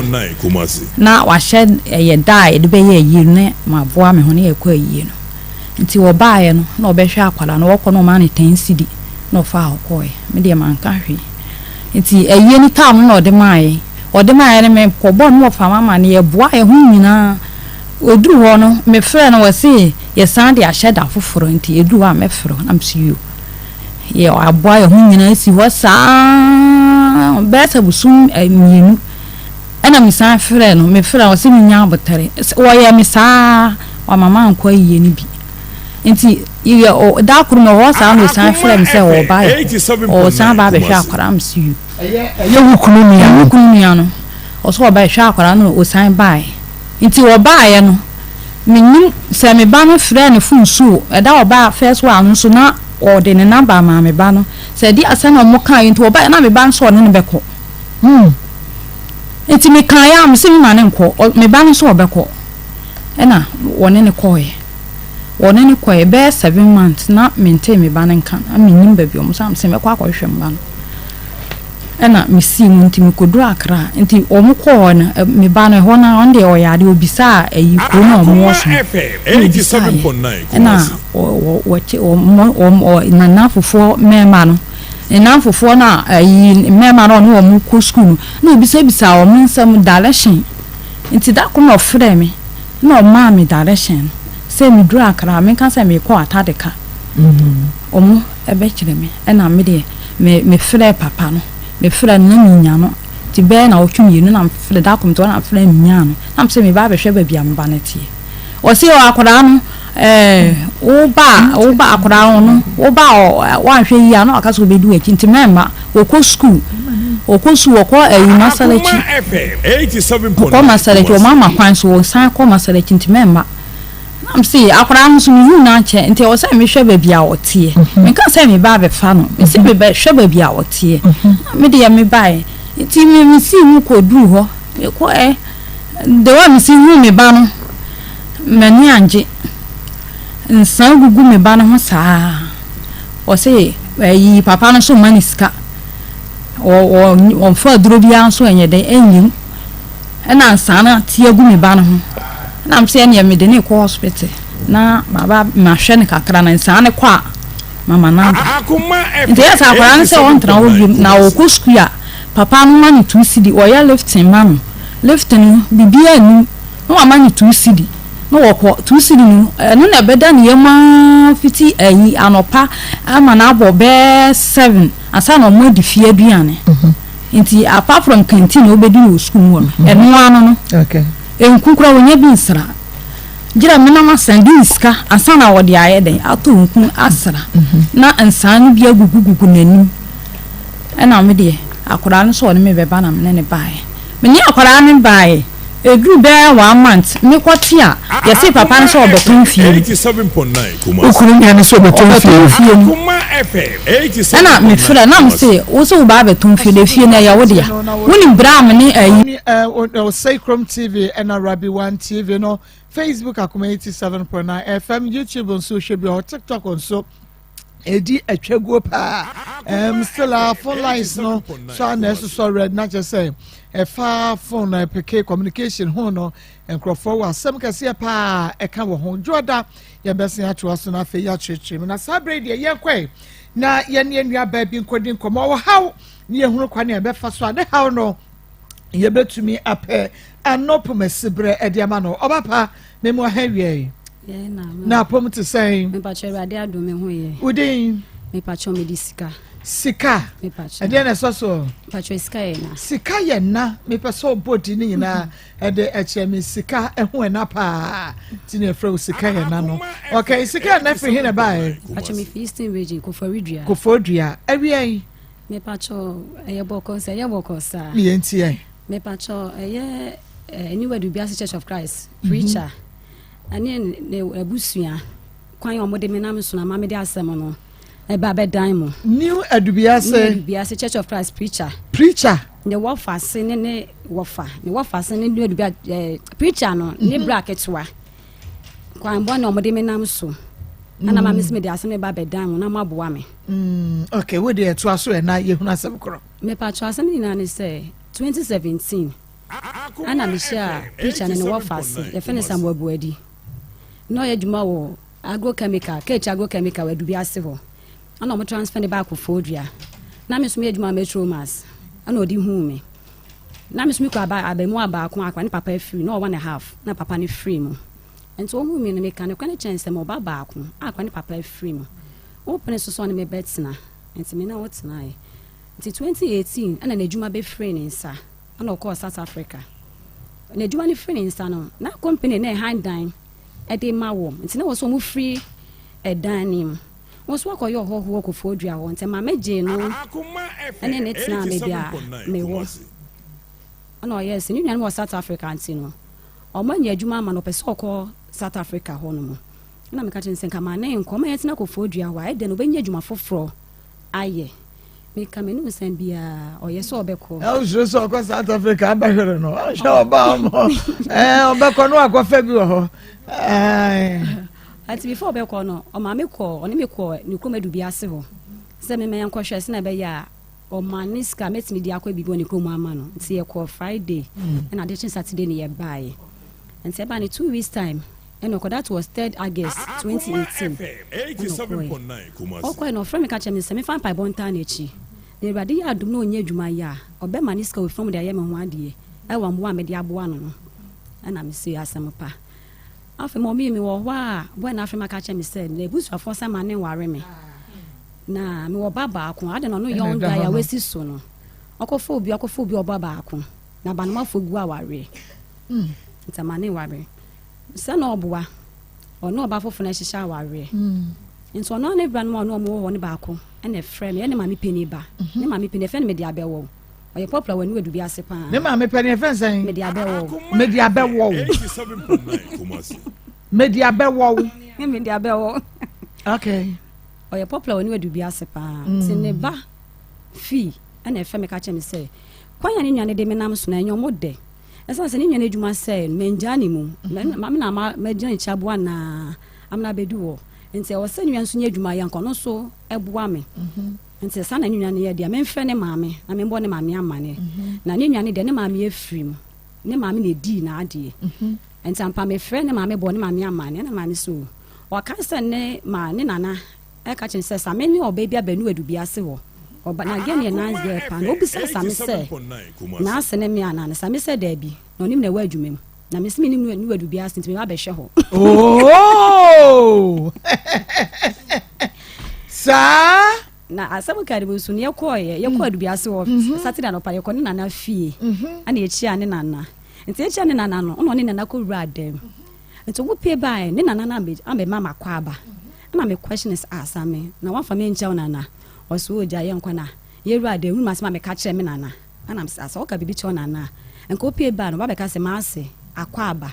[SPEAKER 1] na wahyɛ ɛyɛ da a yɛde bɛyɛ ayie no na maboa me ho na yɛkɔ ayie no. Nti ɔbaeɛ no na ɔbɛhwɛ akwadaa no, ɔkɔ na ɔmaa no ten cedi na ɔfaa hɔ kɔeɛ. Me deɛ manka hwee. Nti ayie no tam no na ɔde maa yɛn. Ɔde maa yɛn no mekɔbɔɔ no wɔfa me amaneɛ, yɛboaa yɛn ho nyinaa. Ɛduru hɔ no mefrɛɛ no ɔse yɛsan de ahyɛ da foforɔ nti ɛduru hɔ a mɛfrɛ wo na mese yoo. Yɛ aboa yɛn ho nyinaa si hɔ saa bɛyɛ sɛ bosom mmienu ɛna mesan frɛ no mefrɛ no ɔsɛ menya abotare wɔyɛ me saa wama mankɔ ayie no bi nti yɛ da koro na ɔwɔ saa na ɔsan frɛ me sɛ ɔba yɛ ɔsan ba abɛhwɛ akwadaa me si yu
[SPEAKER 2] ɛyɛ wo kunu nua
[SPEAKER 1] no wo kunu nua no ɔsɛ ɔba ɛhwɛ akwadaa no ɔsan baeɛ Nti wɔbaeɛ no, mennim sɛ me ba no frɛɛ no fon so o, ɛda a ɔbaa first one no nso na ɔde ne number maa me ba no, sɛ ɛdeɛ asɛm na wɔkaeɛ nti wɔbaeɛ na me ba no sɛ ɔne no bɛkɔ. Hmm. Nti mekaeɛ a mese mema no nkɔ, me ba no sɛ ɔbɛkɔ, ɛna wɔne no kɔeɛ. Wɔne no kɔeɛ bɛyɛ seven months na mentee me ba no nka, na mennim baabi a wɔn sɛ mese mɛkɔ akɔhwehwɛ me ba no. Ɛna me sii mu nti me kɔduru Accra nti wɔn kɔɔ hɔ no me ba no ɛhɔ no ɔno deɛ ɔyɛ adeɛ ɔbisaa ayi kuro no a wɔn wɔ so no ɛna ɔbisaa yɛ ɛna wɔkye wɔn wɔn nanamfofoɔ mmarima no ne namfofoɔ no a ayi mmarima no ɔne wɔn kɔ sukuu no na ɔbisabisaa wɔn nsɛm direction nti da ko na ɔfrɛ me na ɔmaa me direction no sɛ meduru Accra menka sɛ mekɔ Atadeka wɔn ɛbɛkyerɛ me ɛna me deɛ Me mefrɛɛ papa no, mefrɛɛ no na mennya no, nti bɛyɛ nnawɔtwe mmienu na mefrɛ, da koro mete hɔ na mefrɛ no menyaa no, na mese meba abɛhwɛ baabi a me ba no teɛ. Ɔse ɔ akwadaa no ɛɛ wo ba a wo ba akwadaa no wo ba a woanhwɛ yie a na waka sɛ ɔbɛdi w'akyi nti mɛmma ɔkɔ sukuu ɔkɔ sukuu ɔkɔ ɛyi Masalakyi ɔkɔ Masalakyi wɔn ama kwan so ɔsan kɔ Masalakyi nti mɛmma. Na mese, Akwadaa no nso mehuu no akyɛ, nti ɛwɔ sɛ mehwɛ baabi a ɔteɛ. Menka sɛ meba abɛfa no, mese mebɛhwɛ baabi a ɔteɛ. Na me deɛ mebaeɛ. Nti me mesii mu kɔduruu hɔ. Mekɔɛ, the way a mesi huu me ba no, m'ani angye. Nsa gugu me ba no ho saa. Ɔse ayi papa no nso mma no sika. Ɔ ɔ ɔmfa aduro biara nso ɛnyɛ dɛn ɛnyɛ mu. Ɛna nsaa no ate agu me ba no ho. Ɛna me sɛ ɛneɛ mede no rekɔ hospital na maba mahwɛ no kakra na nsaa no kɔ a mama no aba. Nti ɛyɛ sɛ akwadaa no sɛ ɔntena hɔ biom na ɔkɔ sukuu a papa no ma no two cedi ɔyɛ lifting ma no. Lifting no biribiara nnim na wama no two cedi na wɔkɔ two cedi no ɛno na ɛbɛda ne yam ara fiti ayi anɔpa ama no abɔ bɛyɛ seven ansa na wɔn adi fie aduane. Nti apart from canteen a wobɛdi no wɔ sukuu mu hɔ no, ɛno ara no no, nku koraa wɔnya bi nsra. Gyina me na masan de sika ansa na wɔde ayɛ dɛn atɔ nku asra na nsaa no bi agugugugu n'anim. Ɛna me deɛ akwadaa no sɛ ɔne me bɛba na me ne no baeɛ. Me ne akwadaa no baeɛ, ɛduru bɛyɛ one month mekɔte a, yɛse papa no sɛ ɔbɛtɔn fie no.
[SPEAKER 2] Wo kunu nua no sɛ ɔbɛtɔn fie no.
[SPEAKER 1] Fie no. Ɛna mefrɛ na mese wo sɛ wobaa bɛtɔn fie no, efie no ɛyɛ wo dea. Wonim berɛ a me ne ayi.
[SPEAKER 6] Osei Krom TV ɛna Rabi One TV no, Facebook Akoma 87.9 FM, YouTube nso hwɛ bi wɔ hɔ, TikTok nso. ɛdi atwaguo paa um, still a phone lines no so a na ɛsosɔ red na kyerɛ sɛ ɛfa phone na ɛpeke communication ho no nkurɔfoɔ wɔ asɛm kɛseɛ paa ɛka wɔ ho dwoɔda yɛbɛsen atoa so na afei yɛakyerɛkyerɛ mu na saa berɛ deɛ yɛnkɔe na yɛne yɛn nuabaa bi nkɔdi nkɔmmɔ wɔ haw ne yɛhunu kwan a yɛbɛfa so a ne haw no yɛbɛtumi apɛ ano pomasiberɛ ɛde ama no ɔba pa memu aha wiɛ na apom te sɛn
[SPEAKER 17] mepakyɛ awurade adom me ho yɛ
[SPEAKER 6] wodin
[SPEAKER 17] mepakyɛ mede sika
[SPEAKER 6] sika ɛdeɛ na ɛsɔ soɔ
[SPEAKER 17] mepakyɛ sika yɛ na
[SPEAKER 6] sika yɛ na mepɛ sɛ ɔbɔ di ne nyinaa ɛde ɛkyerɛ me sika ɛho ɛna paa ti na ɛfrɛ wo sika yɛ na no okay sika yɛ na firi he na ɛbaeɛ
[SPEAKER 17] mepakyɛ mefi eastern region koforidua
[SPEAKER 6] koforidua awia yi
[SPEAKER 17] mepakyɛ ɛyɛ bɔkɔ sɛ ɛyɛ bɔkɔ saa
[SPEAKER 6] meyɛ ntiɛ
[SPEAKER 17] mepakyɛ ɛyɛ New World Wiase Church of Christ mhm. preacher ɛne ne abusua kwan a wɔde me nam so na ma mede asɛm no ɛba bɛdan mu.
[SPEAKER 6] New Adubiase.
[SPEAKER 17] New Adubiase Church of Christ preacher.
[SPEAKER 6] Preacher.
[SPEAKER 17] Ne wɔfa se ne ne wɔfa ne wɔfa se ne New Adubiase ɛɛ preacher no ne mhm. bra ketewa kwan bɔ na wɔde me nam so ɛna ma me sɛ mede asɛm no ba bɛdan mu na mo aboa me.
[SPEAKER 6] Mm, okay wo deɛ ɛtoa so ɛna yɛhunu asɛm korɔ.
[SPEAKER 17] Mepatwa asɛm nyinaa ne sɛ 2017. Ɛna mehyiaa preacher no ne wɔfa ase, yɛfrɛ no Samuel Boadi. Na ɔyɛ adwuma wɔ agrochemical, Kechi agrochemical wɔ Adubi ase hɔ. Ɛna wɔn transfer ne baa Koforidua. Na me nso meyɛ adwuma wɔ Metro Mass. Ɛna ɔde huu me. Na me nso mekɔ aba abamuwa baako akora ne papa afiri na ɔwɔ one and a half na papa no firi mu. Nti ohuu me no meka nokorɛ no kyerɛ no sɛ mewɔ ba baako a akora ne papa afiri mu. Wopene so sɛ ɔne me bɛtena. Nti me ne wo tenaeɛ. Nti 2018 ɛna n'adwuma bɛfirii ne nsa. Ɛna ɔkɔɔ South Africa. N'adwuma no firi ne nsa no, na company na ɛhan dan de ma wɔn. Nti na wɔ sɛ wɔn firi ɛdan no mu. Wɔn nso akɔyɛ ɔhɔhoɔ Kofoɔ Dua hɔ. Nti maame gyee no ne ne tenaa baabi a mewɔ. Ɛna ɔyɛɛ sɛ ne nuanom wɔ South Africa nti no, wɔn anya adwuma ama no, ɔpɛ sɛ ɔkɔ South Africa hɔ nom. Ɛna meka kyerɛ no sɛ nka ma ne nkɔ, ma yɛntena Kofoɔ Dua hɔ a, ɛdɛn no ɔbɛnya adwuma foforɔ ayɛ. Meka m'anim nsɛm biara, ɔyɛ sɛ ɔbɛkɔ.
[SPEAKER 6] Ɛ ɔsoro sɛ ɔkɔ South Africa abɛhwere no, ɔhwɛ ɔba ɔmɔ, ɛɛ ɔbɛkɔ no akɔfɛ bi wɔ hɔ. Ɛɛ.
[SPEAKER 17] Ati before ɔbɛkɔ no, ɔma me kɔ, ɔne me kɔ ne kurom adu bi ase hɔ sɛ me mɛyɛ nkɔhwɛ sɛ na ɛbɛyɛ a ɔma ne sika mɛtumi de akɔ biribi wɔ ne kurom ama no. Nti yɛkɔ Friday, ɛna ade kye Saturday ne yɛbaeɛ. Nti ɛbaa ne 2 weeks time. Ɛna ɔkɔ that was third August 2018 ɛna ɔkɔɛ. Ɔkɔɛ no ɔfrɛ me ka kyerɛ me sɛ mefa mpaebɔ ntaa n'akyi na Awurade yɛ adom na ɔnya adwuma yɛ a ɔbɛma ne sika wɔ fam de ayɛ me ho adeɛ ɛwɔ mmoa a mede aboa no no. Ɛna me se asɛm pa. Afei ma ɔmee me wɔ hɔ a boy no afrɛ me aka kyerɛ me sɛ n'abusuafoɔ sɛ ma ne nware me na mewɔ ba baako adɛn na ɔno young guy a wasi so no ɔkɔfa obi ɔkɔfa obi ɔba baako na abanomafo gu awareɛ nti ama ne nware. Sɛ na ɔboa, ɔne ɔba foforɔ na ɛhyehyɛ awareɛ. Nti ɔno ara ne bra no a ɔne ɔmo wɔ hɔ no baako ɛna ɛfrɛ me, ɛyɛ ne maame panin ba. Ne maame panin, yɛfrɛ no Mede Abɛwɔ. Ɔyɛ popular wɔ Aniwa Dubi ase paa.
[SPEAKER 6] Ne maame panin yɛfrɛ no sɛn?
[SPEAKER 17] Mede Abɛwɔ.
[SPEAKER 6] Mede Abɛwɔ. Mede Abɛwɔ.
[SPEAKER 17] Mede Abɛwɔ.
[SPEAKER 6] Okay.
[SPEAKER 17] Ɔyɛ popular wɔ Aniwa Dubi ase paa. Nti ne ba fii ɛna ɛfrɛ me ka kyerɛ me sɛ kwan a ne nua no de me nam so no ɛnyɛ ɔmo dɛ. Ɛsiane sɛ ne nua no adwuma sɛe no, mangyaa ne mu. Mm-hmm. Ma me na magyina n'akyi aboa naa amena abɛdu hɔ. Nti ɛwɔ sɛ nua nso nyɛ adwuma yɛ nka ɔno nso ɛboa me. Mm-hmm. Nti saa na ne nua no yɛ deɛ memfrɛ ne maame na membɔ ne maame amaneɛ. Mm-hmm. Na ne nua no deɛ ne maame afiri mu. Ne maame na ɛdii n'adeɛ. Nti ampa mefrɛ ne maame bɔ ne maame amaneɛ na maame so ɔka sɛ ne ma ne nana Ɛka kyerɛ no sɛ, Same ne ɔbaa bi abɛnu adu bi ase hɔ. Ɔba, na girl no yɛ nice girl paa. Na obisa Same sɛ, N'ase ne me anaa? Na Same sɛ, Daabi. Na ɔnim na ɛwɔ adwuma mu. Na mese menim no nu adu bi ase nti meba abɛhwɛ hɔ.
[SPEAKER 6] Oh! Saa?
[SPEAKER 17] Na asɛm ka no mu nso no, yɛkɔɔeɛ, yɛkɔɔ adu bi ase hɔ mhm. Saturday anɔpa, yɛkɔ ne nana fie. Mhm. Ɛna yɛkyia ne nana. Nti yɛkyia ne nana no, ɛna ɔne nana kɔwura dan mu. Nti ɔmo pie baeɛ, ne nana no abɛma me akwaaba. Ɛna me question sɛ, ah Same, na woamfa me ankyia wo nana? Ɔse oh gyae yɛnkɔ na yɛwura dɛm, wonim asɛm a meka kyerɛɛ me nana? Ɛna mese ah sɛ woka biribi kyerɛ wo nana a, nka wopie baeɛ no ɔba bɛka sɛ m'ase, akwaaba.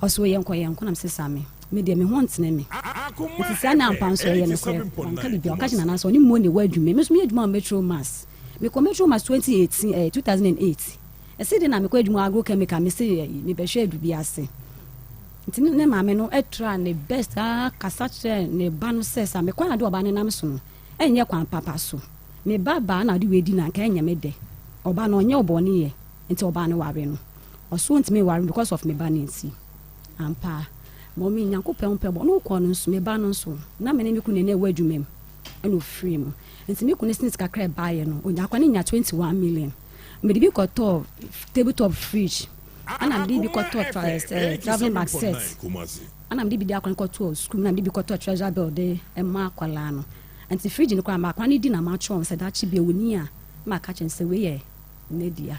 [SPEAKER 17] Ɔse oh yɛnkɔ yɛnkɔ, na mese Same, me deɛ me ho ntene me. Nti saa na ampa nso ɛyɛ nokorɛ, wanka biribiara, ɔka kyerɛ nana sɛ ɔne Mone wɔ adwuma, me nso meyɛ adwuma wɔ Metro Mass. Mekɔɔ Metro Mass 2018, eh, 2008. Ɛse de na mekɔ adwuma wɔ agro chemical mese mebɛhwɛ adu bi ase. Nti ne maame no tra ne best aa kasa kyerɛ ne ba no sɛ sa me kwan ade ɔba no nam so no ɛnyɛ kwan papa so. Me ba baa na ade wei di na nka ɛnyɛ me dɛ. Ɔba no ɔnyɛ ɔbɔne yɛ nti ɔbaa no ware no. Ɔso ɔntumi nware no because of me ba no nti. Ampa mummy Nyankopɔn pɛ bɔ no kɔ no nso me ba no nso na me ne me kunu na ɛwɔ adwuma mu ɛna ofiri mu. Nti me kunu since kakra ɛbaayɛ no onya akwa no nya 21 million. Mede bi kɔtɔɔ table top fridge, ɛna mede bi kɔtɔɔ tra eh, traveling bag set, ɛna mede bi de akwadaa no kɔtɔɔ sukuu, na mede bi kɔtɔɔ treasure bill de ma akwadaa no. Nti fridge no koraa ma akwadaa no di na matwerɛ wɔn sɛ daakye bi ɔni a, na maka kyerɛ no sɛ wei yɛ ne dea.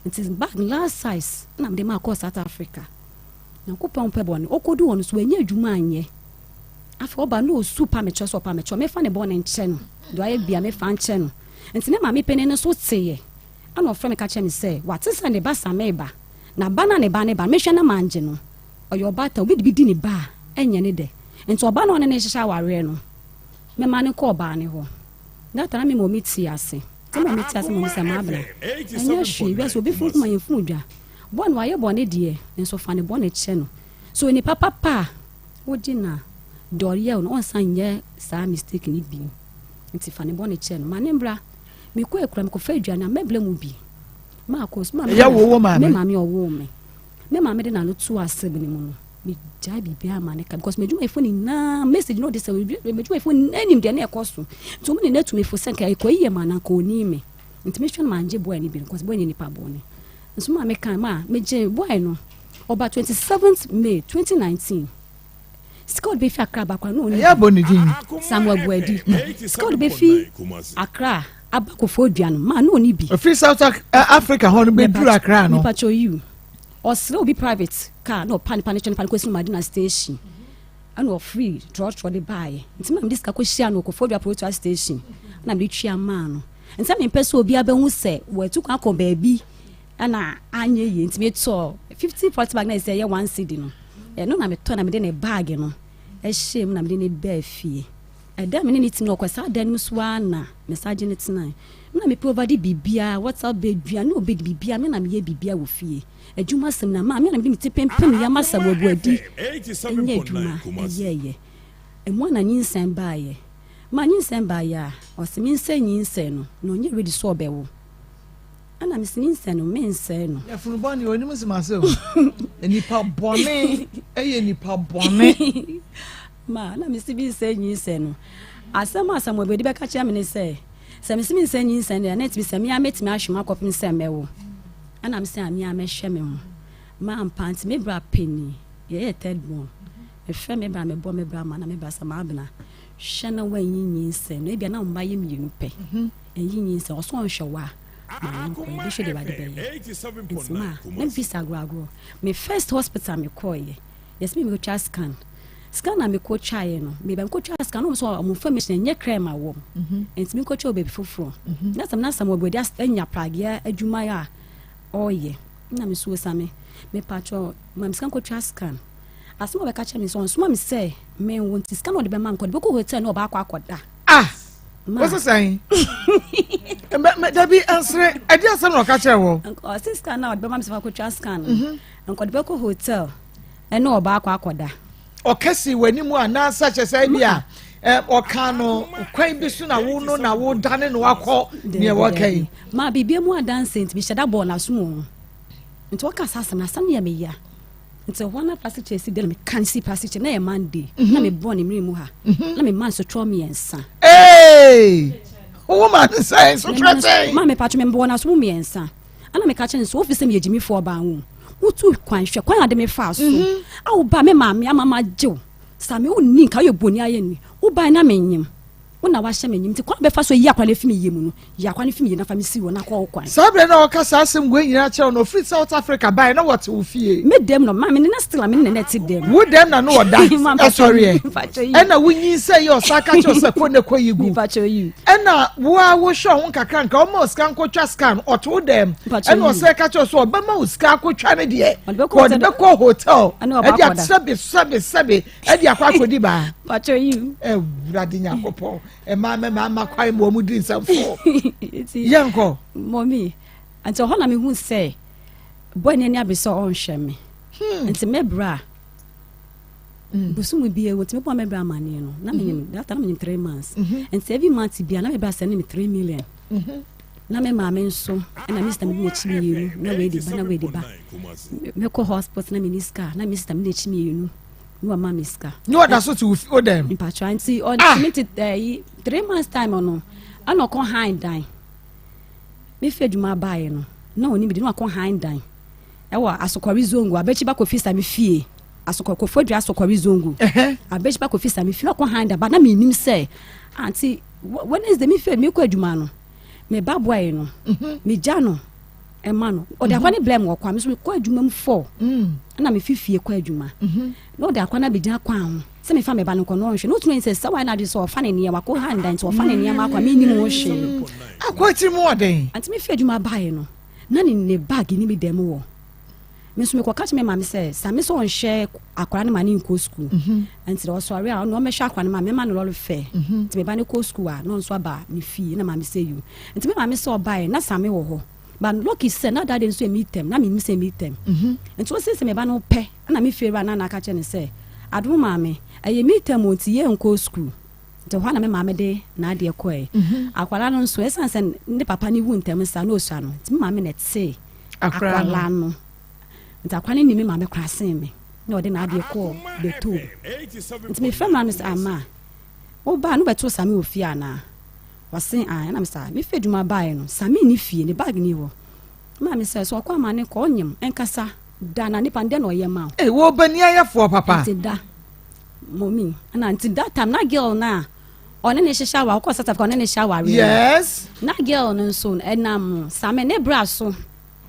[SPEAKER 17] Nti bag last size na mede ma kɔɔ South Africa. Nyankopɔn pɛ bɔne, ɔkɔdu hɔ no so wanya adwuma anyɛ. Afei ɔba na ɔsu pa mekyɛ sɛ ɔpa mekyɛ, mefa ne bɔne nkyɛ no, deɛ ɔayɛ bia mefa nkyɛ no. Nti me maame panin no nso teeɛ, ɛna ɔfrɛ me ka kyerɛ me sɛ wate sɛ ne ba Samee ba, na ba no a ne ba no ba no, mehwɛ na mangye no. Ɔyɛ ɔbaatan, obi de bi di ne ba a, ɛnyɛ ne dɛ. Nti ɔba no a ɔne no rehyehyɛ awareɛ no, mema no kɔ ɔbaa no hɔ. That time na me maame te ase. Nti me maame te ase ma ɔhu sɛ Maabena, ɛnyɛ hwee, wiase obi funu kuma yɛmfunu dwa. Bɔne, wayɛ bɔne deɛ, nso fa ne bɔne kyɛ no. Sɛ onipa papa a, wogye no a, deɛ ɔyɛ wo no, ɔnsan nyɛ saa mistake no bio. Nti fa ne bɔne kyɛ no. Ma no mbra. Mekɔ akura mekɔfa aduane a mɛbrɛ mu bi. Maakɔ so.
[SPEAKER 6] Ɛyɛ wo wo maame?
[SPEAKER 17] Me maame ɔwoo me. Me maame de n'ano too asɛm no mu no, megyae biribiara ma ne ka because m'adwumayɛfoɔ nyinaa message no ɔde sɛ m'adwumayɛfoɔ nyinaa nim deɛ na ɛkɔ so. Nti wɔn nyinaa tu me fo sɛ nka ɛkɔ yie ma na nka ɔnii me. Nti mehwɛ no mangye boy no bi because boy no yɛ nipa bɔne. Nso maame kan ma megye boy no ɔba 27th May 2019. Sika ɔde bɛfi Accra aba koraa na ɔnni.
[SPEAKER 6] Ɛyɛ abɔ ne din.
[SPEAKER 17] Samuel Boadi. Sika ɔde bɛfi Accra aba Koforidua no maa na ɔnni bi.
[SPEAKER 6] Ɔfiri South eh, Africa hɔ no bɛduru Accra no.
[SPEAKER 17] Nipa kyɛ oyiw. Ɔsrɛ obi private car na ɔpa nipa no kyɛ nipa no kɔsi Madina station. Ɛna ɔfiri trɔtrɔ de baeɛ. Nti na mede sika kɔhyia no Koforidua Protoa station. Ɛna mede tua maa no. Nti na mempɛ sɛ obiara bɛhu sɛ watu kwan akɔ baabi ɛna anyɛ yie nti metɔɔ 50 pɔt bag na ɛsɛ ɛyɛ one cedi no ɛno na metɔ na mede ne bag no ɛhyɛ mu na mede ne baa fie ɛda me ne ne tim no ɔkɔ saa dan no mu so ara na me sa gye ne tenae me na me provide biribiara water bɛ aduane ɔbɛdi biribiara me na meyɛ biribiara wɔ fie adwuma sɛm na maa me na mede me ti pempem yɛ ma sɛ wɔabuadi ɛnyɛ adwuma ɛyɛɛyɛ ɛmu na nyinsɛn baayɛ ma nyinsɛn baayɛ a ɔsɛ me nsɛ nyinsɛn no na ɔnyɛ ready sɛ ɔbɛwo Ɛna mese nyinsɛn no mensɛe no.
[SPEAKER 6] Yafunu bɔne onim nsɛm o. Nipa bɔne ɛyɛ nipa bɔne.
[SPEAKER 17] Ma na mese mensɛe nyinsɛn no. Asɛm a Samuel Bedi bɛka kyerɛ me ne sɛ sɛ mese mensɛe nyinsɛn deɛ na ɛtumi sɛ mea mɛtumi ahwɛ mu akɔpem sɛ mɛwo. Ɛna mese a mea mɛhwɛ me ho. Ma ampa nti me bra panin yɛyɛ third born. Mefrɛ me bra mebɔ me bra ma na me bra sɛ maabena hwɛ na wanyi nyinsɛn no ebia na wo mma yɛ mmienu pɛ. Ɛnyi nyinsɛn ɔsɛ ɔnhwɛ wo a ma no nkɔ yɛbɛhwɛ deɛ Awurade bɛyɛ nti ma na mefiri agorɔ agorɔ me first hospital mekɔɔyɛ yɛsɛ me mekɔtwa scan scan na mekɔtwaeɛ no meba mekɔtwa scan na ɔmo sɛ ɔmo information ɛnyɛ krɛ ma wɔm mhm. nti mekɔtwa wɔ baabi foforɔ mhm. na sɛm na sɛm wɔbɛdi anya prageɛ adwuma a ɔreyɛ na mesuo sa me mepatwɔ ma me sika nkɔtwa scan asɛm a ɔbɛka kyerɛ me sɛ ɔnsoma me sɛ menwo nti sika na ɔde bɛma nkɔde bɛkɔ hotel na ɔbaakɔ akɔda
[SPEAKER 6] ah wosɛ sɛn dabi ɛnsere ɛde asɛm na ɔka kyerɛ wɔ
[SPEAKER 17] ɔse scan na ɔde bɛma me sɛ fakɔtwa scan no mhm. nkɔde bɛkɔ hotel ɛne ɔbaa akɔ akɔda
[SPEAKER 6] ɔka si w'anim anaasɛ kyɛ sɛ bi a ɔka no kwan bi so na wo no na wodane no akɔ neɛ wɔka yi
[SPEAKER 17] ma biribia mu adanse nti mehyɛ da bɔɔ n'asom o nti wɔka saa asɛm no asɛm yɛ meya nti hɔ na plastic chair si dɛ na meka si plastic chair na yɛ Monday mhm. na mebɔ ne mmiri mu ha mhm. na mema nsotorɔ mmiɛnsa
[SPEAKER 6] wo ma ne sɛ nsotorɔ sɛn
[SPEAKER 17] ma mepatwo mebɔ no aso mu mmiɛnsa ana meka kyerɛ no sɛ wofi sɛ meyɛ gyimifoɔ baa wo wotu kwan hwɛ kwan ade me faa so mhm. a woba me maame ama magye wo sa me wonni nka woyɛ bɔni ayɛ ni wobae na menyem. Wo na wahyɛ me nyem nti kwan bɛfa so ayi akwa no afi me yam no, yi akwa no fi me yam na fa me si hɔ na kɔ wo kwan.
[SPEAKER 6] Saa berɛ no a ɔka saa asɛm wei nyinaa kyerɛ wo no, ɔfiri South Africa baeɛ na wɔte wo fie?
[SPEAKER 17] Me dɛm no, ma me ne na still a me ne na ɛte dɛm.
[SPEAKER 6] Wo dɛm na no ɔda ɛsɔreɛ? Ɛna wonyinsɛn yɛ ɔsan ka kyerɛ wo sɛ kɔ ne kɔ yi gu? Ɛna wo a wohwɛ wo ho nkakra nkra ɔma wo sika nkɔtwa scan ɔte wo dɛm ɛna ɔsan ka kyerɛ wo sɛ ɔbɛma wo sika akɔtwa ne deɛ wɔde bɛkɔ hotel ɛde asɛbe sɛbe sɛbe ɛde akɔ akɔdi baa awurade nyankopɔn ɛma mɛma ama kwan ma ɔmu di nsɛmfoɔ yɛnkɔ
[SPEAKER 17] mɔmi nti ɔhɔ na mehu sɛ bɔɔ ne ani abere sɛ ɔnhwɛ me hmm. nti mɛbrɛ a hmm. bosom bi ewu nti mebɔ mɛbrɛ amaneɛ no na menyim mhm. that time na menyim three months mhm. nti every month bia na mɛbrɛ asɛne me three million mhm. na me maame nso ɛna me sista medi n'akyi mmienu na wei de ba na wei de ba mɛkɔ hospital na menni sika na me sista medi n'akyi mmienu na wama me sika.
[SPEAKER 6] Ne ɔda so te wo dɛm.
[SPEAKER 17] Mpatwa nti ɔde te ɛyi three months time no ɛna ɔkɔ han dan me fi adwuma baeɛ no na ɔne me di na wakɔ han dan ɛwɔ asokɔre zongo abɛkyi ba kofi sa me fie asokɔ kofodua asokɔre zongo abɛkyi ba kofi sa me fie ɔkɔ han dan ba na me nim sɛ anti Wednesday me fi me kɔ adwuma no me ba boy no mhm. me gya no ɛma no ɔde akwa ne blɛ mu ɔkwa me so mekɔ adwuma mu fɔ mm. ɛna me fi fie kɔ adwuma mhm. na ɔde akwa no abɛgyina kwan ho sɛ mefa me ba no nkɔ no ɔnhwɛ na ɔtumi sɛ sɛ wayɛ no adwene sɛ ɔfa ne nneɛma kɔ ha nda nti ɔfa ne nneɛma akɔ mennim ho hwee
[SPEAKER 6] akɔ akyiri mu ɔden
[SPEAKER 17] nti mefi adwuma baeɛ no na ne ne bag ne me dɛm wɔ me nso mekɔka kyerɛ me maame sɛ same sɛ ɔnhwɛ akwadaa no ma ne nkɔ sukuu mhm. nti ɔsɔre a ɔno ɔmɛhwɛ akwadaa no ma mɛma no lɔre fɛ mhm. nti meba no kɔ sukuu a na ɔnso aba ne fie na maame sɛ yiw nti me maame sɛ ɔbaeɛ na same wɔ hɔ but lucky sɛ na dade nso ɛmi tɛm na menim sɛ ɛmi tɛm mhm. nti ɔsɛ sɛ meba no pɛ na me fie wura na na aka kyerɛ no sɛ adom maame ɛyɛ mi tɛm o nti yɛ nkɔ sukuu nti hɔ na me maame de n'adeɛ kɔɛ akwadaa no nso ɛsiane sɛ ne papa ne wu ntɛm saa na ɔsua no nti me maame na ɛtee akwadaa no nti akwadaa no nim me maame koraa sen me na ɔde n'adeɛ kɔɔ bɛtoo nti mefrɛ maame sɛ ama wobaa no bɛtoo same wɔ fie anaa ɔse a ɛna me sɛ mefa adwuma baeɛ no same nni fie ne bag ni hɔ maame sɛ sɛ ɔkɔ ama ne kɔ ɔnyem ɛnkasa da na nipa ndɛ na ɔyɛ ma wo.
[SPEAKER 6] Ee wɔ bani ayɛfoɔ papa.
[SPEAKER 17] Nti da mɔmi ɛna nti that time na girl na ɔne ne hyehyɛ awa ɔkɔ South Africa ɔne ne hyɛ awareɛ.
[SPEAKER 6] Yes.
[SPEAKER 17] Na girl no nso ɛnam same ne bra so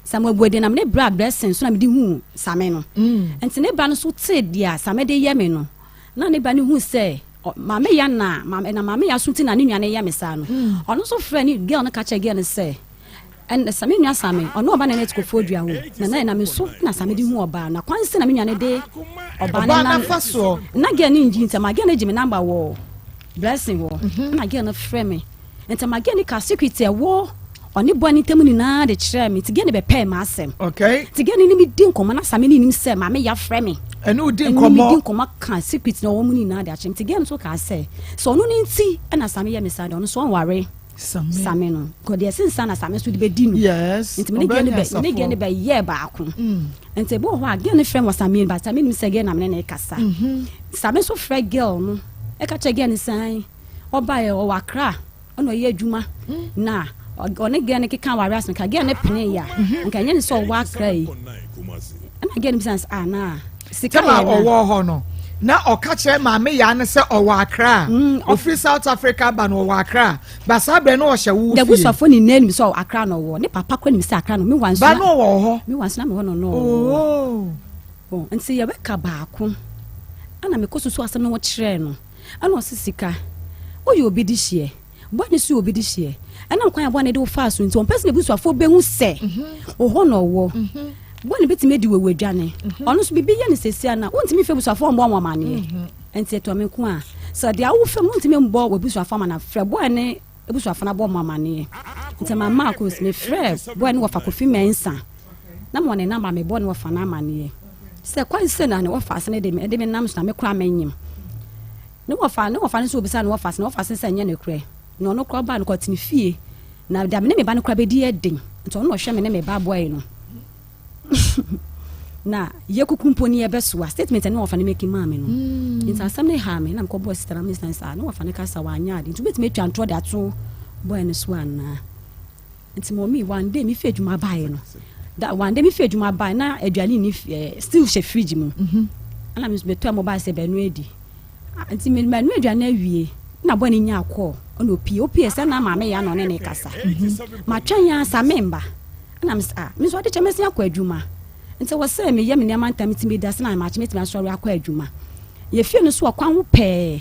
[SPEAKER 17] Samuel Boadi nam ne bra blessing so na mede hu same no. Mm. Nti ne bra no so tee deɛ same de yɛ me no na ne bra no hu sɛ maame ya na maame na maame ya so ti na ne nua no yɛ me saa no. Mm. Ɔno nso frɛ ne girl no ka kyerɛ girl no sɛ ɛn sɛ me nua same ɔno ɔba na ne kofoɔ dua hɔ na na ɛnam so na same de hu ɔbaa na kwan sɛ na me nua no de ɔbaa no nam na girl no ngyi ntɛm a girl no gye me number wɔ blessing hɔ mhm. na girl no frɛ me ntɛm a girl no ka secret ɛwɔ ɔne bɔ ne ntam nyinaa de kyerɛ me nti girl no bɛpɛɛ m'asɛm nti girl no ne me di nkɔmmɔ na same no nim sɛ maame ya frɛ me
[SPEAKER 6] ɛne wo di nkɔmmɔ
[SPEAKER 17] ɛne me di nkɔmmɔ ka secret na ɔwɔ mu nyinaa de akyerɛ me nti girl no nso kaa sɛ sɛ ɔno ne nti ɛna same yɛ me saa deɛ ɔno nso ɔnware same no kɔ deɛ ɛsen sa na same nso de bɛdi no
[SPEAKER 6] yes
[SPEAKER 17] nti mene gɛ no bɛ mene gɛ no bɛ yɛ baako mm. nti ebi wɔ hɔ a gɛ no frɛ wɔ same no ba same nim sɛ gɛ na mene na ɛkasa mm-hmm. same nso frɛ girl no ɛka kyerɛ gɛ no sɛn ɔba yɛ ɔwɔ akra ɔna ɔyɛ adwuma mm. na ɔne gɛ no keka aware asɛm ka gɛ no pene yɛ a mm-hmm. nka ɛnyɛ ne sɛ ɔwɔ akra yi ɛna gɛ no bisa sɛ ah na
[SPEAKER 6] sika yɛ na ɔwɔ hɔ no na ɔka kyerɛ maame yaa no sɛ ɔwɔ akra mm, ofiri south africa ba no ɔwɔ akra ba saa bɛrɛ no ɔhyɛ wo fie.
[SPEAKER 17] N'abusuafo nyinaa nim sɛ akra na ɔwɔ ne papa kora nim sɛ akra no me wa nso
[SPEAKER 6] ba no ɔwɔ hɔ
[SPEAKER 17] me wa nso na me hɔ no no
[SPEAKER 6] ɔwɔ.
[SPEAKER 17] Oh. Nti yɛbɛka baako ɛna mekɔ susu asɛm no kyerɛɛ no ɛna ɔse sika woyɛ obi de hyeɛ bɔne so yɛ obi de hyeɛ ɛnam kwan a bɔne de wo faa so nti ɔmpɛ sɛ n'abusuafoɔ bɛhu sɛ mhm. wɔ hɔ na ɔwɔ mhm. bɔne bɛtumi adi wɔ wadwane mhm. ɔno nso biribi yɛ no sɛsi ana wontumi mfɛ abusuafoɔ mmɔ wɔn amaneɛ nti ɛtɔ me nko a sɛ deɛ awo fam wontumi mbɔ w'abusuafoɔ amana frɛ bɔne ne abusuafoɔ no abɔ wɔn amaneɛ nti ma Marcus mefrɛ bɔne ne wɔfa Kofi Mensah na ma ɔne namba mebɔ ne wɔfa no amaneɛ sɛ kwan sɛ na ne wɔfa ase ne de me nam so na me kora menyim Ne wɔfa ne wɔfa no nso obisa ne wɔfa se ne wɔfa se sɛ ɛnyɛ nokorɛ na ɔno koraa ɔbaa no koraa ɔte ne fie na deɛ me ne me ba no koraa bɛdi yɛ den nti ɔno na ɔhwɛ me ne me ba boy no na yɛ kuku mpo ne yɛbɛsoa statement ne wɔfa no mɛki maa me no mm. nti asɛm no haa me na mekɔbɔɔ sista na mesista saa ne wɔfa no kasa wanyɛ ade nti wobɛtumi atwa ntorɔ de ato boy no so anaa Nti mɔmi one day mi fi adwuma baeɛ no da one day mi fi adwuma baeɛ na aduane ni ɛɛ eh, still hyɛ fridge mu mhm. ɛna mi bɛtɔ ɛmo baeɛ sɛ bɛnu adi ah, nti mi mɛnu aduane awie Na bɔ ne nyaa kɔɔ ɛna opie opie sɛ na maame ya na ɔne ne kasa. Matwɛn ya sa memba. Ɛna me sɛ ah me nso ade kyɛ mɛsen akɔ adwuma. Nti wɔ sɛ meyɛ me nneɛma ntam nti meda sɛ na makye mɛtumi asɔre akɔ adwuma. Yɛ fie no so ɔkwan ho pɛɛ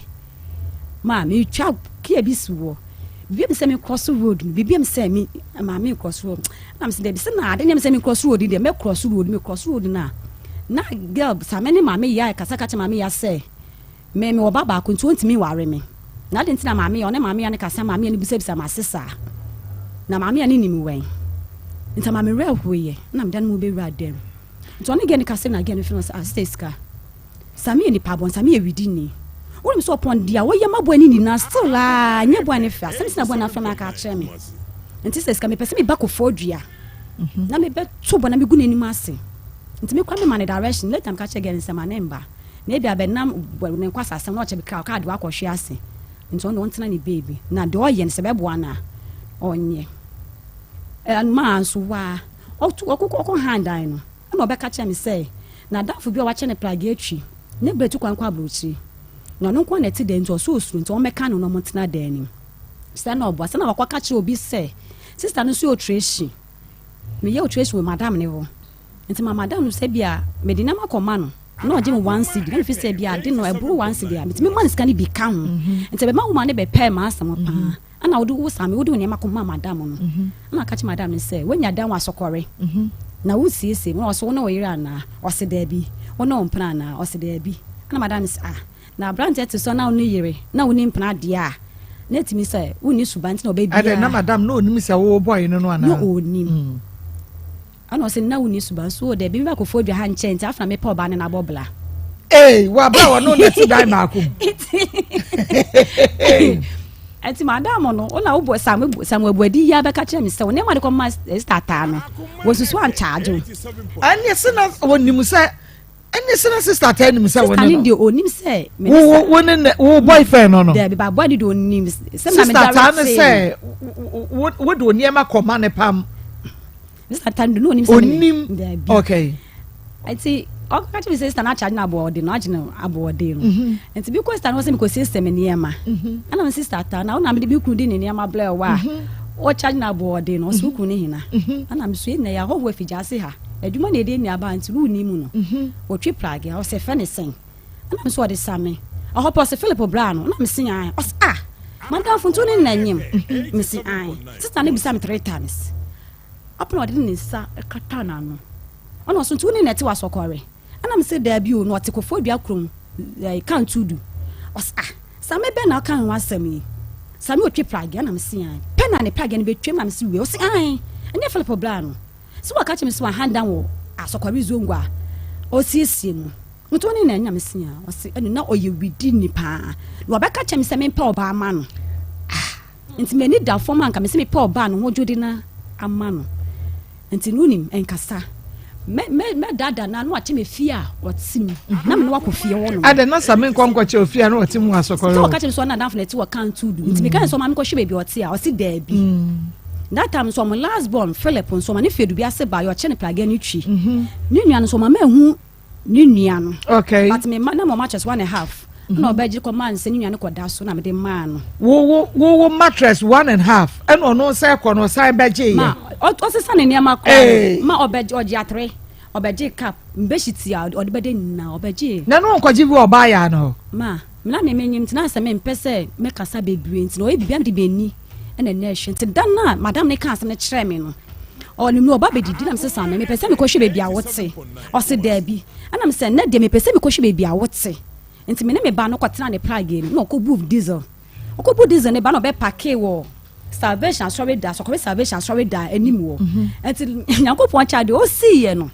[SPEAKER 17] ma metwa kia bi si wɔ. Biribi mi sɛ me cross road no biribi mi sɛ me maame cross road. Ɛna me sɛ dɛbi sɛ na ade nyɛ me sɛ me cross road deɛ mɛ cross road me cross road na na girl sa me ne maame ya kasa ka kyerɛ maame ya sɛ Me, mewɔ ba baako nti ɔntumi nware me. Na adɛn nti na maame a ɔne maame a no kasa maame a no bisabisa m'ase saa? Na maame a no nim wɛn? Nti ama me werɛ hoeɛ na meda no mu bɛwura dan mu. Nti ɔne gɛ no kasa na gɛ no frɛ no sɛ, ah, sister sika. Same yɛ nipa bɔn, Same yɛ widini. Wonim sɛ ɔpɔn deɛ wɔyɛ ma bɔne nyinaa still a nyɛ bɔne fɛ. Asɛm si na bɔne afrɛ me aka akyerɛ me. Nti sister sika mepɛ sɛ meba kɔfoɔ dua na mebɛto bɔ na megu n'anim ase. Nti mekɔ mema no direction. Later meka kyerɛ gɛ no sɛ ma ne mba. Na ebia bɛnam ne nkwasasɛm na ɔkyɛ bi kra ɔkaa de wakɔhwe ase nti ɔno ɔntena ne beebi na deɛ ɔyɛ no sɛ bɛboa no a ɔnyɛ maa nso waa ɔkɔ ɔkɔ han dan no ɛna ɔbɛka kyerɛ me sɛ n'adamfo bi a wakyɛ no prage atwi ne berɛ tu kwan kɔ aburokyiri na ɔno nko na ɛte dan nti ɔsɛ osuro nti ɔmmɛka no na ɔmo ntena dan no mu sɛ na ɔboa sɛ na wakɔka kyerɛ obi sɛ sista no nso yɛ otrehyi meyɛ otrehyi wɔ madam ne hɔ Nti ma madam no sɛ bia mede nneɛma kɔ ma no na ɔgye me one cedi na mefi sɛ bia ade no ɛboro one cedi a metumi ma no sika no bi ka ho mhm. nti ɛbɛma woma no bɛpɛɛ m'asɛm paa mhm. ɛna wode wo same wode wo nneɛma kɔ ma madam no mhm. ɛna aka kyerɛ madam no sɛ woanya dan wɔ asɔkɔre na wosiesie mu na ɔsɛ wo ne wo yere anaa ɔse daabi wo ne wo mpena anaa ɔse daabi ɛna madam no sɛ ah na aberanteɛ te sɛ na wo ne yere na wo ne mpena adeɛ a na ɛtumi sɛ wonni suban nti na ɔbɛbia
[SPEAKER 6] ɛdɛ na madam na ɔnim sɛ wowɔ bɔe no no anaa
[SPEAKER 17] na ɔnim mm. Ɛna ɔse na wonni suban so o dabi meba kofoɔ dwa ha nkyɛn nti afei na mepɛ ɔbaa ne no abɔ bla.
[SPEAKER 6] Ee wɔ abira wɔ no na ti dan baako mu.
[SPEAKER 17] Ɛti madam no wo na wobɔ Samuel Buadi yi abɛka kyerɛ me sɛ wo nneɛma de kɔma sista taa no wɔsusu ankyagye wo.
[SPEAKER 6] Ɛne se na wɔnim sɛ ɛne sɛ na sista taa nim sɛ wo ne no.
[SPEAKER 17] Sista ne deɛ onim sɛ.
[SPEAKER 6] Wo wo ne ne wo boyfriend no no.
[SPEAKER 17] Dɛbi ba boy ne deɛ onim.
[SPEAKER 6] Sista taa ne sɛ wo wo de nneɛma kɔma ne pam.
[SPEAKER 17] Sista taa ne deɛ onim sɛ.
[SPEAKER 6] Onim okay.
[SPEAKER 17] Nti ɔka kyerɛ mi sɛ sista no akyagye no aboɔden no agye no aboɔden no mhm. nti bi kɔ sista no hɔ sɛ mekɔ siesie me nneɛma mhm. ɛna me sista taa na wona mede me kunu de ne nneɛma brɛ wo a mhm. ɔkyagye no aboɔden no ɔsɛ wo kunu ne hena ɛna me so ɛnna yɛ ahɔhoɔ afi gya ase ha adwuma na ɛde nnuaba nti wonni mu no wɔtwe prage a ɔsɛ fɛ ne sɛn ɛna me so ɔde sa me ɔhɔ pɛ ɔsɛ Philip bra no ɛna me se an ɔsɛ ah madamfo nti wo ne nna nyim me se an sista no bisa me three times Afei na ɔde ne nsa kataa n'ano. Ɛna ɔso nti wo ne na ɛte w'asɔkɔre? Ɛna me se daabi o, na ɔte Koforidua kurom ɛɛ Kantudu. Ɔse ah, Same bɛn na ɔka ho asɛm yi? Same otwi pragea? Ɛna me se ae. Pɛ na ne pragea no bɛtwam na me se wei. Ɔse ae, ɛnyɛ Philip bra no. Se waka kyerɛ me se wahandan wɔ Asɔkɔre Zongo a ɔsiesie mu. Nti wo ne na ɛnyɛ? Me se ae. Ɔse ɛno na ɔyɛ widini paa. Na wabɛka kyerɛ me sɛ mempɛ ɔbaa ma no. Ah! Nti m'ani da fam a nka mese mepɛ ɔbaa ne ho dwo de no ama no. Nti no wonim, ɛnkasa. Mɛ mɛ mɛdaadaa no a na wakyɛ me fie a ɔte mu. Na me ne wakɔ fie hɔ nom.
[SPEAKER 6] Adɛn na sɛ menkɔ nkɔkyɛ ofie a na ɔte mu asɔkɔrɔ?
[SPEAKER 17] Sɛ ɔka kyerɛ me sɛ ɔne n'adamfo na ɛte wɔ Kantudu. Nti meka ne sɛ ɔma menkɔhwɛ baabi a ɔte a, ɔse daabi. That time nso ɔmo last born Philip nso ɔma ne fie dubi ase baeɛ ɔkyɛ no pragea ne twi. Ne nua no nso ɔma manhu ne nua no.
[SPEAKER 6] Okay.
[SPEAKER 17] But me ma na mo mattress one and a half. Mm-hmm. Na ɔbɛgye kɔ maa nsɛ ne nua no kɔ da so na mede maa no.
[SPEAKER 6] Wo wo wo wo mattress one and a half ɛna ɔno nsa ɛkɔ no ɔsan bɛgye yɛ.
[SPEAKER 17] Ma ɔsesa ne nneɛma kɔ. Ma ɔbɛgye ɔgye atere ɔbɛgye cup mbɛhyiti a ɔde bɛde nyinaa ɔbɛgye.
[SPEAKER 6] Na no nkɔgye bi wɔ ɔbaa yɛ ano.
[SPEAKER 17] Ma me na me menyim nti na sɛ mempɛ sɛ mɛkasa bebree nti na ɔyɛ biribi a mede m'ani ɛna ɛna ɛhwɛ nti da no a madam ne ka asɛm no kyerɛ me no ɔne mu ɔba bɛdidi na mesesa me mepɛ sɛ mekɔhwɛ baabi a wote ɔse daabi ɛna mesɛ nnɛ deɛ mepɛ sɛ mekɔhwɛ baabi a wote nti me ne me ba no kɔtena ne prage no na ɔkɔbu diesel ɔkɔbu diesel ne ba na ɔbɛpake wɔ salvation asɔre da sɔkɔre salvation asɔre da anim wɔ mhm. nti nyankopɔn kyɛ adeɛ ɔsiiɛ no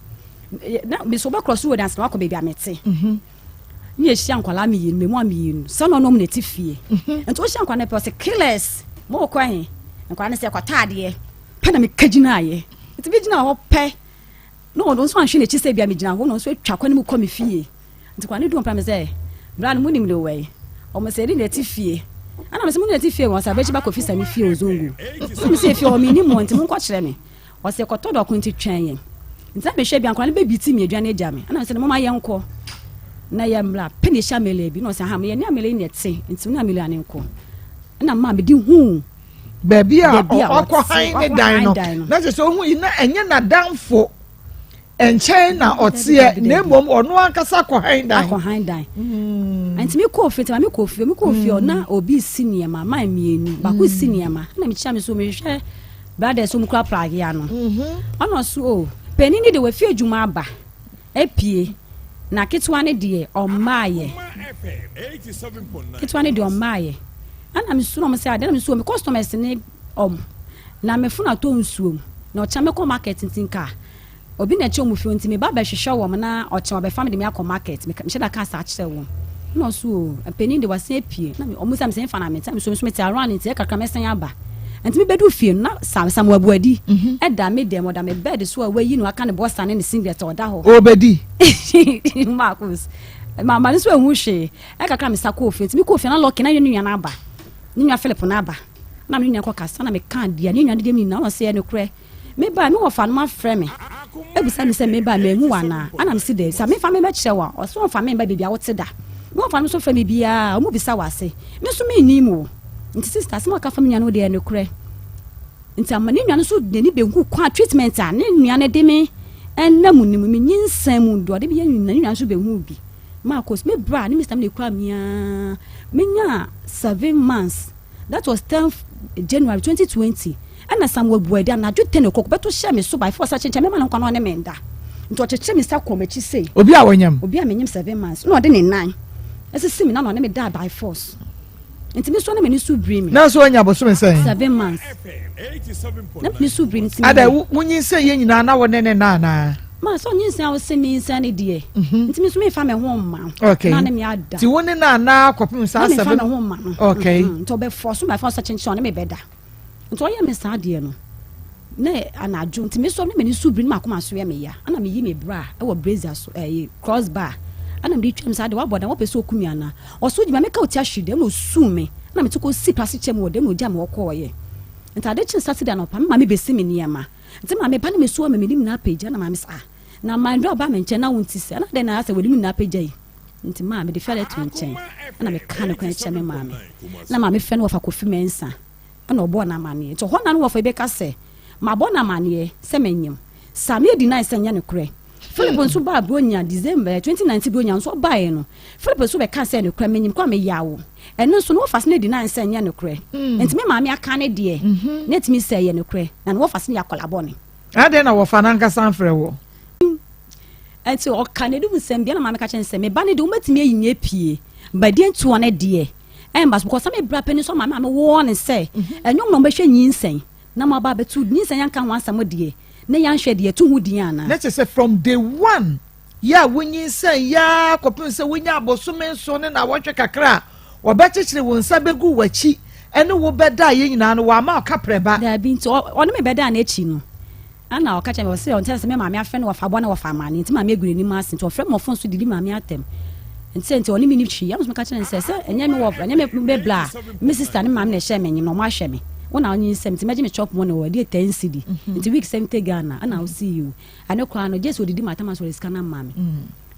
[SPEAKER 17] na mesɛ wobɛkorɔ so wɔ dansa na wakɔ baabi a mete mhm. ne yɛhyia nkwadaa mmienu mmamu mmienu sɛ na ɔnom na ɛte fie mhm. nti wohyia nkwadaa no pɛ ɔsɛ killers mo kɔ he nkwadaa no sɛ ɛkɔtɔ adeɛ pɛ na meka gyinaeɛ nti bi gyina hɔ pɛ na ɔno nso anhwɛ n'akyi sɛ bia megyina hɔ na ɔnso atwa kwan mu kɔ me fie nti kwan no du ɔmpra me sɛ bra no munim ne wɔ yi ɔmo sɛ ɛde na ɛte fie ɛna me sɛ mo na ɛte fie wɔn sɛ abɛkyi ba kɔfi sɛ me fie ozongo sɛ me sɛ efie hɔ me nim wɔn nti mo nkɔkyerɛ me Ɔse kɔtɔ dɔko nti twɛn yɛn. Nti na mehwɛ bi a nkwadaa no bɛbi ti mi aduane agya me. Ɛna mesɛ no moma yɛnkɔ na yɛmmra. Pɛ na ɛhyia Amelia bi na ɔse aha yɛne Amelia yi na ɛte nti wo ne Amelia no nkɔ. Ɛna maa mede huu.
[SPEAKER 6] Baabi a ɔkɔ han ne dan no na kyerɛ sɛ ohun yi na ɛnyɛ n'adamfo nkyɛn na ɔteɛ na mmom ɔno ankasa kɔ han dan.
[SPEAKER 17] Akɔ han dan. Hmm. Nti mi kɔɔ fie nti maame kɔɔ fie mi kɔɔ fie ɔna hmm. obi si nneɛma maa mmienu baako si hmm. nneɛma ɛna mi kyerɛ mi so mi hwɛ brothers wɔn kura pragea no mhm. ɔna ɔso o oh, panin ni de wafi adwuma aba epie na ketewa ne deɛ ɔmmaayɛ ketewa ne deɛ ɔmmaayɛ ɛna mi so na ɔmo sɛ adeɛ na mi so mi customers ne ɔmo na mi funu atɔ nsuo mu na ɔkyɛn mi kɔ market nti nka. Obi na ɛkyɛ wɔn fie nti meba bɛhwehwɛ wɔn na ɔkyɛ wɔbɛfa me de me akɔ market. Mehyɛ da kaa saa kyerɛ wɔn. Ɛna ɔso o, panin de wasan apue. Na wɔn bisa me sɛ mfa na mente. Nso nso mete around nti ɛkakra mɛsan aba. Nti mebɛdu fie no na Sam Samuel Abuadi mhm. ɛda me dɛm ɔda me bed so a wayi no aka ne bɔsa ne ne singlet ɔda hɔ.
[SPEAKER 6] Obedi.
[SPEAKER 17] Marcus. Mama no nso ehu hwee. Ɛkakra mesa kɔɔ fie nti mekɔɔ fie na lɔki na yɛ ne nua no aba. Ne nua Philip no aba. Na me nua kɔ kasa na meka deɛ ne nua no deɛ mi nyinaa ɔsɛ ɛnokorɛ. Meba a, me wɔfa no afrɛ me abisa me sɛ meba a manhu wo anaa? Ɛna mese daabi. Sɛ memfa me mmɛkyerɛ wo a, ɔse ɔmfa me mma baabi a wote da. Me wɔfa no nso frɛ me biara a, wɔbisa wo ase. Me nso mennim wo. Nti sister, asɛm a ɔka fa me nua no ho deɛ ɛyɛ nokorɛ. Nti ama ne nua no nso n'ani bɛhu kwan treatment a ne nua no de me nam no mu, me nyinsɛn mu deɛ ɔde me yɛ nyinaa, ne nua no nso bɛhu bi. Marcus, me bra ne me sister me na ɛkura me ara, menyaa 7 months. That was tenth January 2020 ɛna Samuel Buadi anadwo ten o'clock bɛto hyɛɛ me so by force sɛ kyenkyɛn mɛma no nkwa na ɔne me nda nti ɔkyekyere me nsa kɔɔ m'akyi sei.
[SPEAKER 6] Obi a wɔnyam.
[SPEAKER 17] Obi a menyam 7 months na ɔde ne nan esisi me na na ɔne me da by force nti me so na m'ani so biri me.
[SPEAKER 6] Na so ɔnya bosome sɛn?
[SPEAKER 17] 7 months na m'ani so biri me nti.
[SPEAKER 6] Ada wonyinsɛn yɛ nyinaa na wo ne ne na anaa?
[SPEAKER 17] Ma sɛ ɔnyinsɛn a wosɛ menyinsɛn ne deɛ mhm. nti me nso memfa me ho mma
[SPEAKER 6] okay.
[SPEAKER 17] na ne me ada
[SPEAKER 6] nti wo ne no anaa kɔpem saa
[SPEAKER 17] sɛ memfa me ho mma no
[SPEAKER 6] okay.
[SPEAKER 17] Mm -hmm. Nti ɔbɛfɔ so mafa sɛ kyenkyen ɔne me bɛda nti ɔyɛ me saa deɛ no na anadwo nti me sɔ ne m'ani so biri ne m'akoma so yɛ me ya ɛna meyi me bra ɛwɔ brazier so ɛyɛ cross bar ɛna mede twam saa deɛ wabɔ dan wɔpɛ sɛ ɔku me anaa ɔso gyima meka ɔti ahwe dɛm na ɔsuu me ɛna mete kɔ si plastic kyɛ mu wɔ dɛm na ɔgya me ɔkɔɔyɛ nti ade kye Saturday anɔpa me maame bɛsi me nneɛma. Nti maame ba no me so ama m'anim nyinaa apagya na maame sɛ ah na mandra ɔba me nkyɛn na wo nti sɛ ɛna dɛn na asɛ w'anim nyinaa apagya yi nti maa mede fɛlɛ to nkyɛn ɛna meka ne kwan kyerɛ me maame na maame fɛ no wɔfa Kofi Mensah ɛna ɔbɔɔ no amaneɛ nti ɔhɔ na no wɔfa yi bɛka sɛ mabɔ no amaneɛ sɛ manyam saa me adi nan sɛ nyɛ ne korɛ Philip nso baa Bronya December 2019 Bronya nso ɔbaeɛ no Philip nso bɛka sɛ nokorɛ menyim kɔ a meyaw wo ɛno nso no wɔfa so no adi nan sɛ nyɛ nokorɛ mm. nti me maame aka ne deɛ mm-hmm. na ɛtumi sɛ ɛyɛ nokorɛ na ne wɔfa so no yɛ akɔla bɔne.
[SPEAKER 6] Adɛn na wɔfa no ankasa mfrɛ wɔ?
[SPEAKER 17] Nti ɔka n'anim nsɛm bia na maame ka kyerɛ no sɛ me ba no deɛ wobɛtumi ayi ne apue ba deɛ ntoɔ no deɛ ɛmba so because sɛ me bra panin so maame maame wɔɔ ne sɛ mhm. ɛnyɛ ɔmo na ɔmbɛhwɛ nyinsɛn na mo aba abɛto nyinsɛn yɛnka ho asɛm deɛ na yɛanhwɛ deɛ ɛto ho din anaa.
[SPEAKER 6] Na kyerɛ sɛ from day one yɛ a wonyinsɛn yɛ ara kɔpem sɛ wonya abosome nson ne nnawɔtwe kakra a wɔbɛkyekyere wo nsa bɛgu w'akyi ne wo bɛda a yɛ nyinaa no wɔama ɔka prɛ ba.
[SPEAKER 17] Daabi nti ɔne me bɛdaa n'akyi no ɛna ɔka kyerɛ me ɔse ɔnte sɛ me maame afrɛ no wɔfa bɔ na wɔfa amane nti maame agu n'anim ase nti ɔfrɛ me ɔfon so didi maame atɛm nti sɛ nti ɔne me ni hwee ɛna meka kyerɛ no sɛ sɛ ɛnyɛ me wɔ ɛnyɛ me me bla me sister ne maame na ɛhyɛ me nyem na ɔmo ahwɛ me wo na ɔnyinsɛm nti mɛgye me chop money wɔ ɛdeɛ 10 cedi nti week 70 Ghana ɛna ɔsi yi o Ɛno koraa no, gye sɛ ɔdidi m'atam ansa ɔde sika no ama me.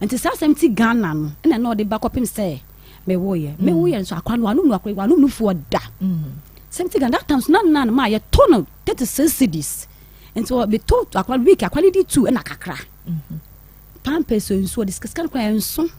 [SPEAKER 17] Nti saa asɛm ti Ghana no, ɛna na ɔde ba kɔpem sɛ mewoeɛ. Mewoeɛ nso akora no, wanom no akora, wanom nufoɔ da. Sɛm ti Ghana, that time so na nan ma yɛtɔ no 36 cedis. Nti ɔbɛtɔ akora week, akora no di two ɛna kakra. Pampers nsuo, ɔde sika no koraa ɛnso.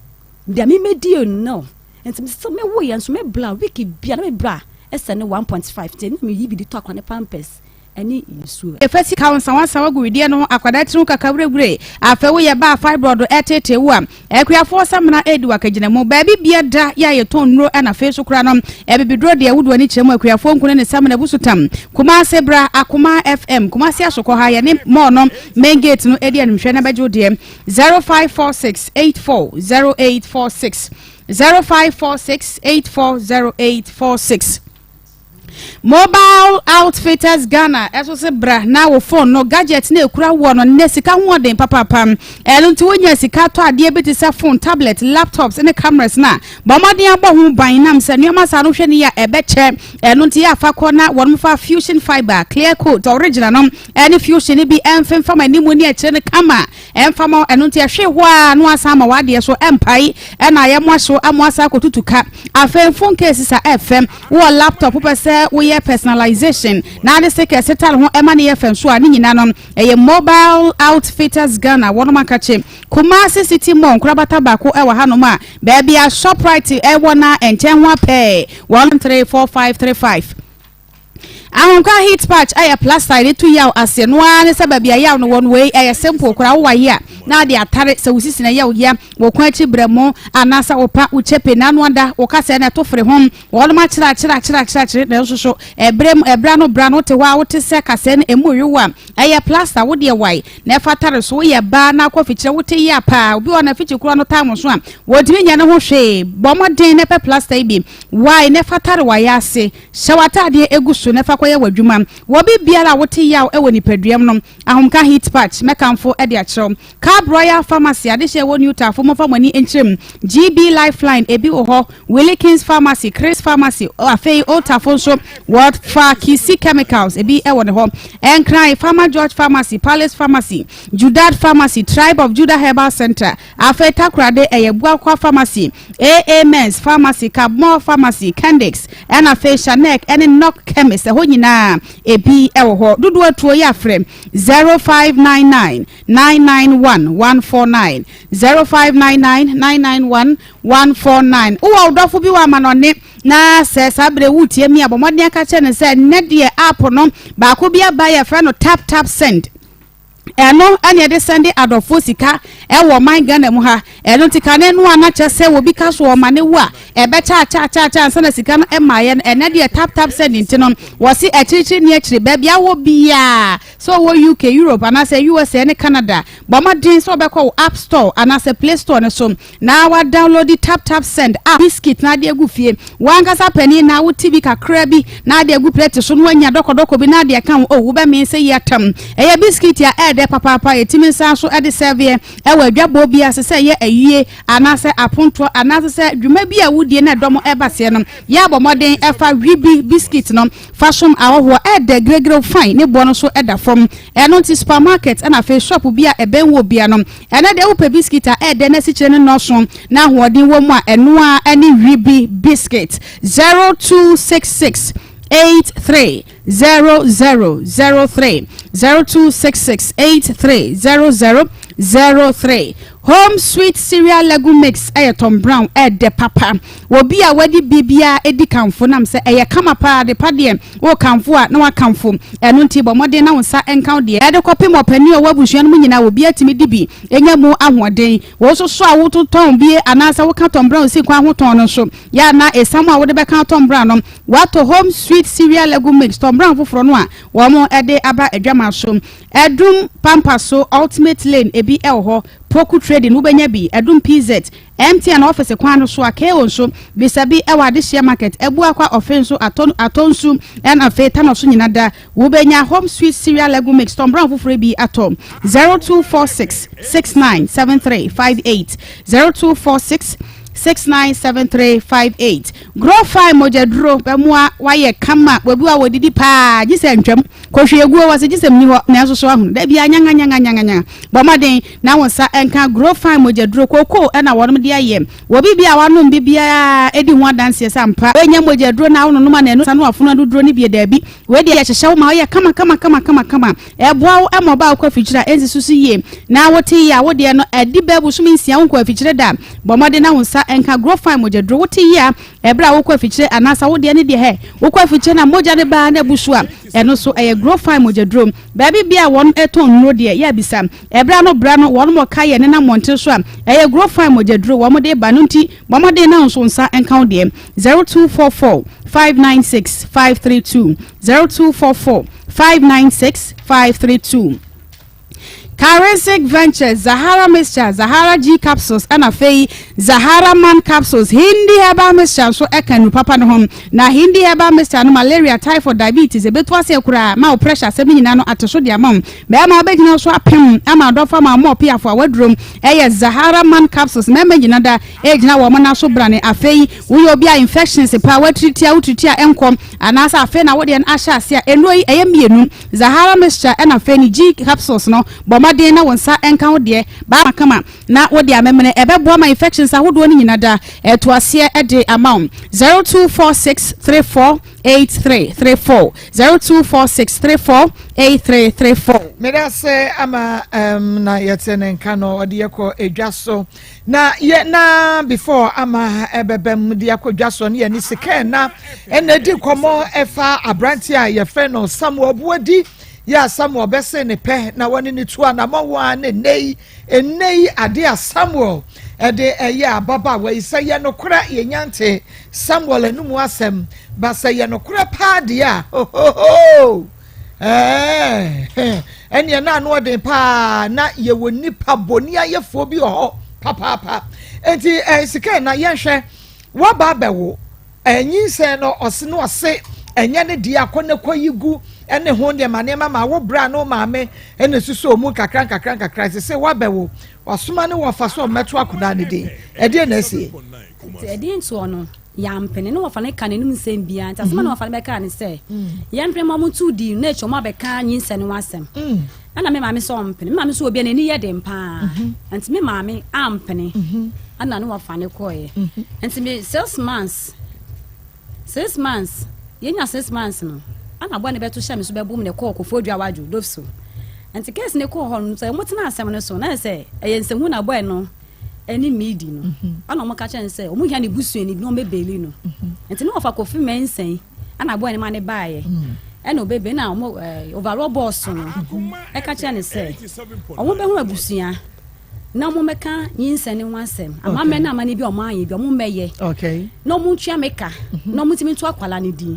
[SPEAKER 17] Deɛ memɛdie no, nti sɛ mewoeɛ nso mebla week bia na mebla ɛsɛ ne 1.5 nti ɛna meyi bi de tɔ akora ne pampers. Ɛne nsuo.
[SPEAKER 3] Fa sika wo nsawansawa gu wedeɛ no ho akwadaa tiri ho kakawirewire afei woyɛ ba a fibroid ɛtetee wo a akuafoɔ samina ɛredi wo akagyinamu baabi bia da yɛ a yɛtɔn nnuro ɛna afei so koraa no abibiduro deɛ wode w'ani kyerɛ mu akuafoɔ nkunu ne samina bu so tam Kumase bra Akoma FM Kumase asokɔ ha yɛne mall no main gate no ɛdi animhwɛ na bɛgye wo deɛ 0546 840846 0546 840846. Mobile Outfitters Ghana ɛso se bra na wo phone no gadget na ekura woɔ no nnɛ sika ho ɔden papaapa. Ɛno nti wonya sika tɔ adeɛ bi te sɛ phone, tablet, laptops ne cameras no a, bɔ mmɔden abɔ ho ban nam sɛ nneɛma saa no hwɛ ne yɛ a ɛbɛkyɛ. Ɛno nti yɛ afa kɔ na wɔn fa fusion fiber, clear coat, original no ɛne fusion no bi ɛmfemfam anim ne akyire no kama ɛmfa ma ɛno nti ɛhwe hɔ a na wasan ama w'adeɛ so ɛmpae ɛna ayɛ mo ahyew ama wasan akɔtutu ka. Afei phone case sa ɛfɛ wowɔ laptop wopɛ sɛ woyɛ personalization na ade stickers tare ho ɛma ne yɛ fɛ nso a ne nyinaa no ɛyɛ Mobile Outfitters Ghana wɔnom akakye. Kumasi City Mall nkorabata baako ɛwɔ hanom a baabi a Shoprite ɛwɔ na nkyɛn ho apɛɛ 1 3 4 5 3 5. Ahonkwa heat patch ɛyɛ plaster yɛde to yaw aseɛ no ara ne sɛ baabi a yaw no wɔ no wei ɛyɛ simple koraa wowɔ ayɛ a na ade atare sɛ wo sisi na ɛyɛ wo ya wɔ kwan akyi brɛmo anaasɛ wo pa wo kyɛpe na ano ada wo kasɛɛ na ɛto fere ho wɔnom akyerɛ akyerɛ akyerɛ akyerɛ akyerɛ nanso so ɛbrɛ mu ɛbrɛ ano brɛ ano wote hɔ a wote sɛ kasɛɛ no ɛmu rewe wo a ɛyɛ plaster wo deɛ wae na ɛfa tare so woyɛ baa na akɔ afikyerɛ wote yea paa obi wɔ na afikyi korɔ no time so a wɔntumi nyɛ ne ho hwee bɔ mmɔden na ɛpɛ plaster yi bi wae na ɛfa tare wayɛ ase Hyɛ w'ataadeɛ gu so na fa kɔyɛ w'adwuma. Wɔ bere biara a wote yaw wɔ nipaduam no, Ahomka Heat Patch mɛkamfo de akyerɛ wo. Cab Royal Pharmacy, adehye a ɛwɔ New Tafo, momfa mo ani nkyerɛ mu. GB Lifeline, ebi wɔ hɔ, Willie Kings Pharmacy, Chris Pharmacy, afei Old Tafo nso, wɔfa Kisi Chemicals, ebi wɔ ne hɔ. Nkran, Farmer George Pharmacy, Palace Pharmacy, Judad Pharmacy, Tribe of Judah Herbal Center, Afei Takoradi ɛyɛ Buakwa Pharmacy, AA Mens Pharmacy, Kabmore Pharmacy, Kendix, ɛna afei Shanek ɛne Knock Chemist, ɛhɔ nyinaa ebi ɛwɔ hɔ. Dodoɔ atuo yɛ afrɛ 0599 991 149, 0599 991 149. Wowɔ wo dɔfo bi wɔ amanɔne na sɛ saa berɛ woretie mi a, bɔ mmɔden aka kyerɛ no sɛ nnɛ deɛ app no baako bi aba yɛfrɛ no Tap Tap Send. Ɛno ɛne ɛde sɛnde adɔfoɔ sika ɛwɔ ɔman Ghana mu ha. Ɛno nti kane no a na kyɛ sɛ obi ka so ɔma ne wu a ɛbɛkyɛ akyɛ akyɛ akyɛ ansa na sika no ɛmaeɛ no, ɛnɛ deɛ tap tap send nti no wɔse akyirikyiri ne akyiri baabi a wɔ biara, sɛ ɔwɔ UK, Europe anaasɛ USA ne Canada, bɔ mmɔden sɛ ɔbɛkɔ wo App Store anaasɛ Play Store no so na wa download Tap Tap Send app. Biscuit na ade agu fie wankasa panin na wote bi kakra bi na ade agu plate so na wanya dɔkɔdɔkɔ bi na ade ɛka ho, oh, wobɛmee sɛ yi atam. Ɛyɛ biscuit a ɛɛdɛ papaapa, yɛtumi nsa so de sɛveɛ ɛwɔ adwabɔ bi ase, sɛ ɛyɛ ayie anaasɛ apontoɔ anaasɛ sɛ dwuma bi a wodie na ɛdɔm ɛba seɛ no, yɛ abɔ mmɔden ɛfa wi bi biscuit no fa som ahɔhoɔ. Ɛɛdɛ gregrew fine, ne boɔ no so ɛda fam. Ɛno nti supermarket ɛna afei shop bi a ɛbɛn wɔ bia no, ɛnɛ deɛ wopɛ biscuit a ɛɛdɛ na asikyire no nnɔɔso na ahoɔden wɔ mu a, ɛno a ɛne wi bi biscuit. 0266 83 0003, 0266 83 0003. Home Sweet Cereal Legume Mix ɛyɛ Tom Brown, ɛɛdɛ papa. Obi a wadi biribiara edi kamfo nam sɛ ɛyɛ kama paa de pa deɛ wɔ kamfo a na wakamfo. Ɛno nti bɔ mmɔden na wo nsa nka wo deɛ ɛde kɔpem ɔpanin a ɔwɔ abusua no mu nyinaa, obi atumi di bi enya mu ahoɔden. Wɔn nso so a wototɔn bie anaasɛ woka Tom Brown si kwan ho tɔn no nso yɛ ana esam a wode bɛka Tom Brown no, wato Home Sweet Cereal Legume Mix Tom Brown foforɔ no a wɔn ɛde aba adwama so. Ɛdum Pampa so Ultimate Lane ebi ɛwɔ hɔ, Poku Trading wobɛnya bi, Ɛdum PZ MTN office kwan no so a KO nso bisa bi ɛwɔ Adehyia Market, Abuakwa ɔfe nso atɔ atɔ nsu, ɛna afei Tano so nyina da wobɛnya Home Sweet Cereal Legume Mix Tom Brown foforɔ bi atɔ. 0246 697358, 0246 697358. Grow Fine mogyaduro bɛmoa wayɛ kama. Wabi a wɔdidi paa gye sɛ ntwam kɔhwie eguo wɔ sɛ gye sɛ mni hɔ, nanso so ahunu da bia nyanga nyanga nyanga nyanga. Bɔ mmɔden na wo nsa nka Grow Fine mogyaduro. Kookoo ɛna wɔnom de ayɛ. Wɔ bi a wanom bi biara edi ho adanseɛ sɛ ampa wɔanya mogyaduro na wononom a n'anu sa no afono adoduro no bie daabi. Wei deɛ yɛhyehyɛ wo ma woyɛ kama kama kama kama kama. Ɛboa wo ɛma ɔbaa wokɔ afikyire a ɛnsi so so yie na wote yie a wodeɛ no adi bɛɛ bosome 6 wonkɔ afikyire da. Bɔ mmɔden na wo nsa nka Grow Fine mogyaduro. Wote yie a ɛberɛ a wokɔ afikyire anaasɛ wodeɛ ne deɛ hɛ wokɔ afikyire na mogya ne baa na abu so a, ɛno so ɛyɛ Grow Fine mogyaduro. Baabi bia a wɔn ɛtɔn nnuro deɛ yɛ abisa ɛberɛ ano berɛ no wɔn mɔ ka yɛ nenam mmɔnten so a ɛyɛ Grow Fine mogyaduro wɔn de ba no. Nti bɔ mmɔden na nso nsa nka wo deɛ. 0244 596 532, 0244 596 532. Karizic Ventures, Zahara Mixture, Zahara G Capsules ɛna afei Zahara Man Capsules, Hindi Herbal Mixture nso ɛka nnuru papa no ho. Na Hindi Herbal Mixture no malaria, typhoid, diabetes ɛbɛtu aseɛ koraa ma wo pressure asɛm no nyinaa no ate so de ama wo. Bɛrima wobɛgyina wo so apem ama adɔfo ama wo mɔɔpeafo a waduro ɛyɛ Zahara Man Capsules. Mmarima gyina da ɛgyina wɔn nan so brane. Afei woyɛ obi a infections paa watiriti a wotiriti a ɛnkɔ anaasɛ afei na wodeɛ no ahyɛ ase a nnuro yi ɛyɛ mmienu Zahara mixture ɛna afei ne G capsules no, bɔ mmɔden na wo nsa nka wo deɛ baako kama na wode amemene. Ɛbɛboa ma infections ahodoɔ no nyina da ɛto aseɛ de ama wo. 0246348334, 0246348334.
[SPEAKER 6] Meda ase ama um, na yɛte ne nka no ɔde yɛkɔ edwa so na yɛ na before ama ɛbɛbɛ mu de akɔ dwa so no yɛ ne sika ɛna ɛna edi nkɔmɔ ɛfa aberante a yɛfrɛ no Samuel Buadi yɛ a Samuel bɛse ne pɛ na wɔne ne tu anamɔ wɔn a ne nne yi nne yi ade a Samuel ɛde ɛyɛ ababaawa yi sɛ yɛ nokorɛ yɛnya nte Samuel anum asɛm ba sɛ yɛ nokorɛ paa deɛ a hohoho. Ɛɛ, ɛnneɛ na ano ɔden paa na yɛwɔ nnipa boniayɛfoɔ bi wɔ hɔ papaapa. Enti ɛɛ sika na yɛnhwɛ waba abɛwo ɛɛ nyinsɛn no ɔse no ɔse ɛnyɛ ne deɛ akɔ ne kɔ yi gu ɛne ho nneɛma nneɛma ma wo bra no maame ɛna susu ɔmu nkakra nkakra nkakra sese wabɛwo wasoma ne wɔfa so ɔmmɛto akɔdaa ne din ɛdeɛ na asie.
[SPEAKER 17] Nti ɛdeɛ ntoɔ no. Yɛampene. Ne wɔfa no ka n'anom nsɛm biara. Nti asɛm a na wɔfa no bɛkaa ne sɛ, yɛmpene ma wɔnto din no, na akyiri wɔabɛka nyinsɛn no ho asɛm. Ɛna me maame sɛ ɔmpene. Me maame nso obi a n'ani yɛ den paa. Nti me maame ampene. Ɛna ne wɔfa no kɔeɛ. Nti me 6 months, 6 months, yɛnya 6 months no, ɛna aboa no bɛto hyɛ me so bɛbom na ɛkɔɔ Koforidua Wadwo, Dofso. Nti case no kɔɔ hɔ no, sɛ wɔtena asɛm no so, na yɛ sɛ ɛyɛ nsɛmhu na boy no ɛne midi no ɛna wɔn ka kyerɛ no sɛ wɔn hia ne busuani bi na wɔn bɛ beeli no nti ne wɔfa Kofi Mɛnsɛn ɛna aboa ne ma ne baayɛ ɛna ɔbɛbɛ na wɔn ɛɛ overall boss no ɛka kyerɛ ne sɛ wɔn bɛ ho abusua na wɔn bɛka nyinsɛn ne ho asɛm amamɛ na amane bi a wɔn ayɛ bi wɔn bɛyɛ na wɔn ntua meka na wɔn ntumi nto akwala ne din.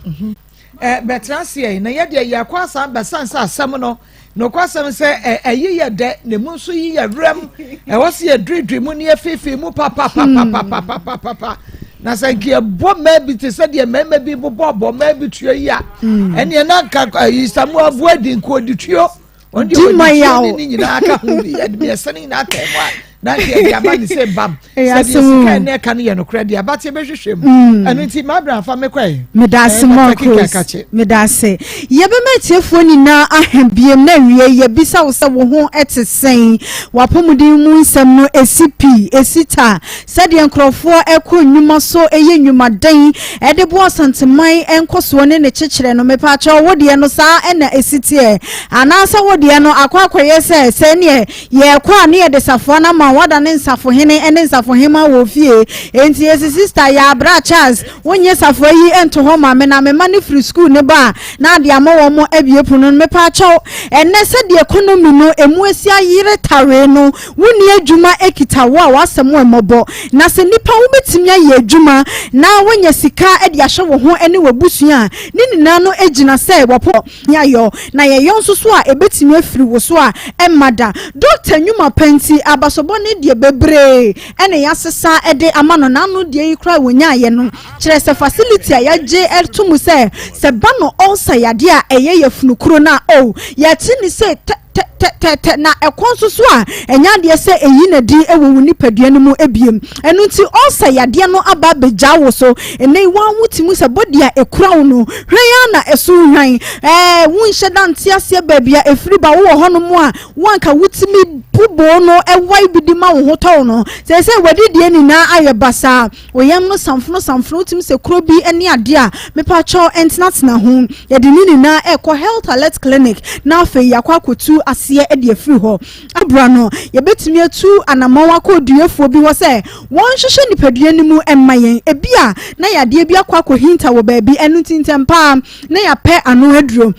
[SPEAKER 6] Ɛ bɛtena ase ɛ na yɛ deɛ yɛkɔ asan bɛsan sɛ asɛm no nokwasɛm sɛ ɛ ɛyi yɛ dɛ na emu nso yi yɛ werɛm ɛwɔ sɛ yɛduriduri mu ne yɛfiifii mu papapapapapapapa na sɛ nka yɛbɔ mmaa bi te sɛ deɛ mmarima bi bobɔ bɔ mmaa bi tuo yi a ɛneɛ na nka ayi Samuel Boadi nka ɔdi tuo. Ɔno deɛ
[SPEAKER 18] Di ma
[SPEAKER 6] ɔde tuo
[SPEAKER 18] yaw.
[SPEAKER 6] ne ne nyinaa ka ho bi ɛde mmiɛnsa no nyinaa ka mu a na nka yɛde ama ne sɛ bam
[SPEAKER 18] Ɛyɛ
[SPEAKER 6] sɛ deɛ
[SPEAKER 18] asɛm
[SPEAKER 6] sika
[SPEAKER 18] o.
[SPEAKER 6] ɛnɛ ɛka no yɛ nokorɛ deɛ abateɛ bɛhwehwɛ mu
[SPEAKER 18] Mm.
[SPEAKER 6] ɛno nti mabra fa me kɔɛ
[SPEAKER 18] Meda ase Marcus. Meda ase. Yɛbɛma atiefoɔ nyinaa aha biem na awie yɛbisa wo sɛ wo ho te sɛn? W'apɔmuden mu nsɛm no ɛsi pi, ɛsi ta? Sɛdeɛ nkorɔfoɔ kɔ nnwuma so yɛ nnwumaden de boa Asanteman nkɔsoɔ ne ne kyekyerɛ no, mepaakyɛw wo deɛ no saa na ɛsi teɛ? Anaasɛ wo deɛ no akɔ akɔyɛ sɛ sɛdeɛ yɛrekɔ a ne yɛde safoa no ama wo, woadane nsafohene ne nsafohemaa wɔ fie, enti yɛsi sista yɛ abrɛ a Charles wonyɛ safoa yi nto hɔ ma me na me mma no firi sukuu no ba a na ade ama wɔn abue pono no, mepaakyɛw ɛnnɛ sɛdeɛ economy no ɛmu asi ayere tawee no, Wonni adwuma kita wo a w'asɛm mmɔbɔ. Na sɛ nipa wobɛtumi ayɛ adwuma na woanya sika de ahwɛ wo ho ne w'abusua a, ne nyinaa no gyina sɛ w'apɔ ayɔ na yɛyɔ nso so a ɛbɛtumi afiri wo so a ɛmma da. Dɔkta nnwuma pa nti abasobɔne deɛ bebree na yɛasesa de ama no. N'ano deɛ yi koraa a wɔnyaeɛ no kyerɛ sɛ facility a yɛagye to mu sɛ sɛ ba no ulcer yadeɛ a ɛyɛ yafunu kuro no a oh yɛte ne sɛ tɛ tɛtɛtɛtɛ na ɛkɔ nso so a, ɛnyɛ adeɛ sɛ ɛyi no adi wɔ wo nipadua no mu bio. Ɛno nti ulcer yadeɛ no aba abɛgyaa wo so. Ɛnnɛ yi wo ara wote mu sɛ body a ɛkura wo no, hwan ara na ɛso hwan? Ɛɛ, wonhyɛ da nte aseɛ baabi a ɛfiri ba. Wowɔ hɔnom a, wo anka wotumi bu boo no wae bi di ma wo ho tɔ wo no, seesei w'adidie nyinaa ayɛ basaa. Wo yam no samfono samfono wotumi sɛ kuro bi ne adeɛ a mepakyɛw ntenatena ho. Yɛde ne nyinaa ɛrekɔ Health Alert Clinic na afei yɛakɔ akɔtu aseɛ de afiri hɔ. Abra no yɛbɛtumi atu anamɔn akɔ oduafoɔ bi hɔ sɛ wɔnhwehwɛ nipadua no mu mma yɛn. Ebia na yadeɛ bi akɔ akɔhinta wɔ baabi ɛno nti ntɛm pa ara na yɛapɛ ano aduro.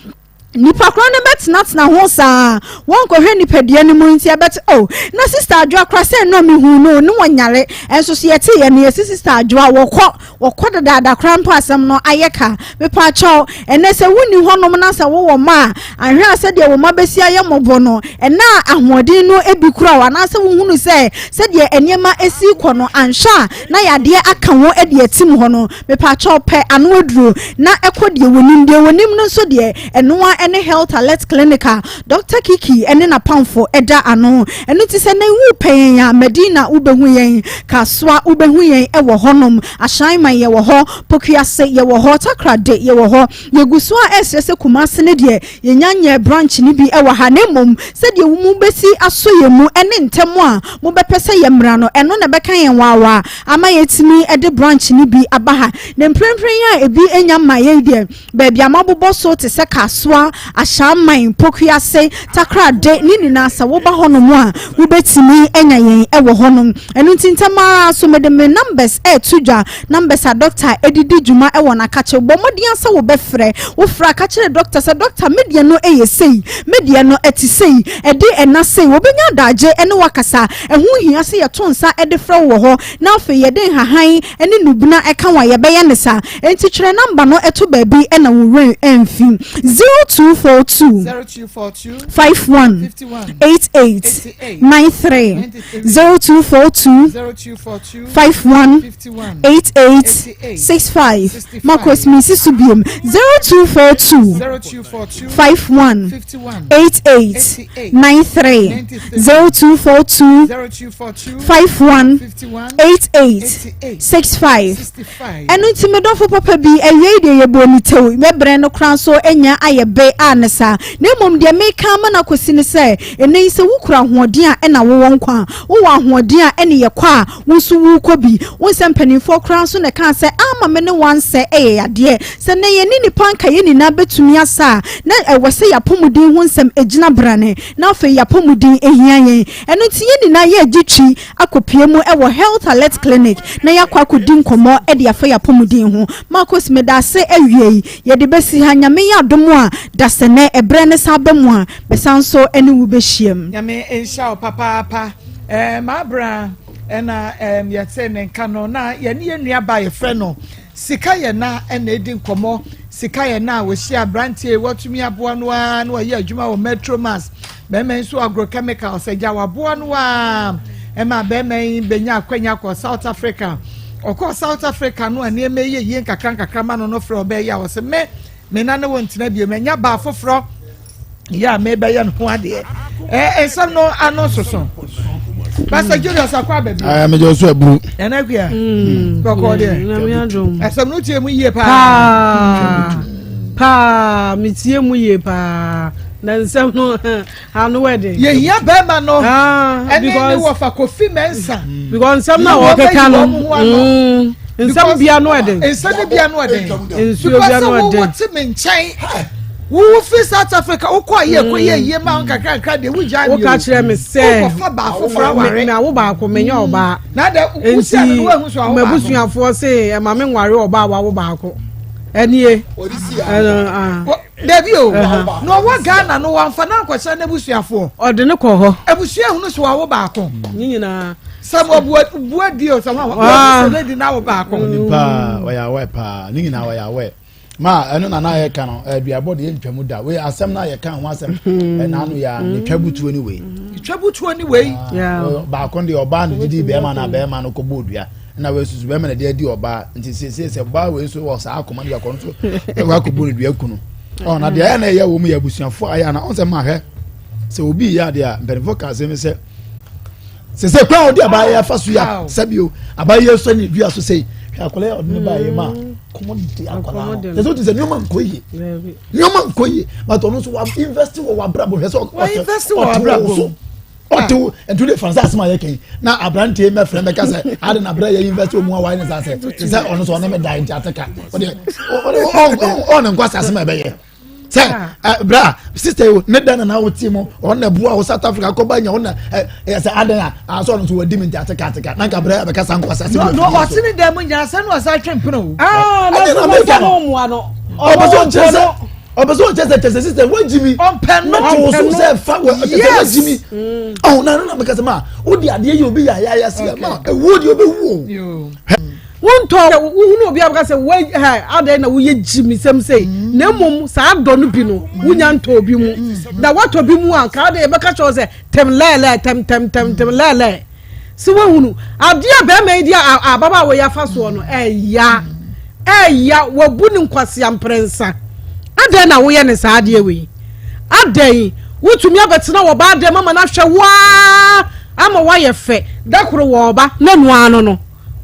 [SPEAKER 18] Nnipa korɔ no bɛtenatena ho saa, wɔnkɔhwɛ nipadua no mu nti ɛbɛte oh, na Sista Adwoa koraa sɛ nnora mehuu no ne wɔnyare, ɛnso so yɛteeɛ no yɛsi Sista Adwoa wɔkɔ, wɔkɔ dadaada koraa mpo asɛm no ayɛ ka. Mepaakyɛw, ɛnɛ sɛ wonni hɔnom na sɛ wowɔ mma a, anhwɛ a sɛdeɛ wo mma bɛsi ayɛ mmɔbɔ no, ɛnɛ a ahoɔden no bi kura wo anaasɛ wohunu sɛ sɛdeɛ nneɛma si rekɔ no anhwɛ a na yadeɛ aka wo de atim hɔ no, Mepakyɛw pɛ ano aduro na kɔ deɛ wɔnim. Deɛ wɔnim no nso deɛ, ɛno ara ne Health Alert Clinic a Dɔkta Kiki ne n'apamfo da ano. Ɛno nti sɛ nnɛ worepɛ yɛn a, Madina wobɛhu yɛn, Kasoa wobɛhu yɛn wɔ hɔnom, Ashaiman yɛwɔ hɔ, Pokuase yɛwɔ hɔ, Takoradi yɛwɔ hɔ. Yɛgu so ara resrɛ sɛ Kumasi no deɛ, Yɛnnya nyɛɛ branch no bi wɔ ha, na mmom sɛdeɛ mobɛsi asɔ yɛn mu ne ntɛm a mobɛpɛ sɛ yɛmmra no, ɛno na ɛbɛka yɛn waawaa ama yɛatumi de branch no bi aba ha. Na mprempren yi a ebi nnya mmaeɛ yi deɛ, baabi a moabobɔ so te sɛ Kasoa, Ashaiman, Pokuase, Takorade, ne nyinaa sɛ woba hɔnom a, wobɛtumi anya yɛn wɔ hɔnom. Ɛno nti ntɛm ara so mede me numbers reto dwa. Numbers a dɔkta de di dwuma wɔ n'akakye. Bɔ mmɔden ara sɛ wobɛfrɛ. Wofrɛ a, ka kyerɛ dɔkta sɛ, Dɔkta, me deɛ no yɛ sei, me deɛ no ɛte sei, ɛde ɛna sei. Wɔbɛnya adagye ne wo akasa. Ɛho hia sɛ yɛto nsa de frɛ wo wɔ hɔ, na afei yɛde nhahan ne nnubena ka ho a, yɛbɛyɛ no saa. Enti twerɛ number no to baabi na wo werɛ amfi. 0242 51 88 93 0242 51 88 65 Marcos mesi so biom 0242 51 88 93 0242 51 88 65 Ɛno nti me dɔfo papa bi awiei deɛ yɛbɔɔ ne tew mɛbrɛ no koraa nso anya ayɛ be a ne saa na mmom deɛ meka ama no akɔsi ne sɛ ɛnɛ yi sɛ wokura ahoɔden a ɛna wowɔ nkwa a Wowɔ ahoɔden a ɛne yɛ kɔ a, wo nso worekɔ bi. Wohu sɛ mpanimfoɔ koraa nso na ɛkaa sɛ, Ama me ne wo ansɛ yɛ yadeɛ. Sɛ nnɛ yɛne nnipa anka yɛn nyinaa bɛtumi asa a, na ɛwɔ sɛ yɛn apɔmuden ho nsɛm gyina brane, na afei yɛn apɔmuden hia yɛn. Ɛno nti yɛn nyinaa yɛregye twi akɔpue mu wɔ Health Alert Clinic na yɛakɔ akɔdi nkɔmmɔ de afa yɛn apɔmuden ho. Marcus, meda ase awiei. Yɛde bɛsi ha. Nyame yɛ adom a, dasɛnnɛ ɛberɛ no san ba mu a, Mesan nso ne wo bɛhyiam.
[SPEAKER 6] Nyame nhyira wo papaapa eh, m'abra ɛna eh, yɛte ne nka no na yɛne yɛn nua ba yɛfrɛ no sika yɛ na ɛna edi nkɔmɔ sika yɛ na wɔhyia aberanteɛ wɔtumi aboa no ara na wɔyɛ adwuma wɔ metro mass bɛrima nso agrochemicals agya waboa no ara ɛma bɛrima yi bɛnya akwanya kɔ South Africa ɔkɔɔ South Africa no a nneɛma yɛ yie nkakra nkakra ma no no frɛ ɔbɛyɛ a ɔsɛ me me na ne wo ntena bio manya baa foforɔ yɛ a mebɛyɛ no ho adeɛ ɛɛ nsɛm no ano soso pastor julius akɔ aba bi.
[SPEAKER 7] ɛɛ mejɔ so aburu.
[SPEAKER 6] nana kuya mm. kɔkɔɔ deɛ ɛsɛm no tie mu yie paa.
[SPEAKER 5] paa metie mu yie paa na nsɛm no ano wɛ den.
[SPEAKER 6] yɛhia bɛrima no ah, ɛne ne wɔfa kofi mɛnsa.
[SPEAKER 5] Mm. because nsɛm na wɔkeka no mm. nsɛm bia no ɛden.
[SPEAKER 6] nsɛm bia no ɛden.
[SPEAKER 5] nsuo bia no ɛden.
[SPEAKER 6] because sɛ wɔwɔ te me nkyɛn wowo fi south africa wokɔ ayɛ kɔ yɛ yie ma nkakra nkra deɛ wogya mi o
[SPEAKER 5] woka kyerɛ me sɛ
[SPEAKER 6] wokɔfa baa foforɔ aware
[SPEAKER 5] na wo baako menyɛ mm. ɔbaa
[SPEAKER 6] na dɛ wosia no woahu so awo baako
[SPEAKER 5] m'abusuafoɔ se ɛma me nware ɔbaa wawo baako ɛnie
[SPEAKER 6] Dabi o, na ɔwɔ Ghana no wamfa no ankɔkyerɛ n'abusuafoɔ.
[SPEAKER 5] Ɔde no kɔ hɔ.
[SPEAKER 6] Abusua ehunu so awo baako.
[SPEAKER 5] Ne nyinaa.
[SPEAKER 6] Sɛ wɔbua bua di o sɛ wɔn wɔn sɛ lady na awo baako.
[SPEAKER 7] Ɔni paa ɔyɛ awɛ paa ne nyinaa ɔyɛ awɛ ma ɛno na n'ayɛ ka no aduabɔ de yɛ ntwa mu da wei asɛm na yɛ ka ho asɛm ɛna ano yɛ ne twa butuo ne wei.
[SPEAKER 6] Twa butuo ne wei.
[SPEAKER 7] Baako deɛ ɔbaa no didi bɛrima na bɛrima no kɔ bɔ odua. na wɔasusu bɛrima na de adi ɔbaa nti siesie sɛ ɔbaa wei nso wɔ saa akoma no yɛ kɔ nso ɛwɔ akɔbu no dua kunu ɔ na deɛ ɛyɛ na ɛyɛ wɔn yɛ abusuafo ayɛ ana ɔn sɛ maa hwɛ sɛ obi yɛ adeɛ a mpanimfoɔ ka asɛm sɛ sɛ sɛ kwan a ɔde abaa yɛ afa so yɛ sɛbi o abaa yɛ sɔ ne dua so sɛ hwɛ akwadaa yɛ ɔde ne baa yɛ ma kɔmɔ de akwadaa no sɛ sɛ o ti sɛ nneɛma nkɔ yie nneɛma nkɔ yie but ɔno nso wa invest wɔ w'abrabɔ hwɛ sɛ ɔte ɔte so. ɔte wo nti de fansa asɛm a yɛka yi na aberanteɛ mɛfrɛ mɛka sɛ ade na berɛ yɛ university ɔmu a wayɛ ne saa sɛ te sɛ ɔno sɛ ɔne me dae nti ate ka ɔde ɔne nkɔ asase ma ɛbɛyɛ sɛ bra sister yi ne dan na na wote mu ɔno na ɛboa wo South Africa kɔba nya ɔno na ɛyɛ sɛ adan a asɛ ɔno nso wadi mi nti ate ka ate ka na nka brɛ abɛka saa nkɔ asase
[SPEAKER 6] mu ɔte ne dan mu nyina sɛ no ɔsa twe mpena o
[SPEAKER 5] ɛne na meka no ɔpɛ
[SPEAKER 7] sɛ ɔnkyerɛ sɛ. Ɔpɛ sɛ ɔkyɛ sɛ kyɛ sɛ sister wagyi mi.
[SPEAKER 6] Ɔmpɛ no.
[SPEAKER 7] Mɛte wo so sɛ fa wɔ kyɛ sɛ wagyi mi. Ɔho na na meka sɛ ma wode adeɛ yɛ obi yɛ ayaya se ma ɛwuo deɛ ɔbɛwu o.
[SPEAKER 5] Wontɔ wohunu obi a bɛka sɛ wɔ hɛ adɛn na woyɛ gyimisɛm sei na mmom saa dɔ no bi no wonya ntɔ obi mu na woatɔ bi mu a nka adɛn yɛbɛka kyerɛ wo sɛ tɛm lɛɛlɛɛ tɛm tɛm tɛm tɛm lɛɛlɛɛ so woahunu adeɛ a bɛrima yi de ababaawa yi afa soɔ no ɛya ɛya wabu ne nkwasea mprɛnsa adɛn na woyɛ ne saa adeɛ wei adɛn wotumi abɛtena wɔ baa dɛm ama no ahwɛ woaa ama woayɛ fɛ da koro wɔ ɔba na nua no no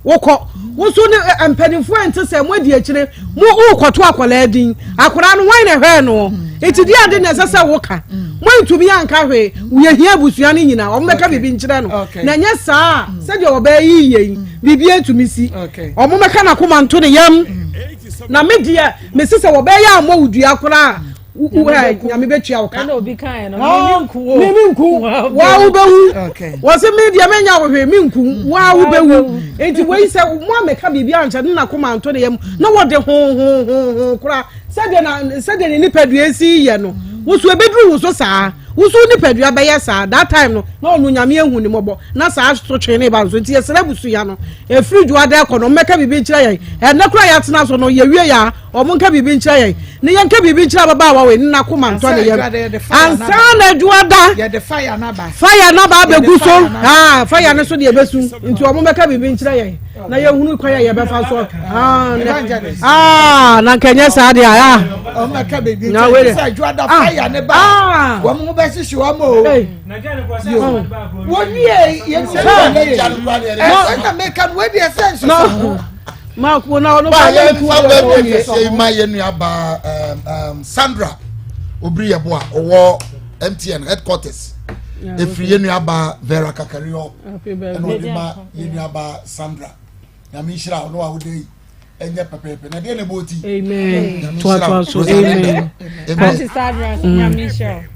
[SPEAKER 5] Wokɔ. Wo nso ne ɛ mpanimfoɔ a ɛnte sɛ mo adi akyire mo wokɔto akwadaa din. Akwadaa no hwan na ɛhwɛɛ no? Nti deɛ ade na ɛsɛ sɛ woka. Moantumi anka hwee. Yɛhia abusua no nyinaa. Wɔn bɛka biribi nkyerɛ no. Na ɛnyɛ saa a sɛdeɛ ɔbaa yi yɛ yi biribi atumi si. Wɔn bɛka n'akoma nto ne yam. Na me deɛ mese sɛ wɔbɛyɛ ammɔ wo dua koraa nyame bɛtua wo ka meme nku waa wobɛwu wɔ se me deɛ mɛnya wo hwee menku mm. waa wobɛwu enti wei sɛ mo a meka biribi ankyɛ ne nakoma nto ne yam na wɔde hohohoho koraa sɛdeɛ na sɛdeɛ ne nipadua si yɛ no wo so ɛbɛduru wo so saa wo so nipadua bɛyɛ saa that time no na ɔno nyame ahu ne mmɔbɔ na saa so twee ne ba no so nti yɛsrɛ abusua no ɛfiri dwoa dɛ kɔ no mmɛka biribi nkyerɛ yɛn ɛnnɛ koraa yɛatena so no yɛwie yɛ a Wɔn nka biribi nkyerɛ yɛn na yɛnka biribi nkyerɛ ababaawa wei ne n'akoma ntɔ ne yam ansa na adwuma da fire naba abɛgu so aa fire no so deɛ ɛbɛsu nti wɔn bɛka biribi nkyerɛ yɛn na yɛhunu kwan a yɛbɛfa so aa aa na nka nyɛ saa deɛ aa
[SPEAKER 6] wɔn bɛka biribi nkyerɛ sɛ adwuma da fire ne ba wɔn ho bɛhyehye wɔn o wɔn wie yɛn sɛ ɛsɛ na meka no wɔn deɛ sɛ nsesa ho.
[SPEAKER 5] Mark wo na ɔno
[SPEAKER 8] ba yɛn fa bɛɛ bi kɛseɛ yi ma yɛn nua ba um, um, Sandra obiri yɛ bo a ɔwɔ MTN headquarters efiri yɛn nua ba Vera Kakario ɛna ɔde ma yɛn nua ba Sandra nyame nhyira ɔno a ɔde yi ɛnyɛ pɛpɛɛpɛ na deɛ na ɛbɔ oti
[SPEAKER 5] amen toatoa so amen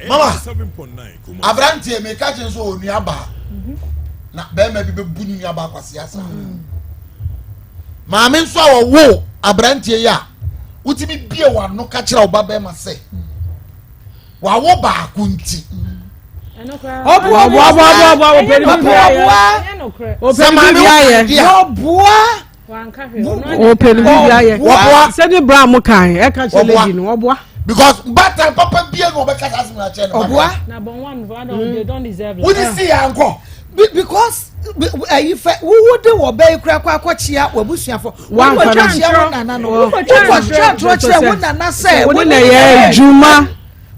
[SPEAKER 8] mama aberanteɛ meka kyerɛ nso onua baa na bɛrima bi bɛbu ne nua baa kwasi asa. Mm. Maame nso a ɔwoo aberanteɛ yi a wotumi bie w'ano ka kyerɛ wo ba bɛrima sɛ wawo baako nti.
[SPEAKER 5] Sɛ maame wo di a. Ɔpɛ ne biribi ayɛ. Sɛde bra mo kan ɛka kyerɛ lady no ɔboa.
[SPEAKER 8] Because batan papa bie na ɔbɛka saa asɛm akyerɛ ne ba.
[SPEAKER 6] Ɔboa.
[SPEAKER 8] Wodi si yɛ ankɔ.
[SPEAKER 6] Because ayi fɛ wowo de wɔ bɛyi kura kɔ akɔkyia w'abusuafo.
[SPEAKER 5] Wɔn
[SPEAKER 6] kyia wo nana no. Wokɔ twa ntorɔ kyerɛ wo nana sɛ.
[SPEAKER 5] Wo ne na yɛ adwuma.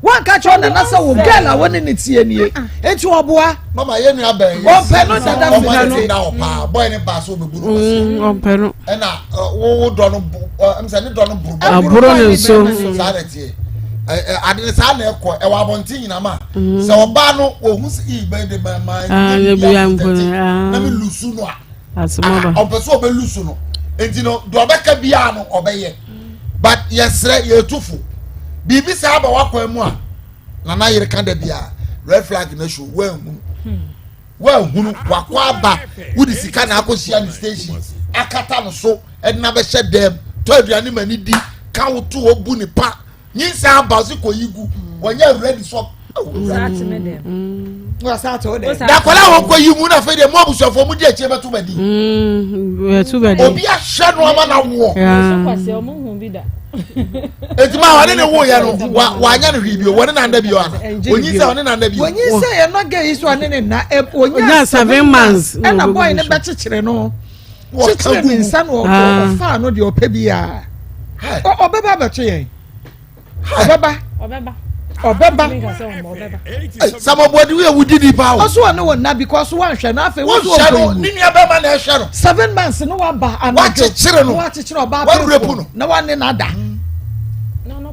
[SPEAKER 6] Wanka kyerɛ wo nana sɛ wo girl a wo ne ne tie nie. Eti ɔboa.
[SPEAKER 8] Mama yɛ nua bɛn.
[SPEAKER 6] Ɔmpɛ no dada
[SPEAKER 8] fi ne ti. Ɔmpɛ no paa bɔyɛ ne ba so obebu no kwasi.
[SPEAKER 5] Ɔmpɛ no.
[SPEAKER 8] Ɛna wo wo dɔ no ɛm ne dɔ no boro.
[SPEAKER 5] Aboro ne so.
[SPEAKER 8] Saa na ɛteɛ. Ade ne saa na ɛkɔ ɛwɔ abɔnten nyinaa ma. Sɛ ɔbaa no ohun sɛ ii bɛn de ma ma
[SPEAKER 5] nyɛ bi
[SPEAKER 8] na mi lusu no a. Ɔmpɛ sɛ ɔbɛ lusu no nti no deɛ ɔbɛka biara no ɔbɛyɛ. But yɛsrɛ yɛtu fo biribi saa aba w'akwan mu a nana yere ka da bia red flag na show woanhunu woanhunu wakɔ aba wode sika na akɔhyia ne station akata no so ɛde na bɛhyɛ dɛm tɔ aduane ma ne di ka wo to hɔ bu ne pa nyinsa aba so kɔyi gu wɔnyɛ ready so dakɔla wɔn kɔ yi mu na afei deɛ mo abusuafoɔ mo di akyire bɛto bɛ di obi ahwɛ no ama na woɔ eti maa wɔne ne wo yɛ no wa wanya no hwee bio wɔne nanda bio ana onyi sɛ ɔne nanda bio.
[SPEAKER 6] onyi sɛ yɛ nɔgɛ yi so ɔne ne na onya
[SPEAKER 5] seven months
[SPEAKER 6] ɛna bɔyɛ ne bɛ kyekyere no kyekyere ne nsa na ɔfaa no deɛ ɔpɛ bi a ɔbɛba abɛto yɛn. ɔbɛba
[SPEAKER 9] ɔbɛba
[SPEAKER 6] ɔbɛba
[SPEAKER 8] samabɔdi wo yɛ wudi ni paa o.
[SPEAKER 6] ɔsọ ɔne wɔn na because wɔnhwɛ no afei
[SPEAKER 8] wɔn hwɛ no ne nua bɛma na ɛhwɛ no.
[SPEAKER 6] seven months no waba anadwo
[SPEAKER 8] wakyekyere no
[SPEAKER 6] wakyekyere ɔbaa pɛnfo no na wane na da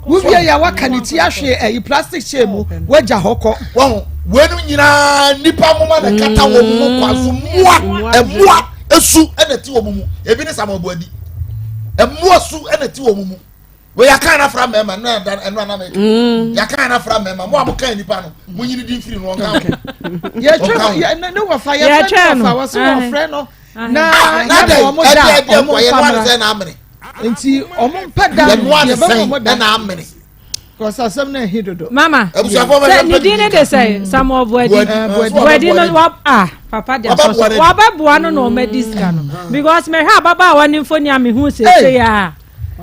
[SPEAKER 6] wowie yɛ waka ne ti ahwe ɛyi plastic chair mu wagya hɔ kɔ.
[SPEAKER 8] wɔn wɔn nyinaa nipa moma na kata wɔn mu kwan so mmoa mmoa esu ɛna ti wɔn mu ebi ne samabɔdi mmoa su ɛna ti wɔn mu. wei yɛaka no afra mmarima no ɛno ana meka mm. yɛaka no afra mmarima mo a moka nnipa no monyini din firi no ɔnka ho
[SPEAKER 6] yɛtwɛ ne wɔfa yɛfrɛ no wɔfa wɔ so wɔfrɛ no na yɛma ɔmo da ɔmo mfa mmra nti ɔmo mpɛ da
[SPEAKER 8] yɛnoa ne sɛn ɛna amene.
[SPEAKER 6] Kɔsa asɛm na ɛhi dodo.
[SPEAKER 9] Mama, sɛ ne din ne de sɛ Samuel Buadi. Buadi no wa ah papa de asɔ so. Wabɛboa no na ɔma di sika no. Because mehwɛ ababaawa ne mfoni a mehu seesei a.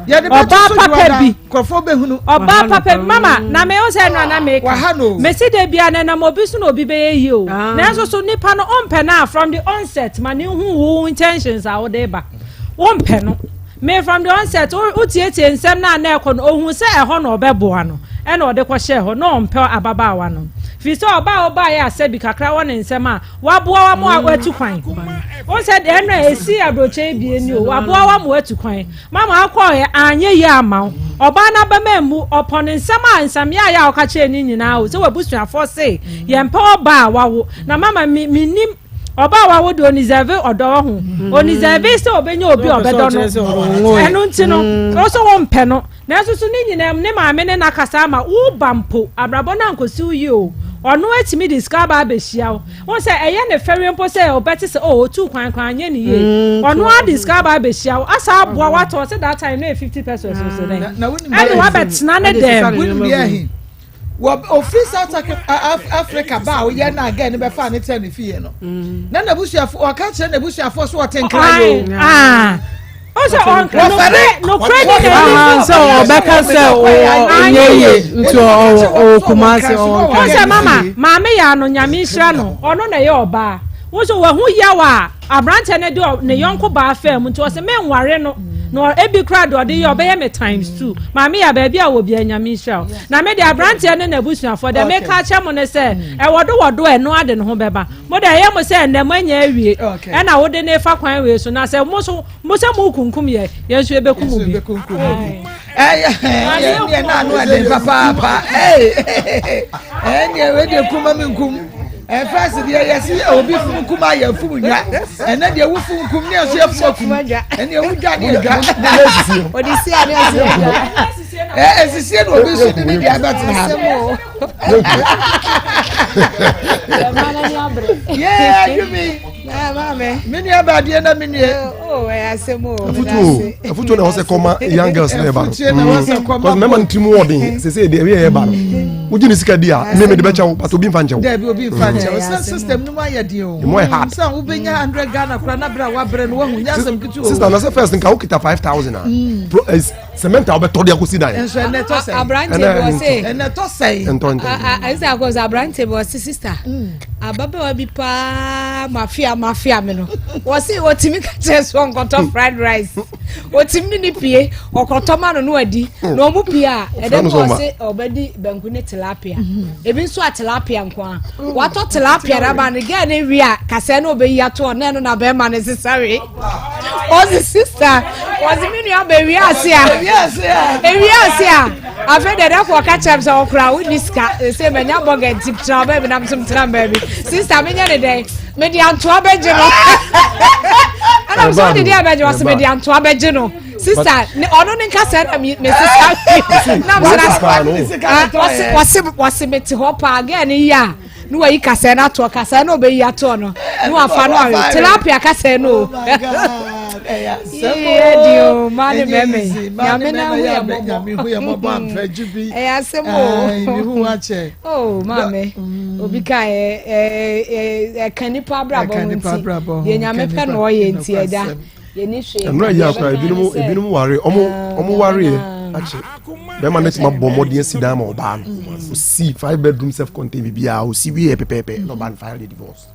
[SPEAKER 9] Ɔbaa papa bi. Ɔbaa papa bi mama na me sɛ no na meka. Mesi de bia na nam obi so na obi bɛyɛ yie o. Ah. Nanso so nipa no ɔmpɛ no a from the onset ma ne hu wo intentions a wode ba. Wompɛ no. Me from the onset, wo tietie nsɛm no a na ɛkɔ no, ohuu sɛ ɛhɔ na ɔbɛboa no, ɛna ɔde kɔhyɛɛ hɔ, na ɔmpɛ ababaawa no. Firi sɛ ɔbaa a ɔbaeɛ a sɛbi kakra wɔ ne nsɛm a, waboa wa ma watu kwan. Wohu sɛ deɛ ɛno a ɛsi aburokyɛ ebien ni o, waboa wa ma watu kwan. Mama akɔɔɛ, anyɛ yie ama wo. Ɔbaa no abam ammu, ɔpɔ ne nsɛm a nsɛm yaayaa a ɔka kyerɛɛ ne nyinaa o, sɛ w'abusuafoɔ se yɛmpɛ ɔbaa a wawo. Na mama me, mennim. Ɔbaa wa wo de onisɛve ɔdɔ wɔ ho mm. Onisɛve sɛ ɔbɛnya obi a ɔbɛdɔ no, ɛno nti no mm. Ɔsɛ wɔmpɛ no, nanso so ne nyinaa ne maame ne n'akasa ama woba mpo abrabɔ no ankɔsi wo yie o, ɔno atumi de sika aba abɛhyia wo. Wo sɛ ɛyɛ ne fɛreɛ mpo sɛ ɔbɛte sɛ oh otu kwan kwan anyɛ ne yie mm, ɔno ade sika aba abɛhyia wo asa aboa watɔ sɛ that time no yɛ 50 pesos so dɛn ɛne wabɛtena ne dɛm.
[SPEAKER 6] Wɔ ofiri South Africa ba a ɔyɛ na gɛɛ no bɛfa ne tɛ ne fie no mm. na n'abusuafo ɔka kyerɛ n'abusuafo so ɔte nkra yi o.
[SPEAKER 9] Ah. Ɔsɛ ɔnka nokorɛ ni na ɛni
[SPEAKER 5] sɛ ɔbɛka sɛ ɔnyɛ yie nti ɔwɔ Kumasi ɔwɔ nkra.
[SPEAKER 9] Ɔsɛ mama maame yɛ ano nyame nhyira no ɔno na ɛyɛ ɔbaa wosɛ wahu yaw a Aberanteɛ no de ne yɔnko baa faa mu nti ɔse menware no na ebi koraa deɛ ɔde yɛ ɔbɛyɛ me times two. Maame yɛ baabi a wɔ bia Nyame nhyira wo. Na me deɛ aberanteɛ ne n'abusuafoɔ deɛ meka akyɛ mo ne sɛ ɛwɔ do wɔ do a ɛno ade ne ho bɛba. Mo deɛ ɛyɛ mo sɛ ɛnnɛ mo anya awie ɛna wode ne fa kwan wei so na sɛ mo so mo sɛ mo kunkum yɛ yɛn nso yɛbɛkum mo bi.
[SPEAKER 6] Ɛyɛ na ano ɛden papaapa ɛneɛ wei deɛ kuma me nkum. Ɛfɛs deɛ yɛsi obi funu kum a yɛ funu nwa ɛnɛ deɛ wo funu kum ne ɛso yɛ funu kum ɛnɛ ewu dwa ne ɛdwa.
[SPEAKER 3] Ɔde si a ne ɛso yɛ dwa.
[SPEAKER 6] Ɛ esisie na obi nso de ne deɛ abɛtena ha. Yee adwumi. Me nua baadeɛ na me nua.
[SPEAKER 8] Afutuo afutuo na wɔsɛ kɔma young girls na ɛba no. Because mɛma no tirim wɔ den sese deɛ ɛyɛ ɛba no. Wogye ne sika di a me mede bɛkyɛ wo but obi nfa nkyɛ wo.
[SPEAKER 6] Dabi obi nfa nkyɛ wo sɛ system no mu ayɛ den o.
[SPEAKER 8] Emu ayɛ hard.
[SPEAKER 6] Sɛ wobɛnya hundred Ghana kora na berɛ a wabrɛ no wahu nyɛ asɛm ketewa o.
[SPEAKER 8] Sister na sɛ first nka wokita 5,000 a. Pro eh, cement a wobɛtɔ de akɔsi dan.
[SPEAKER 6] Nso ɛnɛ tɔ sɛn.
[SPEAKER 3] Aberante bi wɔ se.
[SPEAKER 6] Ɛnɛ tɔ sɛn.
[SPEAKER 8] Ntɔ ntɔ.
[SPEAKER 3] Ɛsɛ akɔ sɛ aberante bi wɔ se sister. Ababaawa bi paa mafia mafia mi no. Wɔ se wɔtumi ka kyerɛ so ɔnkɔtɔ fried rice. Wɔtumi ne ne pie ɔkɔtɔ ma no no adi. Na ɔmo pie a ɛdɛ bi wɔ se ɔbɛdi banku ne tilapia. Ebi nso a tilapia nko a. Watɔ tilapia na ba no gɛɛ ne wie a kasɛɛ na ɔbɛyi ato ɔno ɛno na bɛrima ne sesa wei. Ɔsi sista ɔsi mi nua bɛ wiase a ewiase a afei deɛ dɛfo ɔka kyerɛ mi sɛ ɔkora wonni sika ese mɛ nya bɔgɛ nti tena baabi na nso tena baabi sista mi nyɛ ne dɛn mi di antoa bɛgye no ɛna mi sɛ ɔdi deɛ bɛgye ɔsi mi di antoa bɛgye no sista ne ɔno ne nkasa na mi mi sista na mi sɛ na ɔsi ɔsi mi te hɔ paa gɛɛ ne yia. ne wayi kasɛɛ no atoɔ kasɛɛ no ɔbɛyi atoɔ no ne wafa no awe tilapia kasɛɛ no o yɛ di o maa ne mɛmɛ nyame na hu yɛ mɔbɔ ɛyɛ asɛm o o maame obi ka ɛ ɛ ɛka nipa abrabɔ ho nti deɛ nyame pɛ na ɔyɛ nti ɛda.
[SPEAKER 8] Ɛnura yi akora ebinom ebinom ware ɔmo ɔmo ware yɛ akyɛ bɛrima no tuma bɔ mmɔden asi dan ma ɔbaa no osi five bedroom self contained bibi a osi wie yɛ pɛpɛɛpɛ na ɔbaa no file the divorce.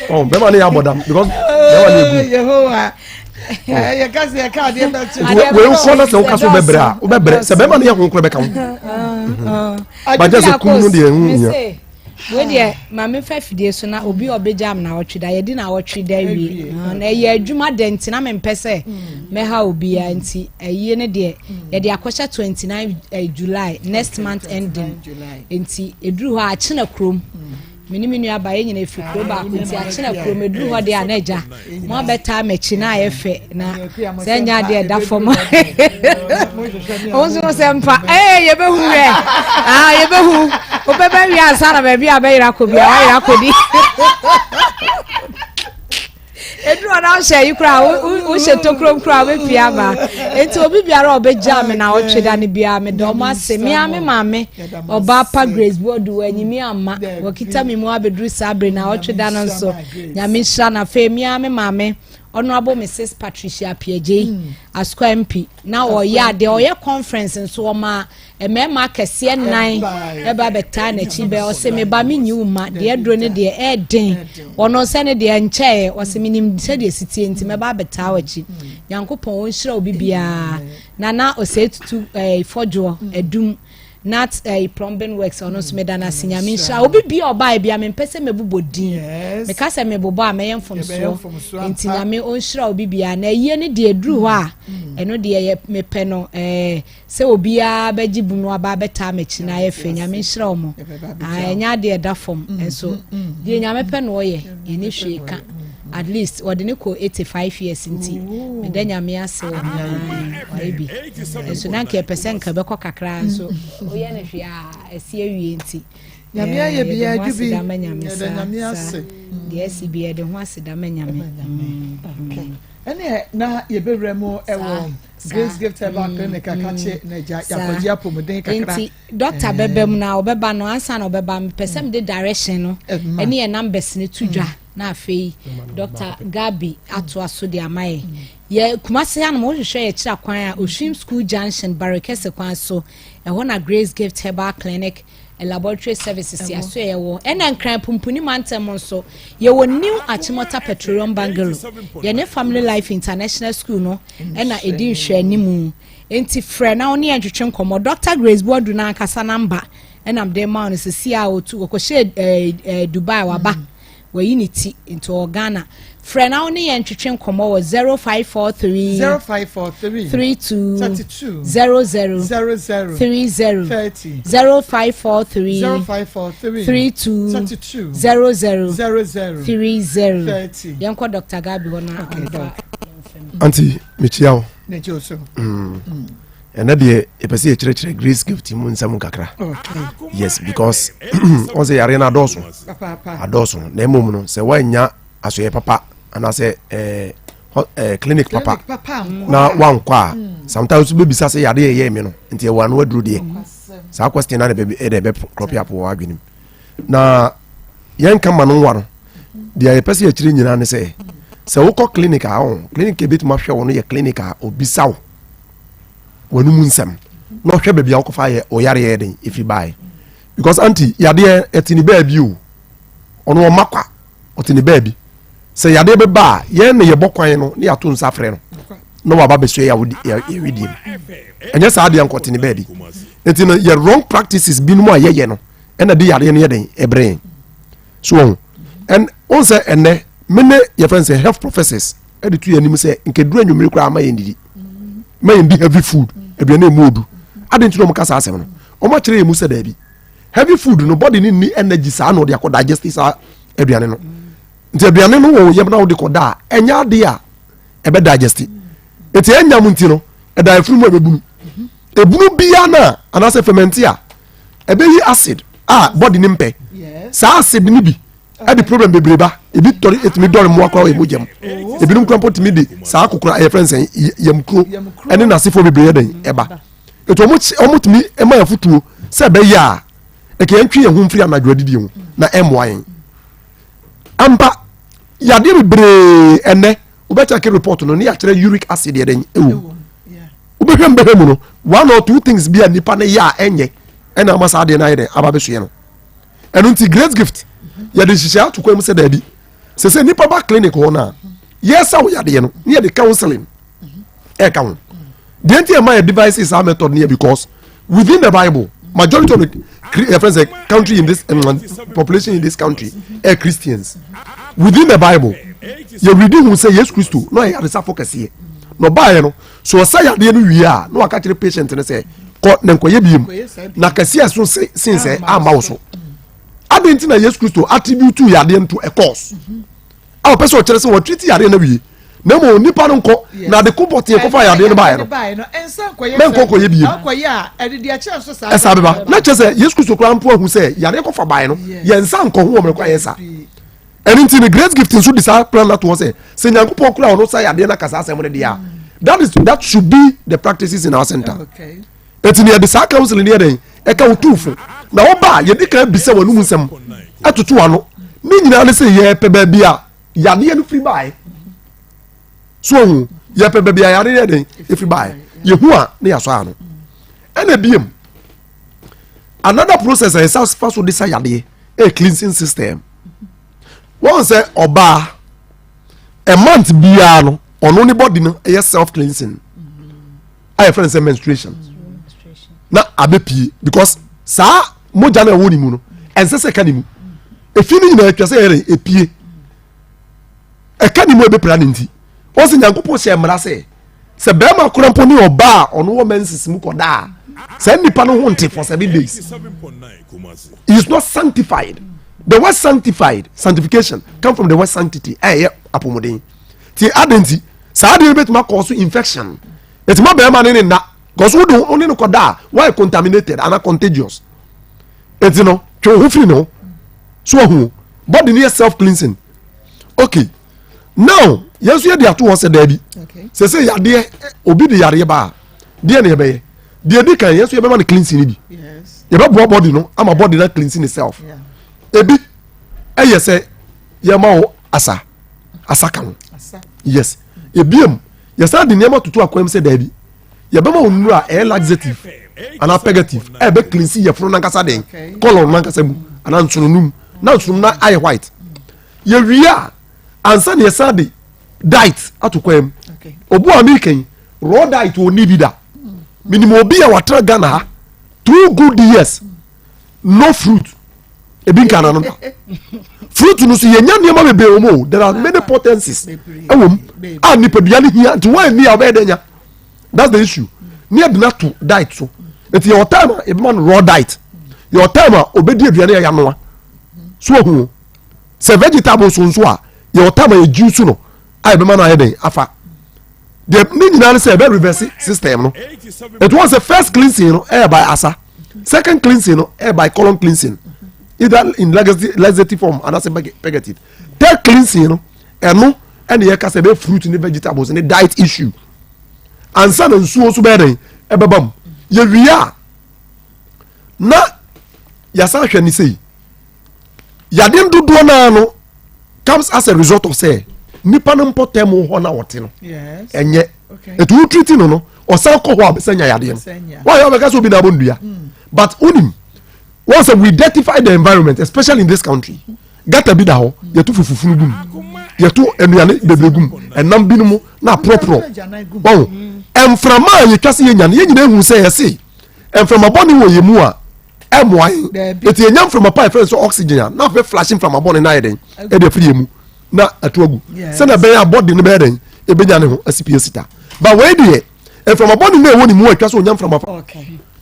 [SPEAKER 8] Ɔ bɛrima no yɛ abɔ dam because bɛrima no yɛ gu.
[SPEAKER 6] Yehowa yɛ kasi yɛ ka adeɛ bɛ kye.
[SPEAKER 8] Wei nkɔ na sɛ woka so wobɛbrɛ a wobɛbrɛ sɛ bɛrima no yɛ ho korɛ bɛka ho. Bagya sɛ kum no deɛ ɛho hia.
[SPEAKER 3] Wei deɛ ma memfa afidie so na obi a ɔbɛgya me naawɔtwe da yɛdi naawɔtwe da awie ah, na ɛyɛ adwuma dɛ nti na mempɛ sɛ mm. mɛha obiara nti ayie no deɛ mm. yɛde akɔhyɛ 29 eh, July next month ending nti ɛduru hɔ a akyena kurom mm. me ne me nua ba yɛ nyina ɛfiri kuro baako nti akyena kurom ɛduru hɔ deɛ a na agya mo abɛtaa m'akyi na ayɛ fɛ na sɛ ɛnyɛ adeɛ ɛda fam wo nso sɛ mpa ee yɛbɛhu hwɛ ah yɛbɛhu wobɛbɛ wie ansa na baabi a bɛyera kɔ bia wayera kɔdi.
[SPEAKER 9] Ɛduru hɔ na wohyɛ yi koraa wohyɛ tokurom koraa wobɛpie aba. Enti obi biara a ɔbɛgyaa me na ɔtwe da no biara meda ɔmo ase. Me ara me maame ɔbaa pa Grace Boadu wanyimi amma. Wakita me mu abɛduru saa bere na ɔtwe da no nso. Nyame nhyira no. Afei me ara me maame Honourable Mrs Patricia Appiagyei hmm. Asukwa MP na ɔyɛ adeɛ ɔyɛ conference nso ɔma mmarima akɛseɛ nnan ɛba bɛtaa n'akyi bɛ ɔsɛ me ba me nyi wo ma deɛ aduro ne deɛ ɛɛden ɔno sɛ ne deɛ nkyɛɛ ɔsɛ menim sɛdeɛ sitie nti mɛba abɛtaa w'akyi hmm. nyankopɔn ɔnhyira obi biara na na ɔsɛ tutu ɛɛ fɔdwoɔ hmm. adum Nat eh, plumbing works ɔno nso meda no ase nyame nhyira obi bia ɔbaeɛ bia mempɛ sɛ mɛbobɔ din meka sɛ mebobɔ a mɛyɛ mfomsoɔ nti nyame ɔnhyira obi bia na ayie no deɛ ɛduru hɔ a mm. ɛno deɛ yɛ mepɛ no eh, sɛ obiara bɛgye bunu aba abɛtaa m'akyi na ayɛ fɛ nyame nhyira ɔmo ɛnyɛ adeɛ ɛda fam mm, nso mm, deɛ nyame pɛ na ɔyɛ yɛne hwee ka at least wɔde ne kɔ 85 years nti meda nyame ase wɔ ho wayɛ bi nso na nka yɛpɛ sɛ nka bɛkɔ kakra nso woyɛ no hwee a ɛsi awie nti
[SPEAKER 6] nyame ayɛ bi
[SPEAKER 9] yɛde ho
[SPEAKER 6] adwo bi
[SPEAKER 9] aseda ma nyame
[SPEAKER 6] yɛda
[SPEAKER 9] saa
[SPEAKER 6] nyame
[SPEAKER 9] saa
[SPEAKER 6] ase
[SPEAKER 9] deɛ asi bi yɛde ho aseda ma nyame
[SPEAKER 6] Okay. ɛneɛ na yɛbɛwura mu ɛwɔ grace gift herbal clinic akakye na agya yɛakɔgye apɔmuden kakra
[SPEAKER 9] nti dɔkta bɛba mu na ɔbɛba no ansa na ɔbɛba mepɛ sɛ mede direction no ɛne yɛ numbers no to dwa na afei dɔkta gabi atoa so de ama yɛ Yɛ Kumasi hanom wohwehwɛ yɛ kyerɛ kwan a Oshim School Junction Barekɛse kwan so ɛhɔ na Grace Gift Herbal Clinic and Laboratory Services yɛ aso yɛ wɔ ɛna Nkran Pumpuni mantam nso yɛwɔ New Achimota Petroleum Bungalow yɛne Family Life International School no ɛna ɛdi nhwɛanimu enti frɛ na wo ne yɛn ntwetwe nkɔmmɔ Dr. Grace Boadu no ankasa namba ɛna mede ma wo no sisi a ɔtu ɔkɔhyɛ ɛɛ ɛɛ Dubai waba mm. Wayi ne ti nti ɔwɔ Ghana. Frɛ na wo ne yɛn ntwetwe nkɔmmɔ wɔ 0543
[SPEAKER 6] 0543
[SPEAKER 9] 32
[SPEAKER 6] 32
[SPEAKER 9] 00
[SPEAKER 6] 00
[SPEAKER 9] 30
[SPEAKER 6] 30
[SPEAKER 9] 0543
[SPEAKER 6] 0543
[SPEAKER 9] 32
[SPEAKER 6] 32
[SPEAKER 9] 00
[SPEAKER 6] 00
[SPEAKER 9] 30
[SPEAKER 6] 30.
[SPEAKER 9] Yɛnkɔ Dr. Gabi hɔ na ɔmfa
[SPEAKER 19] Auntie, mekyia wo.
[SPEAKER 6] Megye wo so.
[SPEAKER 19] Mm. ɛnɛ deɛ yɛpɛ sɛ yɛkyerɛkyerɛ grace gift mu nsɛm kakra yes because wɔn sɛ yareɛ no adɔɔso adɔɔso na mmom no sɛ woannya asoyɛ papa anaasɛ eh, eh, clinic papa na wankɔ a hmm. sometimes wobɛbisa sɛ yadeɛ ɛyɛ me no nti ɛwɔ ano aduro deɛ saa question na ɛdɛ ɛbɛ crop up wɔ adwene mu na yɛnka ma no nwa no deɛ yɛpɛ sɛ yɛkyerɛ nyinaa ne sɛ sɛ wokɔ clinic a ɔn clinic a ɛbɛtumi ahwɛ wo no yɛ clinic a obisa wo w'anum nsɛm na ɔhwɛ baabi a wokɔfa yɛ ɔyareɛ yɛ den ɛfiri baeɛ because anti yadeɛ ɛte ne baabi o ɔno ɔma kwa ɔte ne baabi sɛ yadeɛ bɛba a yɛn na yɛbɔ kwan no ne yɛato nsa frɛ no na waba bɛsua yɛwedie mu ɛnyɛ saa deɛ nkɔte ne baabi nti no yɛ wrong practices binom a yɛyɛ no ɛna de yadeɛ no yɛ den ɛbrɛ yɛn so wɔn ɛn wɔn sɛ ɛnɛ mene yɛfrɛ no sɛ health professors ɛde to yɛn anim sɛ nkɛduru anwummere koraa ma yɛn didi ma yɛn di heavy food aduane emu odu adi nti na wɔn ka saa asɛm no wɔn akyerɛ yɛn mu sɛ daabi heavy food no body no ni energy saa na ɔde akɔ digest saa aduane no nti aduane no wɔ yɛm na wɔde kɔ da a ɛnyɛ ade a ɛbɛ digest nti ɛnyam nti no ɛda efuru mu ɛbɛbunu ebunu bia na anaasɛ ferment a ɛbɛyi acid a body no mpɛ saa acid no bi ɛde problem bebree ba ebi tɔre etumi dɔre mmoa koraa wɔ mogya mu ebinom koraa mpo tumi de saa akokora ɛyɛ fɛn sɛn yamkuro ɛne n'asefoɔ bebree yɛ dɛn ɛba etu wɔn wɔn tumi ɛma yɛn fotuo sɛ ɛbɛyɛ a ɛkɛ yɛn twe yɛn ho mfiri anadwo adidie ho na ɛmmoa yɛn ampa yadeɛ bebree ɛnɛ wobɛkyɛke report no ne yɛakyerɛ uric acid yɛ dɛn ɛwɔ mu wobɛhwɛ mbɛhwɛ mu no one or two things bi a nipa no yɛ a ɛnyɛ ɛna ama saa adeɛ no ayɛ dɛn aba bɛsoɛ no ɛno nti great gift yɛde nhyehyɛ ato kwan mu sɛ daabi sɛ sɛ nipa ba clinic hɔ no a yɛsa wo yadeɛ no ne yɛde counseling ɛka ho deɛ nti ɛma yɛ device saa method no yɛ because within the bible majority of the uh, friends, uh, country in this um, population in this country are christians within the bible yɛ reading hu sɛ yesu kristo na ɔyɛ yaresafo kɛseɛ na ɔbaeɛ no so ɔsa yadeɛ no wie a na waka kyerɛ patient no sɛ kɔ na nkɔyɛ biem na kɛseɛ ɛso sen sɛ amma wo so adɛn nti na yesu kristo attribute yadeɛ no to a cause a ɔpɛ sɛ ɔkyerɛ sɛ wɔtreat yadeɛ no awie na mmom nipa no nkɔ na ade ko pɔtee kɔfa yadeɛ no baeɛ no mɛnkɔ kɔyɛ biem ɛsa bɛba na kyerɛ sɛ yesu kristo koraa mpo ahu sɛ yadeɛ kɔfa baeɛ no yɛn nsa nkɔ ho wɔ mmerɛ kɔ ayɛ sa. Ɛno nti no Grace Gift nso de saa plan no ato hɔ sɛ sɛ Nyankopɔn kura ɔno sa yadeɛ no aka saa asɛm no deɛ a that is that should be the practices in our center. Eti ne yɛde saa counseling yɛ dɛn ɛka wo tuufo na woba a yɛdi kan bisa w'anum nsɛm ɛtoto ano ne nyinaa ne sɛ yɛpɛ baabi a yadeɛ no firi baeɛ so ohun yɛpɛ baabi a yadeɛ yɛ dɛn efiri baeɛ yɛhu a ne yɛasɔ ano ɛna ebiem another process a yɛsa fa so de sa yadeɛ ɛyɛ cleansing system wɔn sɛ ɔbaa a month biara no ɔno ne body no ɛyɛ self cleansing a yɛfrɛ no sɛ menstruation na abɛpie because saa mogya no ɛwɔ ne mu no ɛnsɛ sɛ ɛka ne mu efi no nyinaa atwa sɛ yɛrɛ epie ɛka ne mu ebɛpira ne nti wɔn sɛ nyankopɔn hyɛ mmara sɛ sɛ bɛrima kora mpo ne ɔbaa a ɔno wɔ menses mu kɔda a saa nipa no ho nte for 7 days. He is not sanctified. The word sanctified, sanctification, come from the word sanctity. Ɛyɛ apɔmuden ti adi nti saa adi no bɛtumi akɔ so infection ɛtumi bɛrima ne ne nna because wo de wo ne no kɔda a wɔyɛ contaminated ana contagious. Eti no twe wo ho firi ne ho so ahu body no yɛ self cleansing. Okay, now yɛn nso yɛde ato hɔ sɛ daabi sɛ sɛ yadeɛ obi de yareɛ ba a deɛ na yɛbɛyɛ deɛ di kan yɛn nso yɛbɛma no cleansing no bi yɛbɛboa body no ama body no cleansing itself. Ebi ɛyɛ sɛ yɛma wo asa asa ka ho, yes. Ebiem yɛsan de nneɛma toto akwan mu sɛ daabi yɛbɛma wo nnuro a ɛyɛ laxative anaa purgative a ɛbɛ cleanse yɛfunu nankasa den colon nankasa mu anaa nsono no mu na nsono no ayɛ white. Yɛwie a ansa na yɛsan de diet ato kwan mu. Obu a Amerika yi raw diet wɔ ni bi da minim obi a watena Ghana ha 2 good years, no fruit ebi nka na no da fruit no so yɛnya nneɛma bebree wɔ mu o. There are many potencies ɛwɔ mu a nipadua no hia nti wɔn ani a ɔbɛyɛ dɛ nya. That's the issue. Ne yɛ dena to diet so nti yɛ wɔ time a yɛbɛma no raw diet, yɛ wɔ time a obɛdi aduane a yɛanoa so ohun sɛ vegetables nso a yɛ wɔ time a yɛ juice no a yɛbɛma no ayɛ dɛn afa deɛ ne nyinaa no sɛ ɛbɛ reverse system no. It was the first cleansing no ɛyɛ by asa, second cleansing no ɛyɛ by colon cleansing either in laxative form anaasɛ purgative, third cleansing no ɛno ɛna yɛka sɛ ɛbɛ fruit ne vegetables ne diet issue ansa na nsuo nso bɛyɛ dɛn ɛbɛba mu. Yɛwie a na yɛasan ahwɛ ne sei yadeɛ dodoɔ naa no comes as a result of sɛ nipa no mpɔtam hɔ na ɔte no ɛnyɛ etu wo treat no no ɔsan kɔ hɔ a ɔbɛsɛ nya yadeɛ no wɔayɛ ɔbɛka sɛ obi na abɔ ndua mm. But wonim wɔn sɛ we identify the environment, especially in this country. Gata bi da hɔ, yɛto fufufunu gum, yɛto nnuane bebree gum, ɛnam binom na aporɔporɔ wɔn mframa a yɛtwa sɛ yɛnya no yɛn nyinaa ehu sɛ yɛse mframa bɔne wɔ yɛn mu a ɛmoa yɛn. Eti yɛnya mframa pa yɛfrɛ no sɛ oxygen a na afɛ flash mframa bɔne no ayɛ dɛn ɛde afiri yɛn mu na ato agu sɛnea ɛbɛyɛ a bɔde no bɛyɛ dɛn ebɛnya ne ho asi pie sita ba wei deɛ mframa bɔne no ɛwɔ ne mu a atwa sɛ onya mframa pa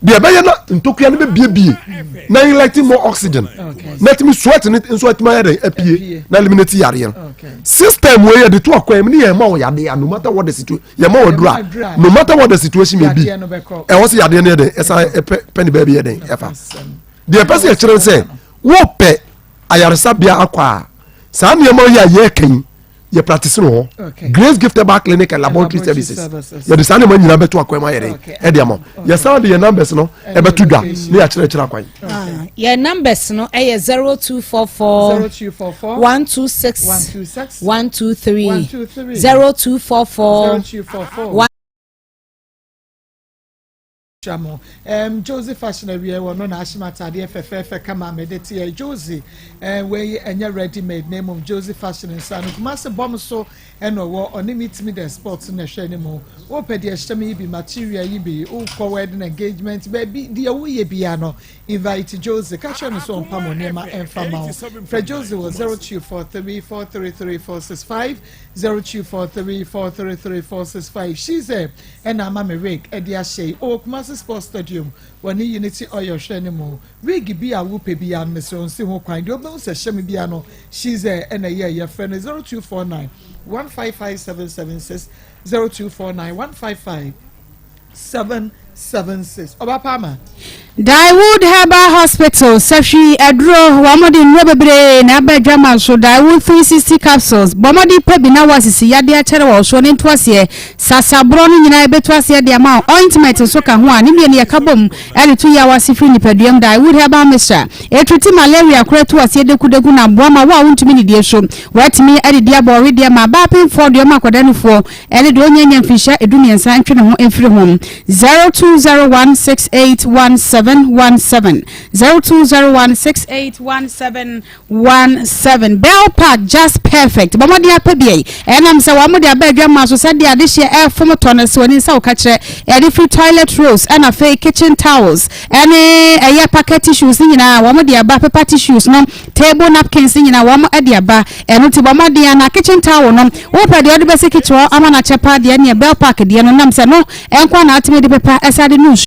[SPEAKER 19] deɛ ɛbɛyɛ na ntokua no bɛbiebie na inject more oxygen na ɛtumi sweat no nso atumi ayɛ dɛn apue na eliminate yareɛ no. System wei yɛde to akwan mu ne yɛn ma wɔ yadeɛ a no matter what the situation yɛn ma wɔ adura no matter what the situation may be ɛwɔ sɛ yadeɛ no yɛ dɛn ɛsan ɛpɛ pɛ ne baabi yɛ dɛn ɛfa deɛ ɛpɛ sɛ yɛkyerɛ sɛ wɔpɛ ayaresabea akɔ a saa nneɛma yi a yɛreka yi yɛ practice no hɔ. Grace Gift Herbal Clinic and Laboratory Services yɛde saa nneɛma nyinaa bɛto akwan mu ayɛ dɛn ɛde ama yɛsan de yɛn numbers no ɛbɛto dwa ne yɛakyerɛkyerɛ akwan.
[SPEAKER 9] Ah, yɛn numbers no ɛyɛ 0244 126 123, 0244 1.
[SPEAKER 6] Hyira mo. Um, Josie Fashion awie wɔ no na ahyem ataadeɛ fɛfɛɛfɛ kama a mede teɛ. Josie, um, wei ɛnyɛ ready made na mmom Josie Fashion nsa no Kumasi bɔm so ɛna ɔwɔ ɔne me timi the sports na ɛhwɛ ne mu. Wopɛ deɛ ɛhyɛ me yi bi, material yi bi, wokɔ wedding engagement, baabi deɛ woyɛ bia no, invite Josie. Ka kyerɛ no sɛ ɔmpam nneɛma ɛmfa ma wo. Frɛ Josie wɔ 0243 433 465, 0243 433 465. She's a ɛna ama me wig de ahyɛ yi ɔwɔ Kumasi Sports Stadium wɔ ne Unity Oil hwɛ no mu. Wig bi a wopɛ biara no mesrɛ wo nsi ho kwan deɛ wobɛhu sɛ hyɛ me biara no she's there ɛna ɛyɛ yɛfrɛ no 0249 155 776, 0249 155 7. 76. Ɔba pa ama.
[SPEAKER 3] Daewood Herbal Hospital, Sahwi aduro, wɔn de nnuro bebree na aba adwaman so. Daewood 360 capsules, bɔ mmɔden pɛ bi na wɔasisi yadeɛ akyɛre wɔ soɔ ne ntoaseɛ. Sasaborɔ no nyinaa ɛbɛtu aseɛ de ama wo. Ointment nso ka ho a ne mmienu yɛka bom de to yaw ase firi nipadua mu. Daewood Herbal Mixture, ɛtriti malaria koraa tu aseɛ dekudeku na aboa ma wo a wontumi nidie so. Woatumi adidi abɔ ɔwedeɛ ma abaa apemfoɔ, deɛ ɔma akwadaa nufoɔ, Ɛne deɛ ɔnnya nnya mfirihyia edumiɛnsa ntwe ne ho mfiri ho. 0201681717 0201681717 Bell Park just perfect. Bɔ mmɔden apɛ bi yi. Ɛnam sɛ wɔn de aba adwammaa so sɛdeɛ adehyeɛ ɛrefom tɔ no sɛ w'ani nsa wo ka kyerɛ. Ɛde firi toilet rolls ɛna afei kitchen towels ɛne ɛyɛ packet tissues ne nyinaa wɔn de aba paper tissues no table napkins ne nyinaa wɔn de aba. Ɛno nti bɔ mmɔden ara na kitchen towel no wopɛ deɛ wode bɛsi kitchen hɔ ama no akyɛ paa deɛ neɛ Bell Park deɛ no nam sɛ no nko na atumi de pepa ɛsa de no nsuo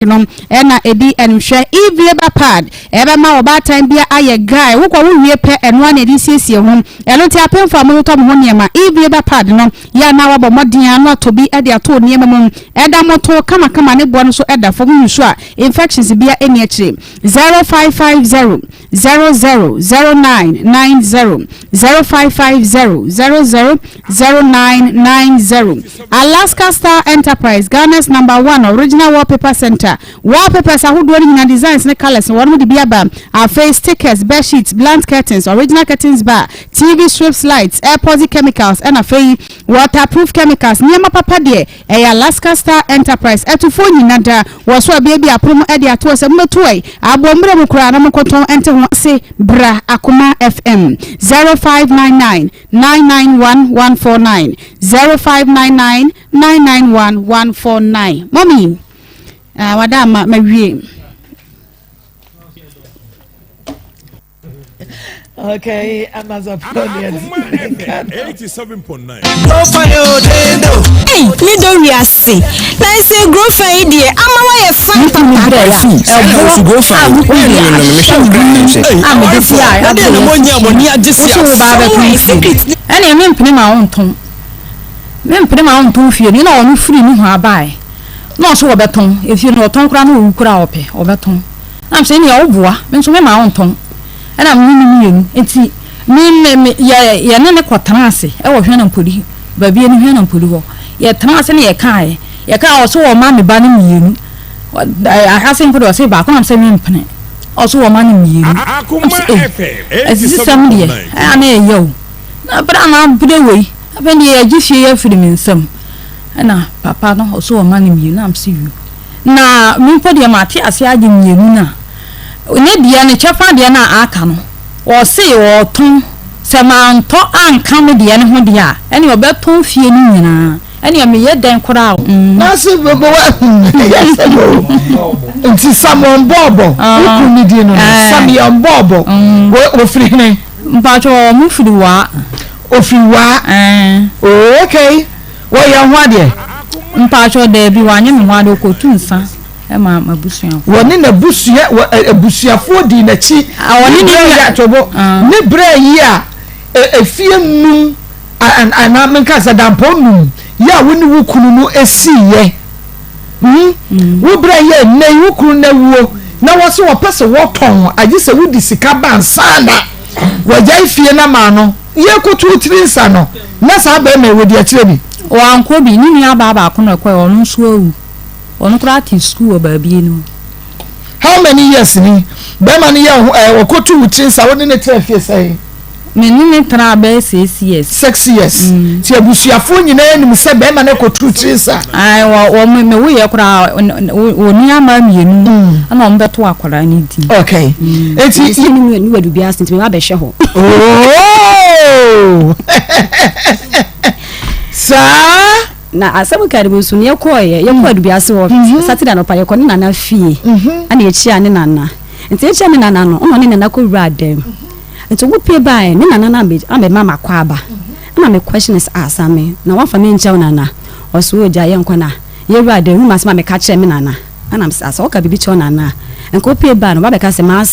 [SPEAKER 3] no ɛna ɛdi ɛnhwɛ Eve labour pad ɛbɛma ɔbaatan bia ayɛ guy wokɔ wo wie pɛ ɛnoa na ɛde siesie ho ɛno nti apemfo a mototɔ mo ho nneɛma Eve labour pad no Yɛ a na wabɔ mmɔden ara na watɔ bi de ato wo nneɛma mu. Ɛda mmɔtoo kamakama ne boɔ no nso da fam. Woyi so a, infections biara nni akyire. 0550 00 0990 0550 00 0990 Alaska Star Enterprise, Ghana's number one original wallpaper center. Wallpapers ahodoɔ no nyinaa, designs ne colours no, wɔnom de bi aba. Afei stickers, bed sheets, blunt curtains, original curtains bar, TV strips lights, epoxy chemicals ɛna afei waterproof chemicals. Nneɛma papa deɛ, ɛyɛ Alaska Star Enterprise. Atufoɔ nyina da wɔ so a biabia apono mu de ato hɔ sɛ mommɛtu ɛ. Aboɔ mmerɛ mu koraa na monkɔtɔn nte ho ase bra Akoma FM 0599 991 149 0599 991 149. Mummy. Ah, wada ama mawie.
[SPEAKER 6] Okay, Amazon
[SPEAKER 20] Hey, me do wiase. Na ese grofa yi deɛ ama wayɛ fine papa.
[SPEAKER 9] Ɛboɔ a mekɔ bi ahyɛ me mu a mede fi a abɔ yɛ fi. Woso wo ba abɛtɔn fie.
[SPEAKER 1] Ɛnneɛ mempene ma wontɔn. Mempene ma wontɔn fie no. Ɛna ɔno firi ne hɔ abaeɛ. Na ɔse ɔbɛtɔn efie no ɔtɔn koraa na owu koraa a ɔpɛ ɔbɛtɔn na mesɛ ɛneɛ woboa me nso mema wontɔn ɛna me ne no mmienu nti me me me yɛ yɛne ne kɔtena ase ɛwɔ Hwɛnampoli baabi ɛne Hwɛnampoli hɔ yɛtena ase ne yɛkaeɛ yɛkaa ɔse ɔma me ba no mmienu ahase mpo deɛ ɔse baako na mesɛ mempene ɔse ɔma no mmienu na mesɛ ei asisisɛm deɛ ɛyɛ na ɛyɛ o na berɛ a na berɛ wei afei deɛ yɛgye fie yi afiri me nsam Ɛna papa no ɔse ɔma no mmienu na mese yoo na me mpo deɛ mate aseɛ agye mmienu no a ne deɛ ne kyɛfa deɛ no a aka no ɔse ɔtɔn sɛ mantɔ anka me deɛ no ho deɛ a ɛne ɔbɛtɔn fie no nyinaa ɛne meyɛ dɛn koraa mm.
[SPEAKER 6] Nase bɛbɔ wa ɛyɛ asɛm o nti Samuel Mbɔɔbɔ wo kunu ne din no no Samuel Mbɔɔbɔ ofiri hene?
[SPEAKER 1] Mpakyɛ ɔmo firi waa.
[SPEAKER 6] Ofiri waa oh okay. Wɔyɛ wo ho adeɛ?
[SPEAKER 1] Mpakyɛw, daabi, wɔanyɛ me ho adeɛ, wɔkɔtu nsa ma m'abusuafoɔ.
[SPEAKER 6] Wɔne n'abusua, wɔ ɛ abusuafoɔ dii n'akyi.
[SPEAKER 1] Ah, wɔne ne
[SPEAKER 6] berɛ
[SPEAKER 1] nua.
[SPEAKER 6] yi a, tobo, ne berɛ yi a ɛ efie num, anaa menka sɛ dampɔn num yi a wo ne wo kunu no siiɛ. Hmm? Wo berɛ yi a nnɛ yi wo kunu no awuo na wɔse wɔpɛ sɛ wɔtɔn agye sɛ wode sika ba ansa na wɔagyae fie no ama no. Yɛrekɔtu tiri nsa no, na saa barima yi, wɔdi akyire bi.
[SPEAKER 1] Wankɔ bi. Ne nuabaa baako na ɛkɔeɛ, ɔno nso awu. Ɔno koraa te sukuu wɔ baabi no.
[SPEAKER 6] How many years ni barima no yɛɛ ho ɛɛ ɔkɔtu wo tiri nsa, wo ne no tenaa fie sɛn?
[SPEAKER 1] Me ne no tenaa bɛyɛ six years.
[SPEAKER 6] Six years. Nti abusuafoɔ nyinaa nim sɛ barima no akɔtu tiri nsa?
[SPEAKER 1] Ae, wɔ wɔ me me woyɛ koraa, wɔ nuammaa mmienu ɛna wɔn bɛto akwadaa no din.
[SPEAKER 6] Okay. Eti.
[SPEAKER 17] Sɛ ne nua ne wadu bi ase nti meba bɛhwɛ hɔ.
[SPEAKER 6] Oh! Saa.
[SPEAKER 17] Na asɛm ka no mu nso ne yɛkɔɔyɛ yɛkɔɔ Adubiase hɔ Saturday anɔpa yɛkɔ ne nana fie ɛna yɛkyia ne nana nti yɛkyia ne nana no ɛna ɔne nana kɔ wura dan mu nti wɔn pie baeɛ ne nana no ambɛma makɔ aba ɛna me question sɛ ah Same na wafa me nkyɛw nana ɔso ogya yɛnkɔ na yɛwura dan mu asɛm a meka kyerɛ me nana ɛna mesɛ ah sɛ ɔka biribi kyerɛ nana a nka opie baa no wabɛka sɛ maa.